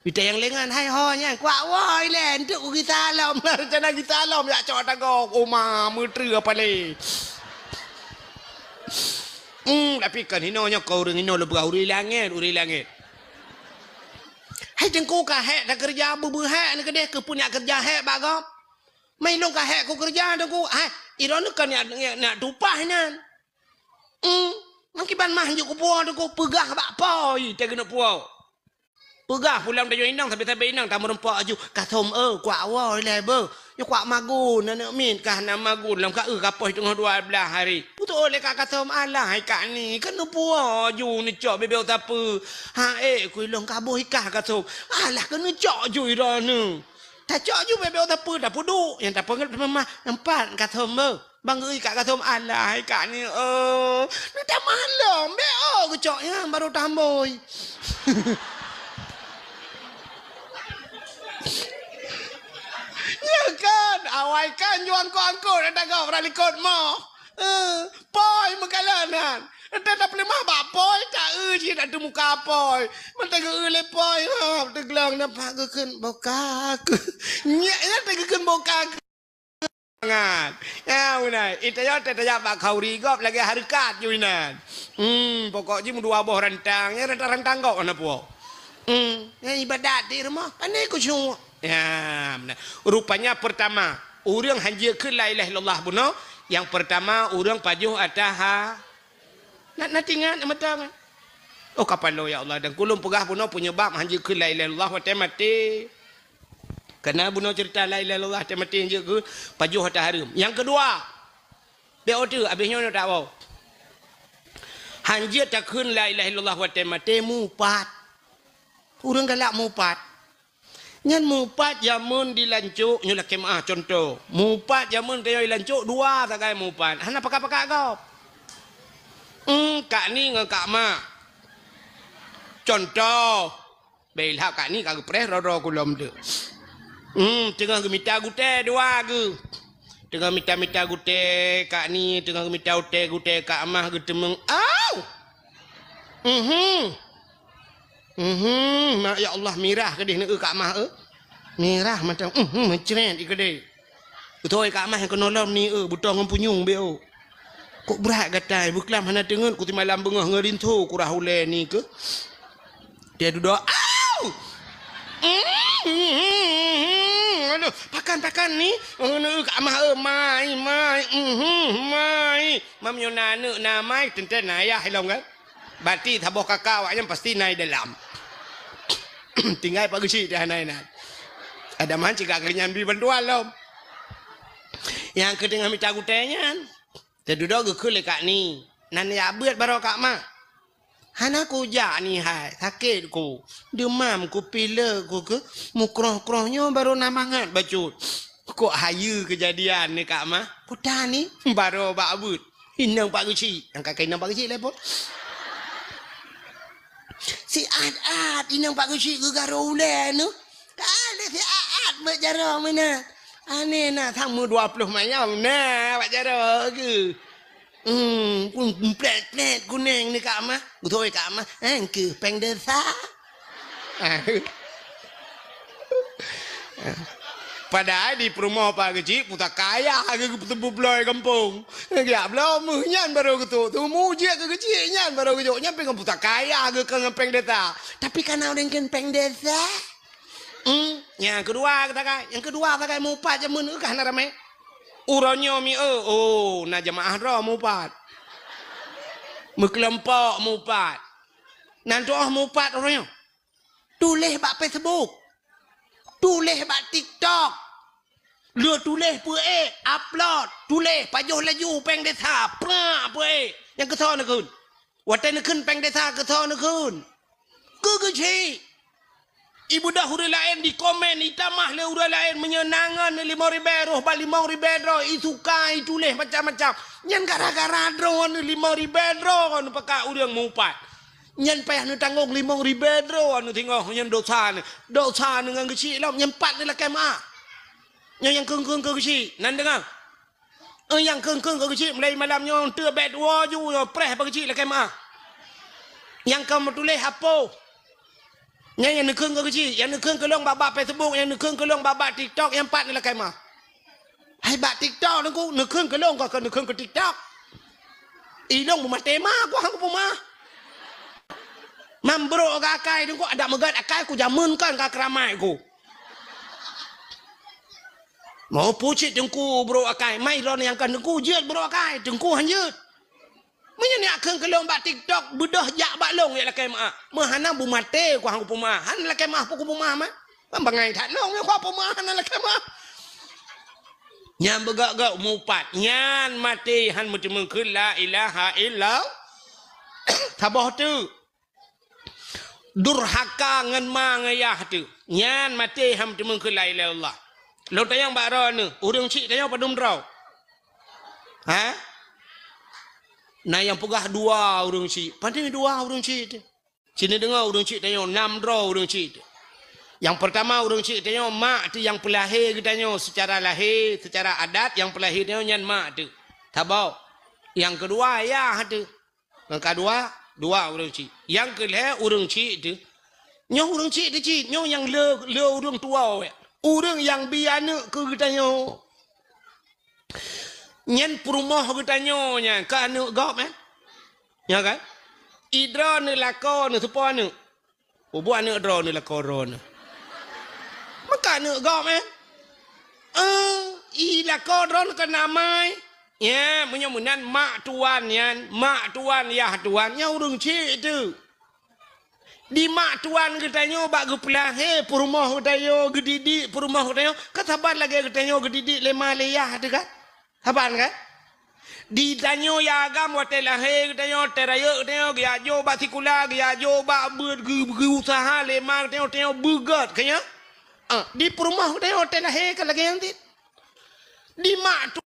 Ita nyang lengan, hai ho nyan, kuak woi lé, enteuk ku gisa lom. Rencana gisa lom, jak cok tagong. Oma, meutreu apa lé. Hmm, tapi kan hino nyoe keu ureueng hino lôn peugah ureueng langét, ureueng langét. Hai teungku ka hék takeureuja beubeue hék ni keudeh keu peunyak keureuja hék bak gob. Mai lôn ka hék ku keureuja teungku. Hai, iroe nyoe kan nyak, nyak, nyak tupah nyan. Hmm, meukiban mah jeuet kupuwoe teungku peugah bak poi teuh keuneuk puwoe. Peugah pulang tajak inong sabe-sabe inong tameureumpok aju. Kathom, eh, kuak woe ilèe beuh. Nyoe kuak magun aneuk miet kah na magun lam ka eu kapoh teungoh dua blah hari. Putôh lé ka Kathom alah hai kak ni keuneuk puwoe aju neucok bebek sapeue. Ha eh ku ilong kaboh ikah Kathom. Alah keuneuk cok ju iroe nyoe. Tacok ju bebek sapeue tapeuduek nyang tapeungeut mah empat Kathom beuh. Bang geuikat Kathom alah hai kak ni, oh. Neutamah lom, bèk oh geucok nyan baru tambôi. Nyan kan, awai kan juang angkot-angkot dah tagak bak likot moh. Eh, poi meukalan nyan. Entah tapeuleumah bak poi, ta eu cit dak teumuka poi. Mantong geu lé poi, ha, teuglong nampak geukheun boka. Nyak nyan teugeukheun boka. Mangat. Ya, beuna. Ita nyoe teutajak bak khauri gob lagèe hareukat ju inan. Hmm, pokok jih meudua boh rantang, ya rantang-rantang gob hana puwoe. Hmm, ya ibadat di rumoh, pandai khusyuk. Ya, beuna. Rupanya pertama, ureueng hanjeuet kheun la ilaha illallah bunoe, yang pertama ureueng pajoh ata ha. Na, na tingat na mata kan? Oh kapalo ya Allah dan kulon peugah bunoe penyebab hanjeuet kheun la ilaha illallah watèe maté. Kana bunoe cerita la ilaha illallah watèe maté hanjeuet kheun pajoh ata hareuem. Yang kedua, bèk oh teuk abéh nyoe tak wow. Hanjeuet takheun la ilaha illallah watèe maté mupat. Ureueng galak mupat. Nyan mupat jameun di Lancok nyoe lakèe meu'ah contoh. Mupat jameun tanyoe di Lancok dua sagai mupat. Hana pakat-pakat gob. Hmm, kak ni ngon kak mak. Contoh. Bèk ilhak kak ni ka geupreh ro-ro kulom tu. Hmm, teungoh geumita gutèe dua geuh. Teungoh mita-mita gutèe kak ni, teungoh geumita gutèe-gutèe kak mah geuteumeung. Au! Mhm. Mhm, ma-, ya Allah, mirah keudeh neu kak mah, eh. Mirah mantong, mhm, meucret keudeh. Beutôi kak mah nyang keunoe lom ni, eh, butong ngon punyueng beu. Kok brat gatai, beuklam hana teungeut, ku timalam beungoh ngon rinto, ku rah ulèe ni keuh. Dia dudoe, au! Mhm, aduh, pakan, pakan ni, neu kak mah, eh, mai, mai, mhm, mai. Mam nyoe na aneuk na mai, teuntèe na ayah ilom kan? Berarti saboh kakak awak nyan pasti na i dalam. Tinggai Pak Geuchik teuh hana inan. Ada man cit kak geuh nyan bri bantuan lom. Nyang keu teungoh mita gutèe nyan. Teududoe geukheun lé kak ni. Nan ya beuet baroe kak mak. Hana kujak ni hai, sakét ku. Deumam ku, pilek ku keuh, mukroh-kroh nyoe baroe na mangat bacut. Kok hayeue keujadian ni kak mah? Kuta ni baroe bak beuet. Inong Pak Geuchik, nyang ka keuh inong Pak Geuchik lé pon. Siat-at inong Pak Geuchik geugaro ulèe nyoe. Ka lé siat-at bak jaroe meunan. Aneh na, sama dua ploh mayam na bak jaroe geuh. Hmm, plet-plet kuneng ni kak mah. Beutôi kak mah. Eh, keuh péng desa. Padahai di peurumoh Pak Geuchik pusaka ayah geuh geuteupeue bloe gampông. Geujak bloe meuh nyan baroe geutrok. Teumu jeuet keu Geuchik nyan baroe geujok. Nyan péng pusaka ayah geuh keu ngon péng desa. Tapi kana ureueng kheun péng desa. Hmm, nyang keudua kata kai. Nyang keudua kata kai mupat jameun kah na ramé. Uroe nyoe mi, eh, oh, na jamaah droe mupat. Meukeulompok mupat. Nan tuoh mupat uroe nyoe. Tuléh bak Facebook. Tuléh bak TikTok. Lheueh tuléh peuék, upload, tuléh pajoh laju péng desa, prak peuék. Nyang keusoe neukheun. Watèe neukheun péng desa keusoe neukheun. Keu Geuchik. Ibeudôh ureueng laén dikomén, itamah lé ureueng laén meunyoe na ngon limong ribèe roh bak limong ribèe droe, isuka, ituléh macam-macam. Nyan gara-gara droeneuh limong ribèe droe neupakat ureueng mupat. Nyan payah neutanggong limong ribèe droe neuh singoh nyan dosa neuh. Dosa neuh ngon Geuchik lom, nyan pat neulakèe meu'ah. Nyoe nyang kheun-kheun keu Geuchik, nan deungoe. Eh, nyang kheun-kheun keu Geuchik, mulai malam nyoe teuk bèk tuwoe ju nyoe preh bak Geuchik lakèe meu'ah. Nyang ka meutuléh apoh. Nyan nyang neukheun keu keuchik, nyang neukheun keu lôn bak-bak Facebook, nyang neukheun keu lôn bak-bak TikTok, nyang pat neulakèe meu'ah. Hai bak TikTok Teungku, neukheun keu lôn ka keu neukheun keu TikTok. I lôn beumaté ma ku han kupeumeu'ah. Mam brok ka akai Teungku, adak meugat akai ku jameun kan ka keuramai ku. Mau pucit Teungku brok akai, mai lôn nyang kan Teungku jeuet brok akai, Teungku han jeuet. Meunyoe neukheun keu lôn bak TikTok, beudôh jak bak lôn jak lakèe meu'ah. Meuhana beumaté ku han kupeumeu'ah, han lakèe meu'ah pun kupeumeu'ah mah. Ban bangai that lôn nyang kupeumeu'ah hana lakèe meu'ah. Nyan beugak-gak mupat, nyan maté han meuteumeung kheun la ilaha illallah. Saboh teuk. Durhaka ngon ma ngon yah teuh. Nyan maté han meuteumeung kheun la ilaha illallah. Lôn tanyong bak droeneuh, ureueng chik tanyoe padum droe? Ha? Na nyang peugah dua ureueng chik. Padum dua ureueng chik teuh? Sini deungoe ureueng chik tanyoe, nam droe ureueng chik teuh. Nyang peurtama ureueng chik tanyoe mak teuh nyang peulahé geutanyoe seucara lahé, seucara adat nyang peulahé tanyoe nyan mak teuh. Saboh. Nyang keudua yah teuh. Nyang keudua, dua ureueng chik. Nyang keulhèe ureueng chik teuh. Nyoe ureueng chik teuh cit, nyoe nyang le, le ureueng tuwoe. Ureueng nyang bi aneuk keu geutanyoe. Nyan peurumoh geutanyoe nyan, ka aneuk gob, eh? Nyo kan? I droeneuh lakoe neuh soe po aneuk? Peubuet aneuk droeneuh lakoe droeneuh. Meuka aneuk gob, eh? Eh, i lakoe droeneuh kan amai. Ya, meunyoe meunan mak tuan nyan, mak tuan, yah tuan, nyan ureueng chik teuh. Di mak tuan geutanyoe bak geupeulahé peurumoh geutanyoe, geudidik peurumoh geutanyoe, ka saban lagèe geutanyoe geudidik lé ma lé yah teuh kan? Saban kan? Di tanyoe ya agam watèe lahé geutanyoe, watèe rayeuk geutanyoe, geujak jok bak sikula, geujak jok bak beuet, geu-, geuuseuha lé ma geutanyoe, tanyoe beugèt, ka nyan? Ah, di peurumoh geutanyoe watèe lahé ka lagèe nyan cit. Di mak tu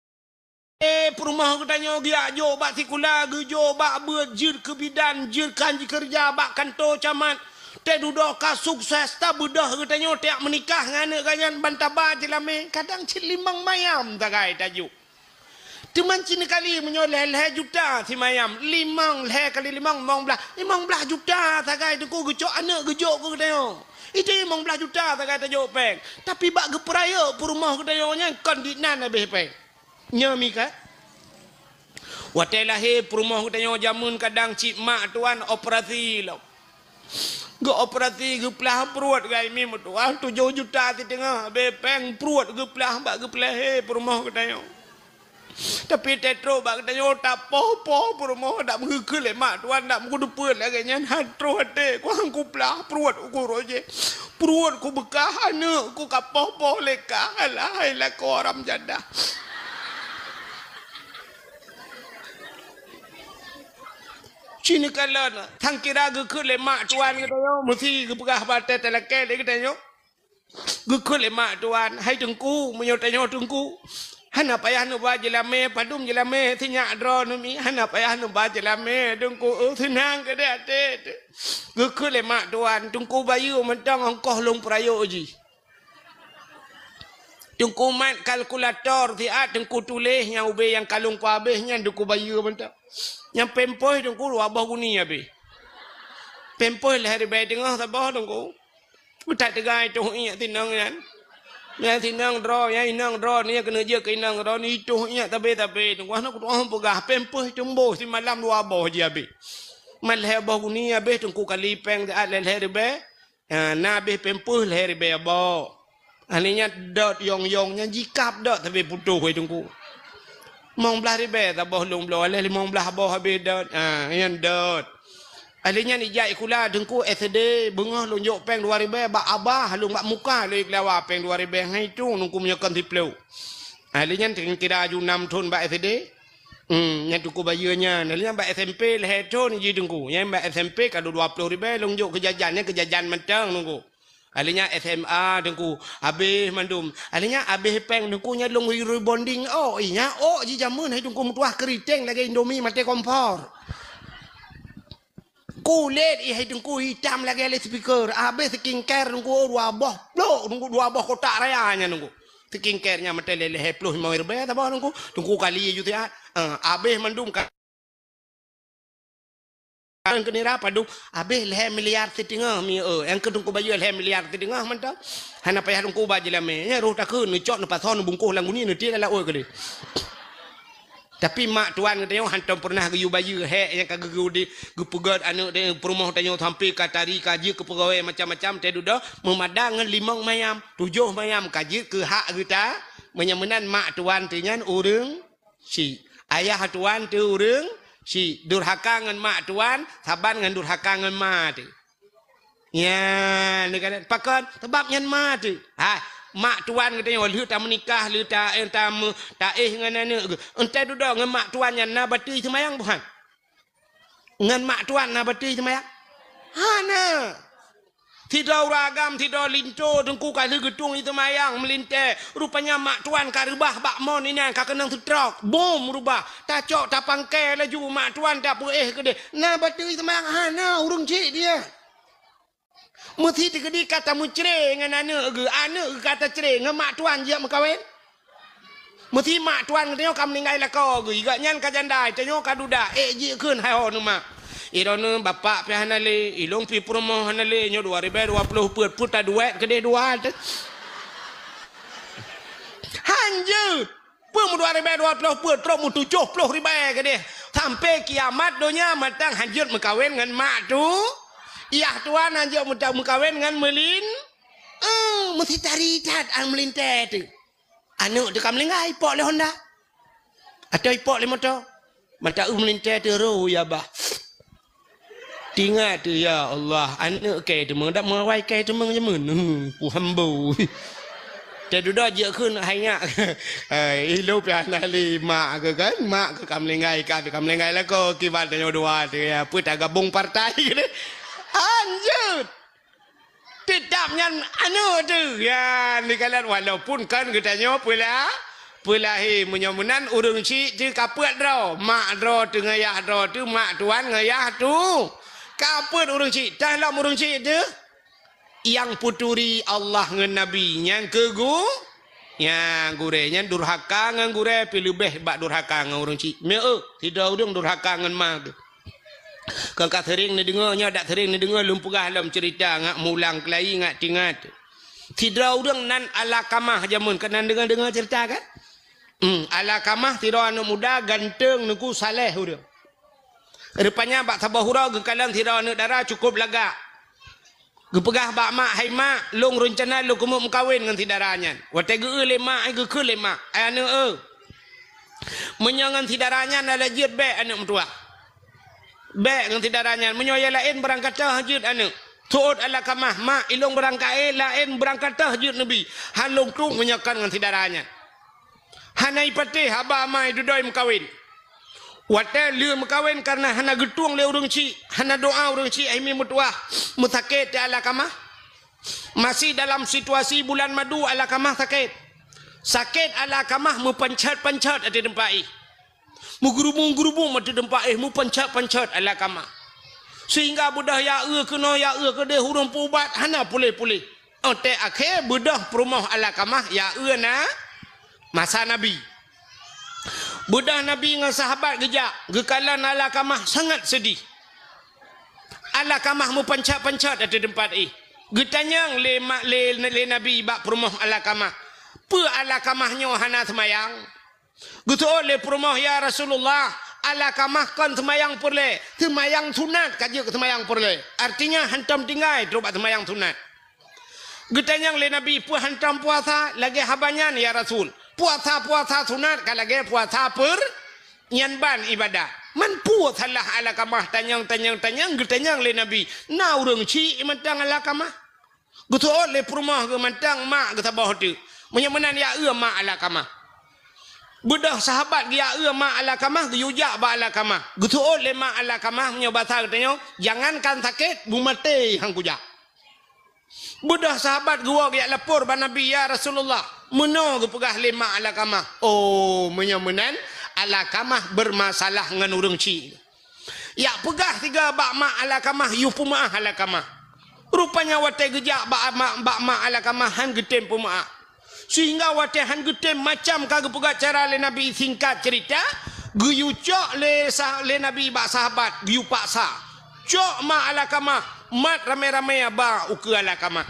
Eh, peurumoh geutanyoe geujak jok bak sikula, geujok bak beuet, jeuet keu bidan, jeuet kan jikeureuja bak kantô camat. Teududoe ka sukses, tabeudôh geutanyoe tajak meunikah ngon aneuk geuh nyan ban taba jeulamé, kadang cit limong mayam sagai tajok. Teuma cit kali meunyoe lhèe-lhèe juta simayam, limong, lhèe kali limong, limong blaih, limong blaih juta sagai Teungku geucok aneuk geujok keu geutanyoe. Itu limong blaih juta sagai tajok péng. Tapi bak geupeurayeuk peurumoh geutanyoe nyan kon dinan habéh péng. Nyoe mi ka. Watèe lahé peurumoh geutanyoe jameun kadang cit mak tuan operasi lom. Geuoperasi geuplah pruet gai mi meutuah tujoh juta siteungoh, habéh péng pruet geuplah bak geupeulahé peurumoh geutanyoe. Tapi teutrok bak geutanyoe tapoh-poh peurumoh dak meugeukheun lé mak tuan dak meugeudeupeue lagèe nyan han troh até ku han kuplah pruet uku roh jih. Pruet kubeukah aneuk ku kapoh-poh lé kah, alah hai lakoe haram jadah. Cit neukalon, sang kira geukheun lé mak tuan geutanyoe, meusi geupeugah bak watèe talakèe lé geutanyoe. Geukheun lé mak tuan, "Hai Teungku, meunyoe tanyoe Teungku, hana payah neuba jeulamé, padum jeulamé, sinyak droeneuh mi, hana payah neuba jeulamé, Teungku, eu, seunang keudéh até." Geukheun lé mak tuan, "Teungku bayeue mantong ongkoh lôn peurayeuk jih." Teungku mat kalkulator siat, Teungku tuléh nyang ubé nyang ka lôn peuhabéh nyan Teungku bayeue mantong. Nyang pampers Teungku dua boh guni habéh. Pampers lhèe ribèe teungoh saboh Teungku. Meutat teuga itoh iék sinong nyan. Nyang sinong droe, nyang inong droe, nyang keuneuk jeuet keu inong droe, itoh iék sabe-sabe Teungku. Hana kutu'oh peugah, pampers tumboh simalam dua boh jih habéh. Mat lhèe boh guni habéh Teungku kali péng siat lhèe-lhèe ribèe. Ha, na abéh pampers lhèe ribèe boh. Akhé nyan dot yong-yong nyan jikab dot sabe putôh, hai Teungku. Limong blaih ribèe saboh lôn bloe, aléh limong blaih boh abéh dot. Ha, nyan dot. Akhé nyan ijak sikula Teungku S D, beungoh lôn jok péng dua ribèe bak abah, lôn bak muka lôn ikeulawa péng dua ribèe, hai tu Teungku meunyoe kon siplôh. Akhé nyan kira aju nam thôn bak S D. Hmm, nyan Teungku bayeue nyan. Nyan bak S M P lhèe thôn jih Teungku. Nyan bak S M P ka dua ploh ribèe lôn jok keu jajan, nyan keu jajan mantong Teungku. Akhé nyan S M A Teungku, habéh mandum. Akhé nyan habéh péng Teungku nyan lôn rebonding ôk. Ih, nyan ôk jih jameun hai Teungku meutuah keuriteng lagèe Indomie maté kompor. Kulét ih hai Teungku itam lagèe loudspeaker. Habéh skincare Teungku dua boh plôk, Teungku dua boh kotak raya nyan Teungku. Skincare nyan meuteulée lhèe ploh limong ribèe saboh Teungku. Teungku kali ju siat. Ah, habéh mandum ka Nyang keu nira padum, habéh lhèe miliar siteungoh mi, eh. Nyang keu Teungku Bayeue lhèe miliar siteungoh mantong. Hana payah Teungku ba jilamé. Nyan roh takheun, neucok, neupasoe, neubungkôh lam guni, neutiek lam laôt keudéh. Tapi mak tuan geutanyoe hantom peureunah geuyue bayeue, hék nyang ka geugeu-, geupeugöt aneuk di peurumoh tanyoe sampoe ka tari, ka jeuet keu peugawée macam-macam, teududoe meumada ngon limong mayam, tujoh mayam ka jeuet keu hak geuta. Meunyoe meunan mak tuan teuh nyan ureueng chik. Ayah tuan teuh ureueng chik. Durhaka ngon mak tuan, saban ngon durhaka ngon ma teuh. Nyan, neukalon. Pakon? Sabab nyan ma teuh. Ha, mak tuan geutanyoe lheueh tameunikah, lheueh ta-, eh, tameu-, taéh ngon aneuk geuh. Entah dudoe ngon mak tuan nyan na batui seumayang buhan? Ngon mak tuan na batui seumayang? Hana. Sidroe ureueng agam, sidroe linto teungku ka lheueh geutueng seumayang meulintèe. Rupanya mak tuan ka reubah bak mon inan ka keunong seutrok. Bom reubah. Tacok tapangkai laju mak tuan tapeuéh keudéh. Na batui seumayang? Hana, ureueng chik dia. Meusi teukeudi ka tameucré ngon aneuk geuh, aneuk geuh ka tacré ngon mak tuan jeuet meukawen. Meusi mak tuan geutanyoe ka meuninggai lakoe geuh, gobnyan ka janda, tanyoe ka duda, ék jikheun hai ho neu mak. Droeneuh bapak pih hana lé, ilôn pih peurumoh hana lé, nyoe dua ribèe dua ploh peuet, peuet taduek keudéh dua teuh. Hanjeuet. Peue meudua ribèe dua ploh peuet, trok meutujoh ploh ribèe keudéh. Sampoe kiamat donya mantong hanjeuet meukawen ngon mak tu. Yah tuan hanjeuet meuta-, meukawen ngon meulin-, eh, meusi tari that an meulintèe teuh. Aneuk teuh ka meulinggai, ipok lé honda. Atau ipok lé moto. Mata eu meulintèe teuh roh ya bah. Tingat teuh, ya Allah, aneuk kèe teumèe, dak meuwai kèe teumèe jameun. Hmm, puhambo. Teududoe jeuet kheun hai nyak. Hai, ilôn pih hana lé mak keuh kan? Mak keuh ka meulinggai, ka, ka meulinggai lakoe, kiban tanyoe dua teuh ya. Peue tagabong partai keuh deh. Hanjeuet. Teutap nyan aneuk teuh. Ya, neukalon walaupun kan geutanyoe peula-, peulahé. Meunyoe meunan ureueng chik teuh ka peuet droe. Mak droe teuh ngon yah droe teuh, mak tuan ngon yah tu. Ka peuet ureueng chik, tah lom ureueng chik teuh. Nyang peuturi Allah ngon Nabi, nyang keu gu-, nyang gurèe nyan durhaka ngon gurèe pih leubeh bak durhaka ngon ureueng chik. Meu, sidroe ureueng durhaka ngon ma geuh. Kon ka seuring neudeungoe, nyoe dak seuring neudeungoe lôn peugah lom ceurita ngat mulang keulayi ngat tingat. Sidroe ureueng nan Alakamah jameun, ka nan deungoe-deungoe ceurita kan? Hmm, Alakamah sidroe aneuk muda ganteng, neuku, saleh ureueng. Rupanya bak saboh uroe geukalon sidroe aneuk dara cukôp lagak. Geupeugah bak mak, "Hai mak, lôn reuncana lôn keumeung meukawen ngon si dara nyan." Watèe geu-eu lé mak, geukheun lé mak, "Ai aneuk eu, meunyoe ngon si dara nyan hana jeuet, bèk aneuk meutuwah. Bèk ngon si dara nyan, meunyoe nyang laén beurangkat teuh jeuet aneuk." Seuôt Alakamah, "Mak, ilôn beurangkat, eh, laén beurangkat teuh jeuet neubi. Han lôn tueng meunyoe kon ngon si dara nyan." Hana ipatéh haba ma idudoe meukawen. Watèe lheueh meukawen kareuna hana geutueng lé ureueng chik, hana doa ureueng chik, hai mi meutuwah, meusakét teuh Alakamah. Masih dalam situasi bulan madu Alakamah sakét. Sakét Alakamah meupanchat-panchat ateueh teumpat éh. Meugeurubung-geurubung ateueh teumpat éh, meupanchat-panchat Alakamah. Sehingga beudôh ya eu keunoe, ya eu keudéh, ureueng peuubat hana puléh-puléh. Óh tée akhé beudôh peurumoh Alakamah ya eu na masa Nabi. Beudôh Nabi ngon sahabat geujak, geukalon Alakamah sangat seudeh. Alakamah meupanchat-panchat ateueh teumpat éh. Geutanyong lé ma-, lé, lé Nabi bak peurumoh Alakamah, "Peue Alakamah nyoe hana seumayang?" Geuseuôt lé peurumoh, "Ya Rasulullah, Alakamah kon seumayang peureulée, seumayang sunat ka jeuet keu seumayang peureulée." Artinya, hantom tinggai trok bak seumayang sunat. Geutanyong lé Nabi, "Peue hantom puasa lagée haba nyan, ya Rasul?" "Puasa-puasa sunat ka lagée puasa peur-, nyan ban ibadah." Man peue salah Alakamah? Tanyong, tanyong, tanyong, geutanyong lé Nabi, "Na ureuëng chik mantong Alakamah?" Geuseuôt lé peurumoh geuh, "Mantong mak geuh saboh teuk. Meunyoe meunan, ya eu mak Alakamah." Beudôh sahabat geuya eu mak Alakamah, geuyue jak bak Alakamah. Geuseuôt lé mak Alakamah, meunyoe basa geutanyoe, "Jangankan sakét, beumaté han kujak." Beudôh sahabat geuwoe geujak lapor bak Nabi, "Ya Rasulullah, meunoe geupeugah lé mak Alakamah." "Oh, meunyoe meunan, Alakamah beurmasalah ngon ureuëng chik." Jak peugah sigoe bak mak Alakamah, yue peumeuáh Alakamah. Rupanya watée geujak bak mak, bak mak Alakamah han geutem peumeuáh. Sehingga watée han geutem, macam ka geupeugah cara lé Nabi, singkat cerita, geuyue cok lé sah-, lé Nabi bak sahabat, geuyue paksa. Cok ma Alakamah, mat ramé-ramé ba ukeue Alakamah.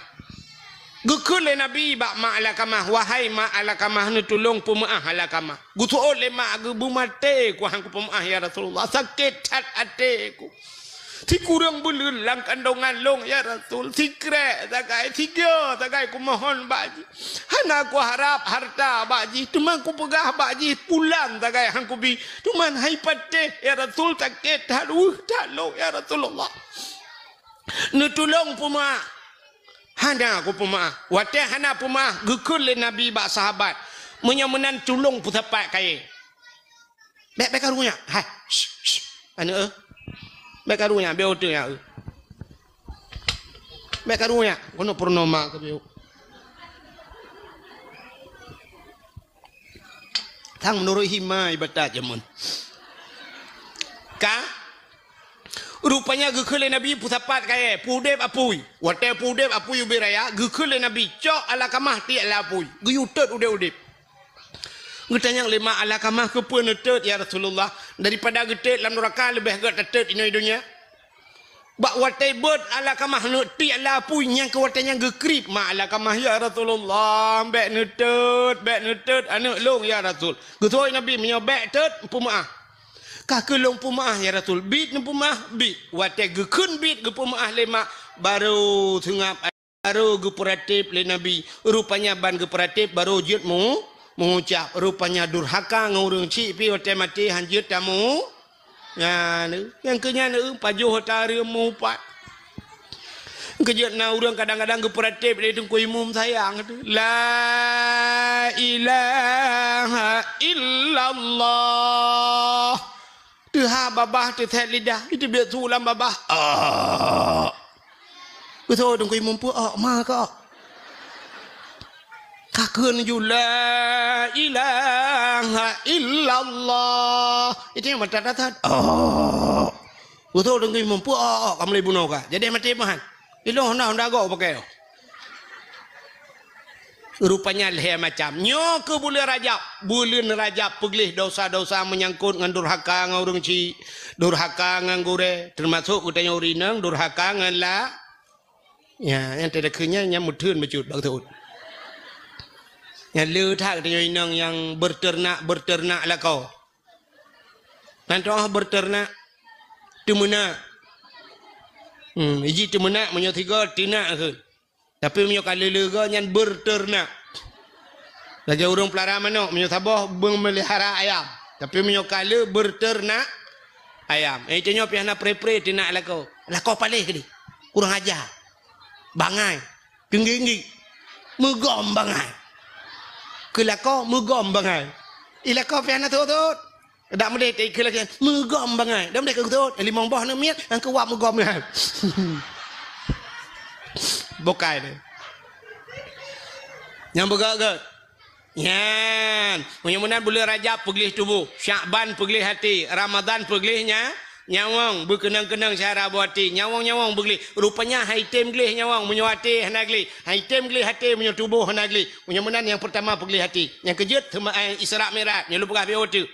Geukheun lé Nabi bak ma Alakamah, "Wahai ma Alakamah, neutulông peumeu'ah Alakamah." Geuseuôt lé ma geuh, "Beumaté ku han kupeumeu'ah, ya Rasulullah. Sakét that até ku. Sikureueng buleuen lam kandongan lôn, ya Rasul. Sikrek sagai, sigoe sagai kumohon bak jih. Hana kuharab hareuta bak jih, teuma kupeugah bak jih, pulan sagai han kubi. Teuma hai patéh, ya Rasul, sakét that, weueh that lôn, ya Rasulullah. Neutulông peumeu'ah." Hana kupeumeu'ah. Watée hana peumeu'ah, geukheun lé Nabi bak sahabat, "Meunyoe meunan, tulông peusapat kayée." "Bék, bék karu nyak. Hai, shh, shh, aneuk, eh. Bék karu nyak, biôh uteuen nyak, eh. Bék karu nyak, keunoe peurunoe ma keubiôh." Sang meunurot hima ibatat jameun. Ka? Rupanya geukheun lé Nabi peusapat kayée, peuudeb apui. Watée peuudeb apui ubé raya, geukheun lé Nabi, "Cok Alakamah tiek lam apui." Geuyue teuet udeb-udeb. Geutanyong lé ma Alakamah, "Keupeue neuteuet, ya Rasulullah? Daripada geuteuet lam nuraka leubeh gét tateuet inoe donya." Bak watée beuet Alakamah neuk tiek lam apui, nyang keu watée nyan geukriet ma Alakamah, "Ya Rasulullah, bék neuteuet, bék neuteuet aneuk lôn, ya Rasul." Geuseuôt Nabi, "Meunyoe bék teuet, peumeu'ah." "Ka keuh lôn peumeu'ah, ya Rasul." "Biet neupeumeu'ah?" "Biet." Watée geukheun biet geupeumeu'ah lé ma, barô seungab Barô geupeuratéb lé Nabi. Rupanya ban geupeuratéb, barô jeuet meu-, meuucab. Rupanya durhaka ngon ureuëng chik pih watée maté han jeuet tamu. Nyan, nyang keu nyan, eh, pajoh ata reuem meuupat. Keujeuet na ureuëng kadang-kadang geupeuratéb lé Teungku Imum sayang tu. La ilaha illallah. Teuha babah teusét lidah, iteubiet su lam babah. Ah. Beutôi Teungku Imum peue, ah, ma ka. Ka kheun ju, "La ilaha illallah." Itu nyang mata datat. Ah. Beutôi Teungku Imum peue, ah, ah, ka mulai bunoe ka. Jadi maté mahan. Ilong honda-honda gok pakai. Rupanya lhée macam. Nyoe keuh buleuen Rajab. Buleuen Rajab peugleh dosa-dosa meunyangkot ngon durhaka ngon ureuëng chik, durhaka ngon gurée, teumasok geutanyoe ureuëng inong durhaka ngon la-, ya, nyang teudeukheun nyan, nyan meutheun bacut bak teuôt. Nyan le that geutanyoe inong nyang beurteunak-beurteunak lakoe. Nan toh beurteunak, teumeunak. Hmm, iji teumeunak meunyoe sigoe teunak kheun. Tapi meunyoe ka lé-lé goe nyan beurteunak. Lagée ureuëng peulara manok, meunyoe saboh beumeulihara ayam. Tapi meunyoe ka lé beurteunak ayam. Eh, tanyoe pih hana pre-pre teunak lakoe. Lakoe paléh keudeh. Kurang aja. Bangai. Keunggik-nggik. Meugom bangai. Keu lakoe meugom bangai. I lakoe pih hana thot-thot. Dak meudeh teuikeu lagée meugom bangai. Dak meudeh keu thot. Limong boh aneuk miet, nyang keu wab meugom nyan. Bukai deh. Nyang beugét-gét. Nyan, meunyoe meunan buleuen Rajab peugleh tuboh, Syakban peugleh até, Ramadhan peugleh nya, nyawöng, beukeunong-keunong syedara boh até, nyawöng-nyawöng beugleh. Rupanya han item gleh nyawöng meunyoe até hana gleh, han item gleh até meunyoe tuboh hana gleh. Meunyoe meunan nyang peurtama peugleh até. Nyang keujeuet teuma, eh, Isra Mi'raj, nyoe lôn peugah bak watée.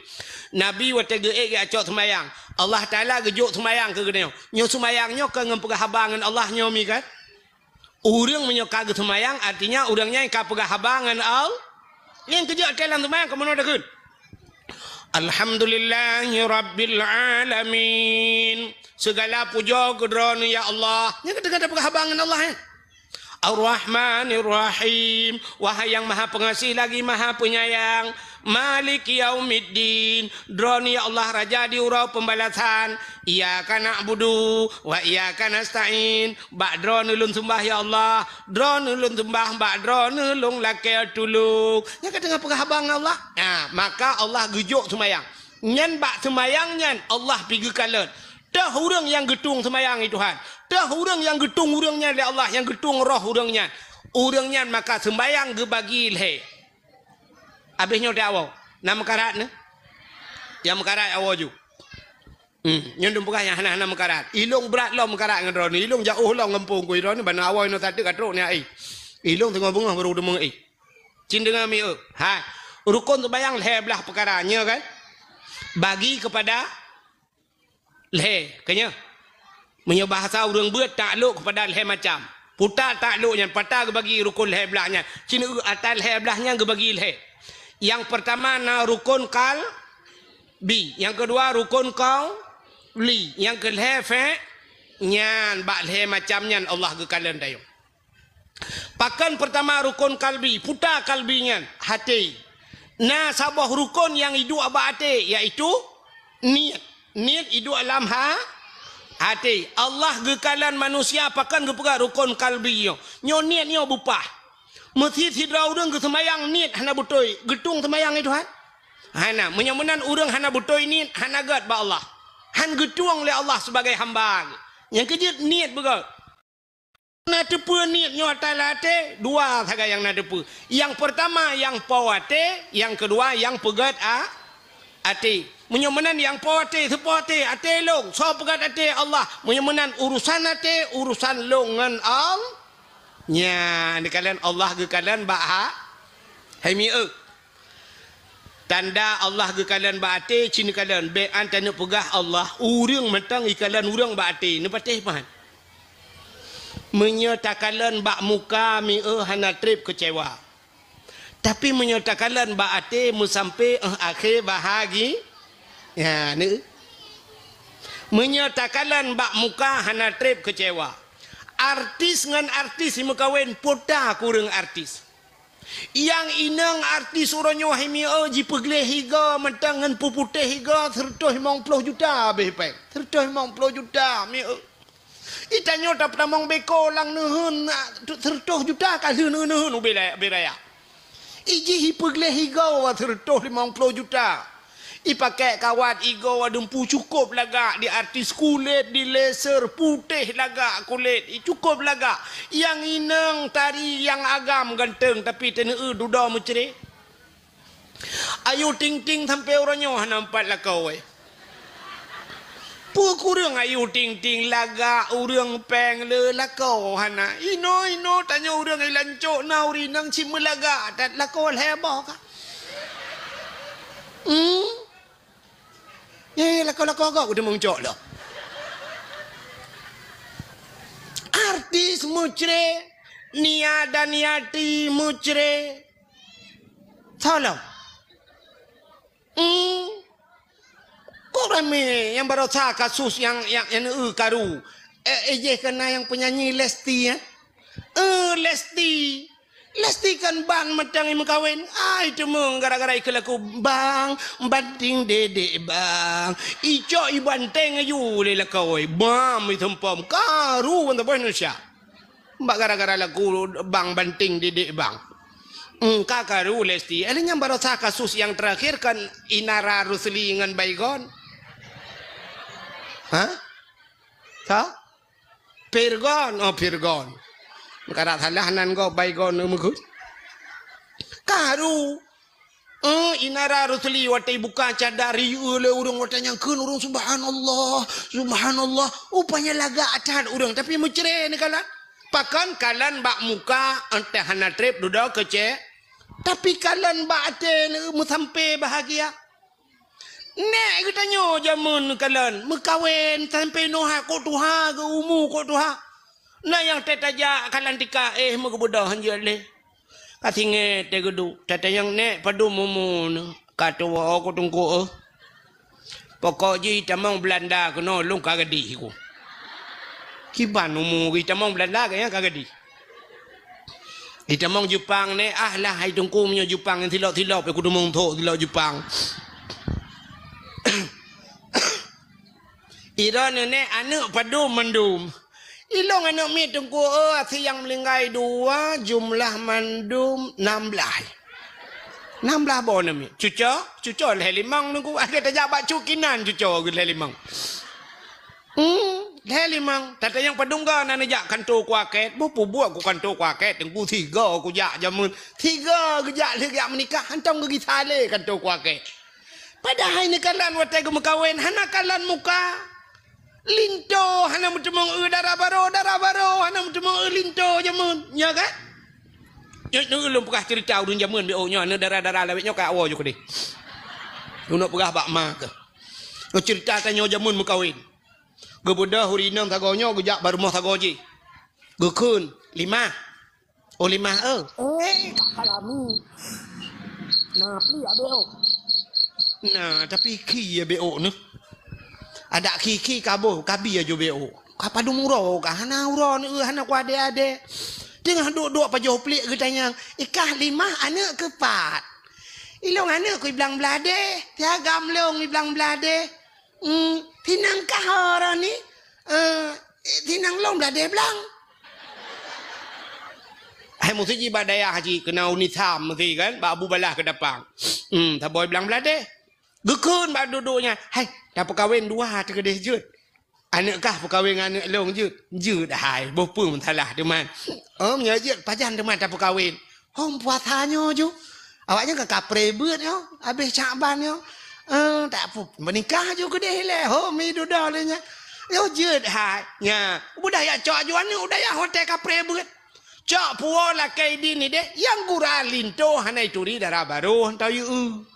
Nabi watée geuék geucok seumayang, Allah Taala geujok seumayang keu geutanyoe. Nyoe seumayang nyoe kon ngon peugah haba ngon Allah nyoe mi kan? Ureuëng meunyoe ka geuseumayang, artinya ureuëng nyan ka peugah haba ngon Al-, nyang keujeuet watée lam seumayang ka meunoe takheun, "Alhamdulillahirabbil alamin." Segala pujoe keu Droeneuh ya Allah. Nyan ka teuka peugah haba ngon Allah, eh? Ar-Rahmanir Rahim. Wahai nyang Maha Pengasih lagi Maha Penyayang. Maliki yaumiddin. Droeneuh ya Allah Raja di uroe pembalasan. Iyyaka na'budu wa iyyaka nasta'in. Bak Droeneuh lôn seumbah ya Allah. Droeneuh lôn seumbah, bak Droeneuh lôn lakée tulông. Nyan ka teungoh peugah haba ngon Allah. Nah, maka Allah geujok seumayang. Nyan bak seumayang nyan Allah pih geukalon. Teuh ureuëng nyang geutueng seumayang, ya Tuhan. Teuh ureuëng nyang geutueng ureuëng nyan lé Allah, nyang geutueng roh ureuëng nyan. Ureuëng nyan maka seumayang geubagi lhée. Abéh nyoe teuh awoe. Na meukarat nyoe? Nyang meukarat awoe ju. Hmm, nyoe dum peugah nyang hana-hana meukarat. Ilong brat lom meukarat ngon droeneuh. Ilong jaoh lom gampông ku droeneuh, bana awoe nyoe sateuk ka trok nyan ai. Ilong teungoh beungoh barô deungoe ai. Cin deungoe mi eu. Hai. Rukon seumayang lhée blaih peukara, nyoe kan? Bagi keupada lhée, ka nyoe. Meunyoe bahasa ureuëng beuet, taklok keupada lhée macam. Peue taklok nyan, pat geubagi rukon lhée blaih nyan. Cit na ata lhée blaih nyan geubagi lhée. Nyang peurtama na rukon qalbi, nyang keudua rukon qauli, nyang keulhée fe-, nyan bak lhée macam nyan Allah geukalon tanyoe. Pakon peurtama rukon qalbi, peue qalbi nyan, até. Na saboh rukon nyang iduek bak até, yaitu niet. Niet iduek lam ha-, até. Allah geukalon manusia pakon geupeugah rukon qalbi nyoe. Nyoe niet nyoe bupah. Meusi sidroe ureuëng geuseumayang niet hana beutôi, geutueng seumayang nyan Tuhan? Hana. Meunyoe meunan ureuëng hana beutôi niet, hana gét bak Allah. Han geutueng lé Allah sibagai hamba. Nyang keujeuet niet beugét. Na teupeue niet nyoe ata lam até, dua sagai nyang na teupeue. Nyang peurtama nyang po até, nyang keudua nyang peugét a-, até. Meunyoe meunan nyang po até, soe po até, até lôn, soe peugét até? Allah. Meunyoe meunan urusan até, urusan lôn ngon Allah. Nyan, geukalon Allah geukalon bak ha-, hai mieu. Tanda Allah geukalon bak até, cit neukalon. Bék an taneuk peugah Allah, ureuëng mantong ikalon ureuëng bak até, neupatéh pahan. Meunyoe takalon bak muka mieu hana treb keucewa. Tapi meunyoe takalon bak até meusampé éh akhé bahagi-, ya, ni. Meunyoe takalon bak muka hana treb keucewa. Artis ngon artis meukawen, peue ta kureueng artis. Nyang inong artis uroe nyoe hai mieu jipeugleh higa mantong ngon peuputéh higa sireutôh limong ploh juta habéh péng. Sireutôh limong ploh juta mieu. Itanyoe tapeutamong beko lam neuheun, sireutôh juta ka lheueh neuheun ubé raya. Ijih ipeugleh higa sireutôh limong ploh juta. Ipakék kawat igoe dumpu cukôp lagak, di artis kulét, di laser putéh lagak kulét, i cukôp lagak. Nyang inong tari nyang agam ganteng, tapi teuneu dudoe meucré. Ayu Ting Ting sampoe uroe nyoe hana meupat lakoe. Peue kureueng Ayu Ting Ting lagak ureuëng péng le lakoe hana. Inoe-inoe tanyoe ureuëng ilancok na ureuëng inong cit meulagak that lakoe lhée boh ka. Hmm? Eh, lakoe-lakoe gob keudeungoe cok lom. Artis meucré, Nia Daniati meucré. Tolong. Hmm. Kok ramé nyang barosa kasus nyang, nyang, nyang eu karu. Eh, eh, jeh kena nyang penyanyi Lesti, eh? Eh, Lesti. Lesti kan ban mantong imeukawen. Ai, teuma gara-gara ikeu lagu, "Bang, banting dedek, Bang." Icok ibanteng aju lé lakoe. Bam, itumpom. Karu ban saboh Indonesia. Bak gara-gara lagu, "Bang, banting dedek, Bang." Hmm, ka karu Lesti. Eh, nyang barosa kasus nyang terakhir kan Inara Rusli ngon Baygon. Hah? Sa? Pirgon, oh, Pirgon. Kada salah nan gob Baygon meukeue. Karu. Eh, Inara Rusli watée buka cadar, iyue lé ureuëng watée nyang kheun ureuëng, "Subhanallah, subhanallah." Rupanya lagak that ureuëng, tapi meucré neukalon. Pakon kalon bak muka, entah hana treb dudoe keucé. Tapi kalon bak até meusampé bahagia. Nék geutanyoe jameun kalon meukawen sampoe noe kok tuha geu umu kok tuha. Na nyang teutajak kalon tika éh meugeubeudoh hanjeuet lé. Ka singoh teuh geuduek, tatanyong nék padum umu neuh, ka tuwoe kok teungku éh. Pokok jih tamong Beulanda keunoe lôn ka gadih ku. Kiban umu geuh tamong Beulanda geuh nyang ka gadih. Itamong Jepang neh, ah lah hai teungku meunyoe Jepang nyang silop-silop, aku teumong thok silop Jepang. Ira nenek aneuk padum mandum. Ilong aneuk miet teungku, oh, asie nyang meuninggai dua, jumlah mandum nam blaih. Nam blaih boh aneuk miet. Cuco, cuco lhée limong teungku. Ada tajak bak cukinan cuco lhée limong. Hmm, lhée limong, tatanyong padum ga na neujak kantô kuakét, boh peubuet ku kantô kuakét, teungku sigo kujak jameun. Sigo geujak lheueh geujak meunikah, hantom geugisa lé kantô kuakét. Padahai neukalon watée geumeukawen, hana kalon muka. Linto hana meuteumong eu dara baro, dara baro hana meuteumong eu linto jameun. Nya kan? Nyoe, nyoe ulôn peugah cerita ureuëng jameun, biôh nyoe, aneuk dara-dara lawét nyoe ka awoe ju keudeh. Ulôn peugah bak ma keuh. Nyoe cerita tanyoe jameun meukawen. Geubeudôh ureueng inong sagoe nyoe geujak bak rumoh sagoe jih. Geukheun, "Limah." "Oh, Limah, eu." "Eh, Kak Kalami." Nah, pli abéh ôk. Nah, tapi khi abéh ôk nyoe. Adak khi-khi kaboh, kabi aju abéh ôk. Ka padum uroe ka hana uroe nyoe, hana kuadé-adé. Teungoh duek-duek pajoh pliek geutanyong, "Ikah Limah aneuk keu pat?" "Ilong aneuk keu Iblang Bladeh, si agam lôn Iblang Bladeh." "Hmm, sinang kah uroe nyoe?" "Eh, sinang lôn Bladeh Blang." Hai meusti jih bak dayah jih keunan u Nisam meusti kan, bak Abu Balah Keudapang. Hmm, saboh Iblang Bladeh. Geukheun bak duek-duek nyan, "Hai, tapeukawen dua teuh keudeh jeuet. Aneuk kah peukawen ngon aneuk lôn jeuet?" "Jeuet hai, boh peue meusalah teuma." "Oh, meunyoe jeuet pajan teuma tapeukawen?" "Hom puasa nyoe ju. Awaknyan ka kapreh beuet nyoe, habéh Syakban nyoe. Eh, tak pu-, meunikah ju keudeh ilée. Hom mi dudoe lé nyan." "Yoh jeuet hai." Nya, udah jak cok aju aneuk u dayah watée kapreh beuet. Cok puwoe lakée idin ideh, nyang gura linto hana ituri dara barô hantom yue.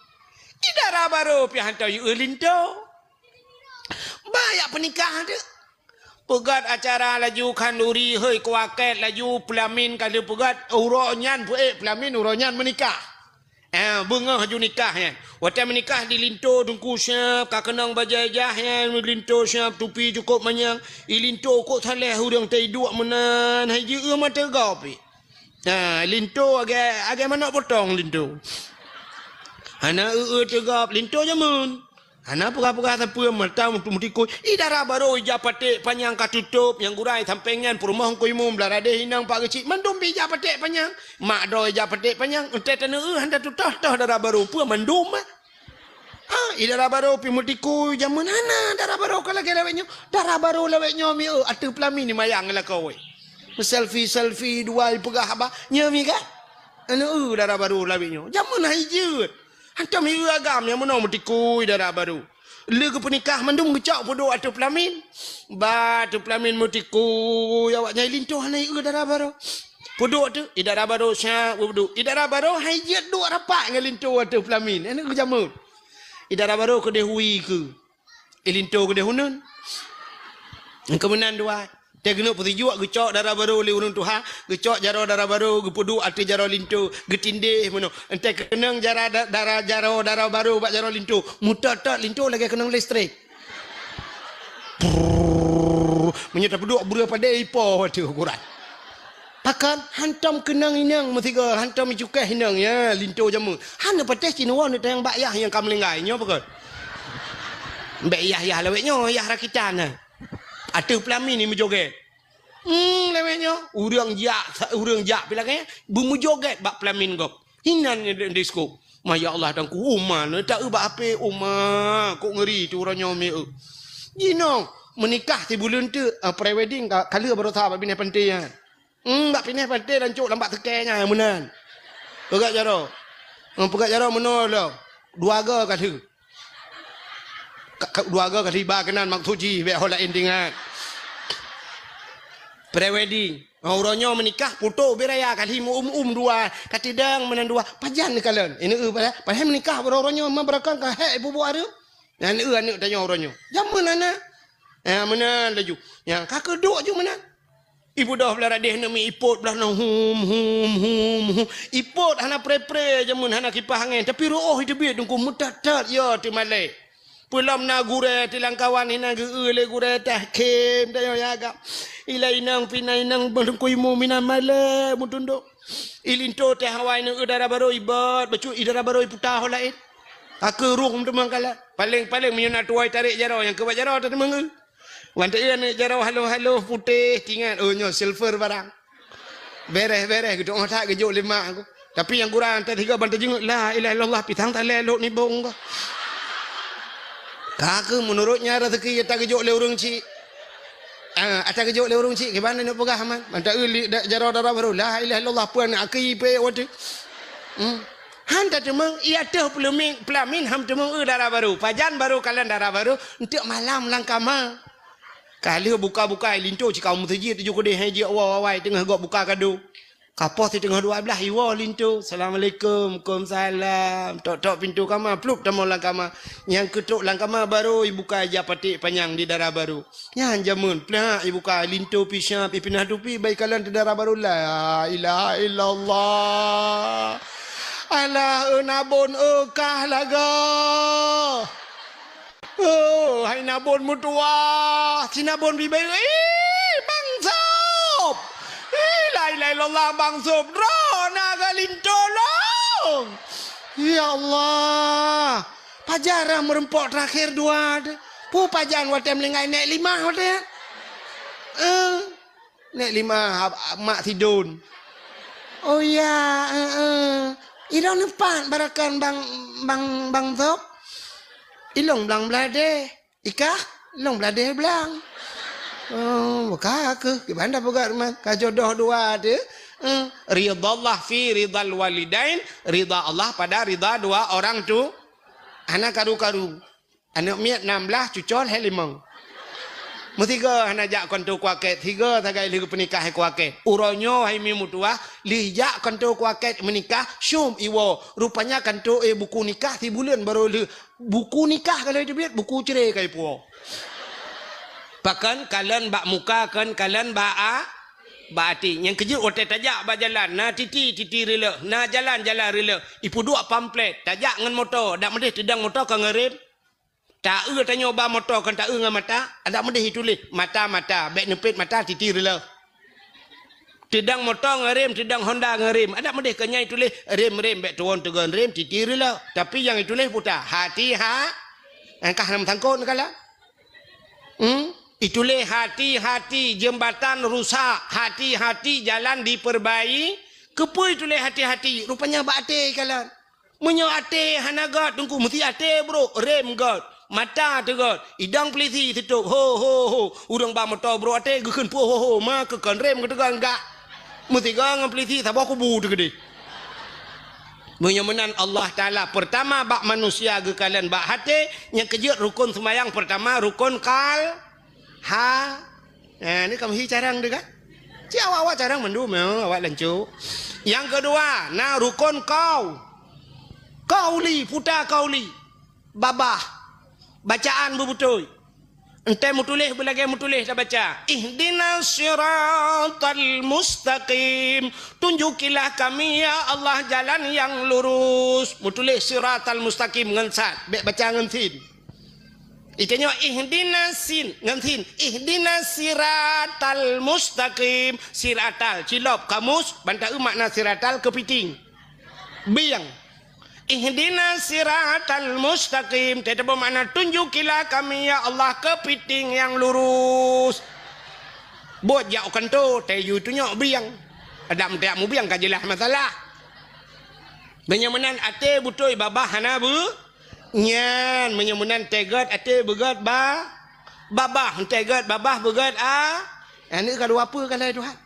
Di dara barô pih hantom yue linto. Ba jak peunikah teuk. Peugét acara laju khanduri, hei kuakét laju peulamin ka lheueh peugét, uroe nyan peuék peulamin, uroe nyan meunikah. Eh, beungoh ju nikah nyan. Watée meunikah di linto teungku siab, ka keunong bajée jah nyan, linto siab, tupi cukôp manyang. I linto kok saléh ureuëng teuiduek meunan, hai jieu mata gop. Nah, linto agée, agée manok potong linto. Hana eu-eu teugop linto jameun. Hana peugah-peugah sapeue mata meutikui. I dara barô ija paték panyang ka tutôp, nyang gura i sampéng nyan peurumoh Teungku Imum, blah radeh inong pak geuchik, mandum pih ija paték panyang. Mak droe ija paték panyang, entée taneu eu hana tutoh-toh dara barô peue mandum ah. Ha, i dara barô pih meutikui jameun hana dara barô ka lagée lawét nyoe. Dara barô lawét nyoe mi eu ateueh peulamin ni mayang lakoe. Selfie-selfie dua ipeugah haba, nyoe mi ka? Anu eu dara barô lawét nyoe. Jameun hai jeuet. Hantom i eu agam nyang meunoe meutikui dara barô. Lé geupeunikah mandum geucok peuduek ateueh peulamin. Ba ateueh peulamin meutikui awaknyan linto hana i eu dara barô. Peuduek teuh, i dara barô siap peuduek. I dara barô hai jeuet duek rapat ngon linto ateueh peulamin. Anu eu jameun. I dara barô keudeh hui keu. I linto keudeh uneun. Keumeunan dua. Teuh keuneuk peusijuek geucok dara barô lé ureuëng tuha, geucok jaroe dara barô, geupeuduek ateueh jaroe linto, geutindéh meunoe. Entée keunong jara da-, dara jaroe dara barô bak jaroe linto, meutot-tot linto lagée keunong listrik. Prrrr, meunyoe tapeuduek breueh padé ipo ateueh ukuran. Pakon hantom keunong inong meusigoe, hantom icukéh inong, ya, linto jameun. Hana patéh cit neuwoe neutanyong bak yah nyang ka meuninggai, nyoe pakon. Bék yah-yah lawét nyoe, yah rakitan, ha. Ateueh peulamin ni meujogét. Hmm, lawét nyoe, ureuëng jak, ureuëng jak pih lagée, beumeujogét bak peulamin gob. Hinan di, disko. Ma ya Allah, Teungku, uma, neutak eu bak H P, uma, kok ngeuri tu uroe nyoe mi eu. Jinoe, meunikah sibuleuen teuk, ah, pre-wedding ka, ka lheueh baroesa bak binéh panté nyan. Hmm, bak binéh panté lancok lam bak seukée nyan meunan. Peugah jaroe. Hmm, peugah jaroe meunoe lom. Dua go ka lheueh. Ka, ka, dua go ka lheueh iba keunan maksud jih, bék ho laén teuingat. Pre-wedding. Ha, uroe nyoe meunikah, putôh ubé raya ka lheueh meu-um-um dua, ka teudong meunan dua. Pajan neukalon. Ini eu padahai, padahai meunikah uroe nyoe ma beurakon ka hék ibu-bu areueng. Nyan eu aneuk tanyoe uroe nyoe. Jameun hana. Ya, meunan laju. Ya, ka keuduek ju meunan. Ibu doh blah radeh neumi ipot blah nang hum, hum, hum, hum. Ipot hana pre-pre jameun hana kipah angén. Tapi reuôh iteubiet Teungku meutat-tat ya teumalée. Peulom na gurée tilang kawan hinan geu-eu lé gurée tahkem tanyoe ya agam. Ilai inong pih na inong beulungkui mu minan malée meutundok. I linto teuh awai neu eu dara barô ibot, bacut i dara barô iputa ho laén. Ka keu rung teuma kala. Paléng-paléng meunyoe na tuwai tarek jaroe nyang keubat jaroe tateumeung eu. Wan teu eu aneuk jaroe halo-halo putéh tingat, oh nyoe silver barang. Bereh-bereh geutu'oh that geujok lé mak aku. Tapi nyang kurang teuh tiga ban teujeungeuk, "La ilaha illallah, pisang talé lok nibong ka." Ka keuh meunurot nyan rezeki ata geujok lé ureueng chik. Ah, ata geujok lé ureueng chik, kiban neuk peugah man. Mantap eu li-, da-, jaroe dara barô, "La ilaha illallah, peue aneuk aki peuék watèe." Hmm. Han tateumeung, i ateueh peuleumin, peulamin han teumeung eu dara barô. Pajan barô kalon dara barô, enteuk malam lam kama. Ka lheueh buka-buka, i linto cit ka u meuseujid tujoh keudeh, hai jeuet awai-awai teungoh gob buka kado. Ka poh siteungoh dua blaih iwoe linto, "Assalamualaikum." "Waalaikumsalam." Tok-tok pintoe kama, plup tamong lam kama. Nyang keutok lam kama barô ibuka ija paték panyang di dara barô. Nyan jameun, plak ibuka linto, pih siap, ipinah tupi, bak ikalon teuh dara barô. La ilaha illallah. Alah, eu Nabon, eu kah lagoe. Oh, hai Nabon meutuwah, si Nabon bibeu, "Ih, Bang Sob! Ih, la ilaha illallah, Bang Sob! Droeneuh ka linto lôn!" Ya Allah! Pajan rhah meureumpok teurakhé dua teuh. Peue pajan watée meuninggai nèk limah watée? Eh. Nèk limah, ab-, ab-, mak sidon. Oh ya, eh, eh. Ilong neupat barakan bang, bang, bang Sob. Ilong blang bladeh. Ikah, ilong bladeh blang. Oh, ka keuh. Kiban dah peugah rumah. Ka jodoh dua teuh. Eh, ridha Allah fi ridhal walidain. Ridha Allah pada ridha dua orang tu. Hana karu-karu. Aneuk miet nam blaih, cucol hai limong. Meusigoe hana jak kantô kuakét, sigoe sagai lheueh geupeunikah hai kuakét. Uroe nyoe hai mi meutuwah, lheueh jak kantô kuakét meunikah, syom iwoe. Rupanya kantô, eh, buku nikah sibuleuen barô lheueh. Buku nikah ka lheueh teubiet, buku cre ka ipuwoe. Pakon kalon bak muka, kon kalon bak a-, bak até. Nyang keujeuet watée tajak bak jalan, na titi, titi rileuk, na jalan, jalan rileuk. Ipeuduek pamflet, tajak ngon moto, dak meudeh teudong moto ka ngon rem. Taeu tanyoe ba moto kon taeu ngon mata, adak meudeh ituléh mata-mata, bék neupet mata titi rileuk. Teudong moto ngon rem, teudong Honda ngon rem, adak meudeh kon nyan ituléh rem-rem, bék tuwon teugon rem titi rileuk. Tapi nyang ituléh puta, hati ha, angkah nam sangkot neukala. Hmm? Ituléh hati-hati jembatan rusak, hati-hati jalan diperbai-, keupeue ituléh hati-hati? Rupanya bak até kalon. Meunyoe até hana gét teungku, meusti até brok, rem gét, mata teuh gét, idong peulisi sitôb, ho, ho, ho, ureuëng ba moto brok até geukheun puih, ho, ho, ma keu kon rem geuteugon gak. Meusigoe ngon peulisi saboh kubu teuh keudeh. Meunyoe meunan Allah Taala peurtama bak manusia geukalon bak até, nyang keujeuet rukon seumayang peurtama rukon kal-, ha, Eh, ni kamoe hi carang teuh kan? Ci awak-awak carang mandum, ya, awak lancok. Nyang keudua, na rukon kau. Kauli, puta kauli. Babah. Bacaan beubeutôi. Entée meutuléh beulagée meutuléh tabaca, "Ihdinas siratal mustaqim." Tunjukilah kami, ya Allah, jalan yang lurus. Meutuléh siratal mustaqim ngon sad, bék baca ngon sin. Itanyoe ihdinas sin, ngon sin. Ihdinas siratal mustaqim. Siratal, cilop, kamus, ban taeu makna siratal keupiting. Bieng. Ihdinas siratal mustaqim. Teutabeuet makna tunjukilah kami, ya Allah, keupiting nyang lurus. Buet jak u kantô, tayue tunyok bieng. Adak meuteuk mubieng ka jeulaih masalah. Meunyoe meunan até beutôi babah hana beu-, Nyan, meunyoe meunan teugot até beugét ba-, babah, teugot babah beugét a-, aneuk ka dua peue ka lhée Tuhan.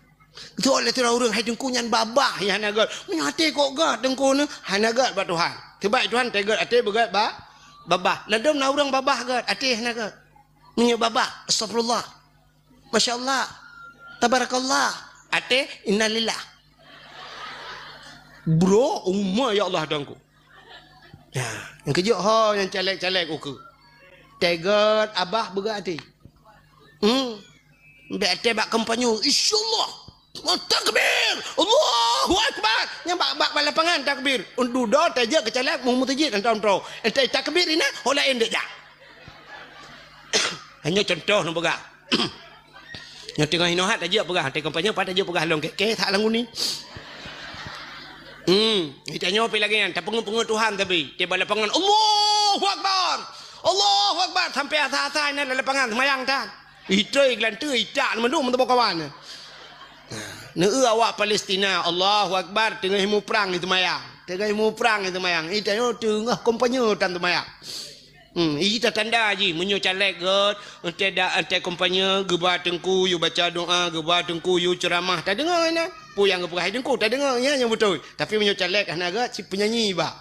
Soe lé sidroe ureuëng hai teungku nyan babah nyang hana gét. Meunyoe até kok gét teungku nyoe hana gét bak Tuhan. Sebab Tuhan teugot até beugét ba-, babah. Ladôm na ureuëng babah gét, até hana gét. Meunyoe babah, astagfirullah. Masya Allah. Tabarakallah. Até, innalillah. Bro, umma ya Allah dangku. Ya, nyang keujeuet ho nyang caleg-caleg ukeue. Teugot abah beugét até. Hmm. Bék até bak kampanye, insyaallah. Takbir! Allahu Akbar! Nyang bak, bak, bak lapangan takbir. Dudoe tajak keu caleg mu meuseujid entong-entong. Enteuk takbir inan, ho laén dek jak. Hanya contoh neupeugah. Nyoe teungoh inoe hat tajak peugah, teuka panyang pat tajak peugah lôn kèe-kèe that lam guni. Hmm, tanyoe pi lagèe nyan, tapeungeuet-peungeuet Tuhan tapi, tiba lapangan, "Allahu Akbar! Allahu Akbar!" Sampai asa-asa inan lam lapangan seumayang tan. Itoi geulanteue itak mandum meuteumé kawan. Nah, neueu awak Palestina, Allahu Akbar, teungoh muprang itu mayang. Teungoh muprang itu mayang. Itanyoe teungoh kampanye tan seumayang. Hmm, ita tanda jih, meunyoe caleg gét, entée da-, entée kampanye, geuba teungku, yue baca doa, geuba teungku, yue ceuramah, tadeungoe inan. Peue nyang geupeugah teungku, tadeungoe, nyan nyang beutôi. Tapi meunyoe caleg hana gét, si penyanyi ba.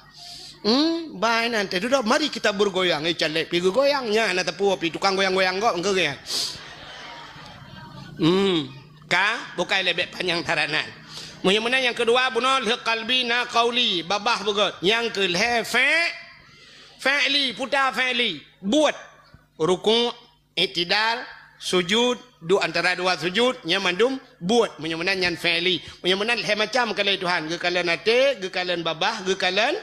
Hmm, ba inan, teuh dudoe, mari kita bergoyang. Eh, caleg pi geugoyang, nyan hana teupeu pi tukang goyang-goyang gét, geugoyang. Hmm, ka, bukai lé bék panyang taranan. Meunyoe meunan nyang keudua bunoe lheueh kalbi na kauli, babah beugét. Nyang keulhèe fé-, fi'li, puta fi'li. Buet. Rukuk, iktidal, sujud, duek antara dua sujud, nyan mandum buet. Meunyoe meunan nyan fi'li. Meunyoe meunan lhèe macam kalon Tuhan, geukalon até, geukalon babah, geukalon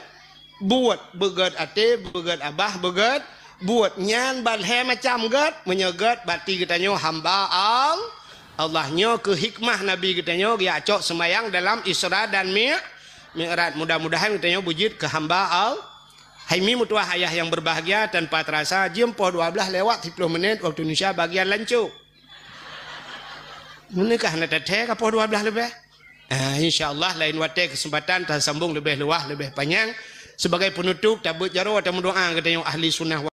buet. Beugét até, beugét babah, beugét buet. Nyan ban lhèe macam gét. Meunyoe gét, berarti geutanyoe hamba Al-, Allah. Nyoe keuh hikmah Nabi geutanyoe geujak cok seumayang dalam Isra dan Mi-, Mi'raj. Mudah-mudahan geutanyoe beujeuet keu hamba Al-, Hai mi meutuah ayah nyang berbahagia, tanpa terasa jeuem poh dua belas lewat siplôh menit waktu Indonesia bagian lancôk. Meunyoe ka hana tathèe ka poh dua belas leubeh. Ah, insya Allah lain watèe keuseumpatan tasambong leubeh luwah, leubeh panyang. Sibagai peunutôp, tabeuet jaroe, tameudoa geutanyoe ahli sunnah wal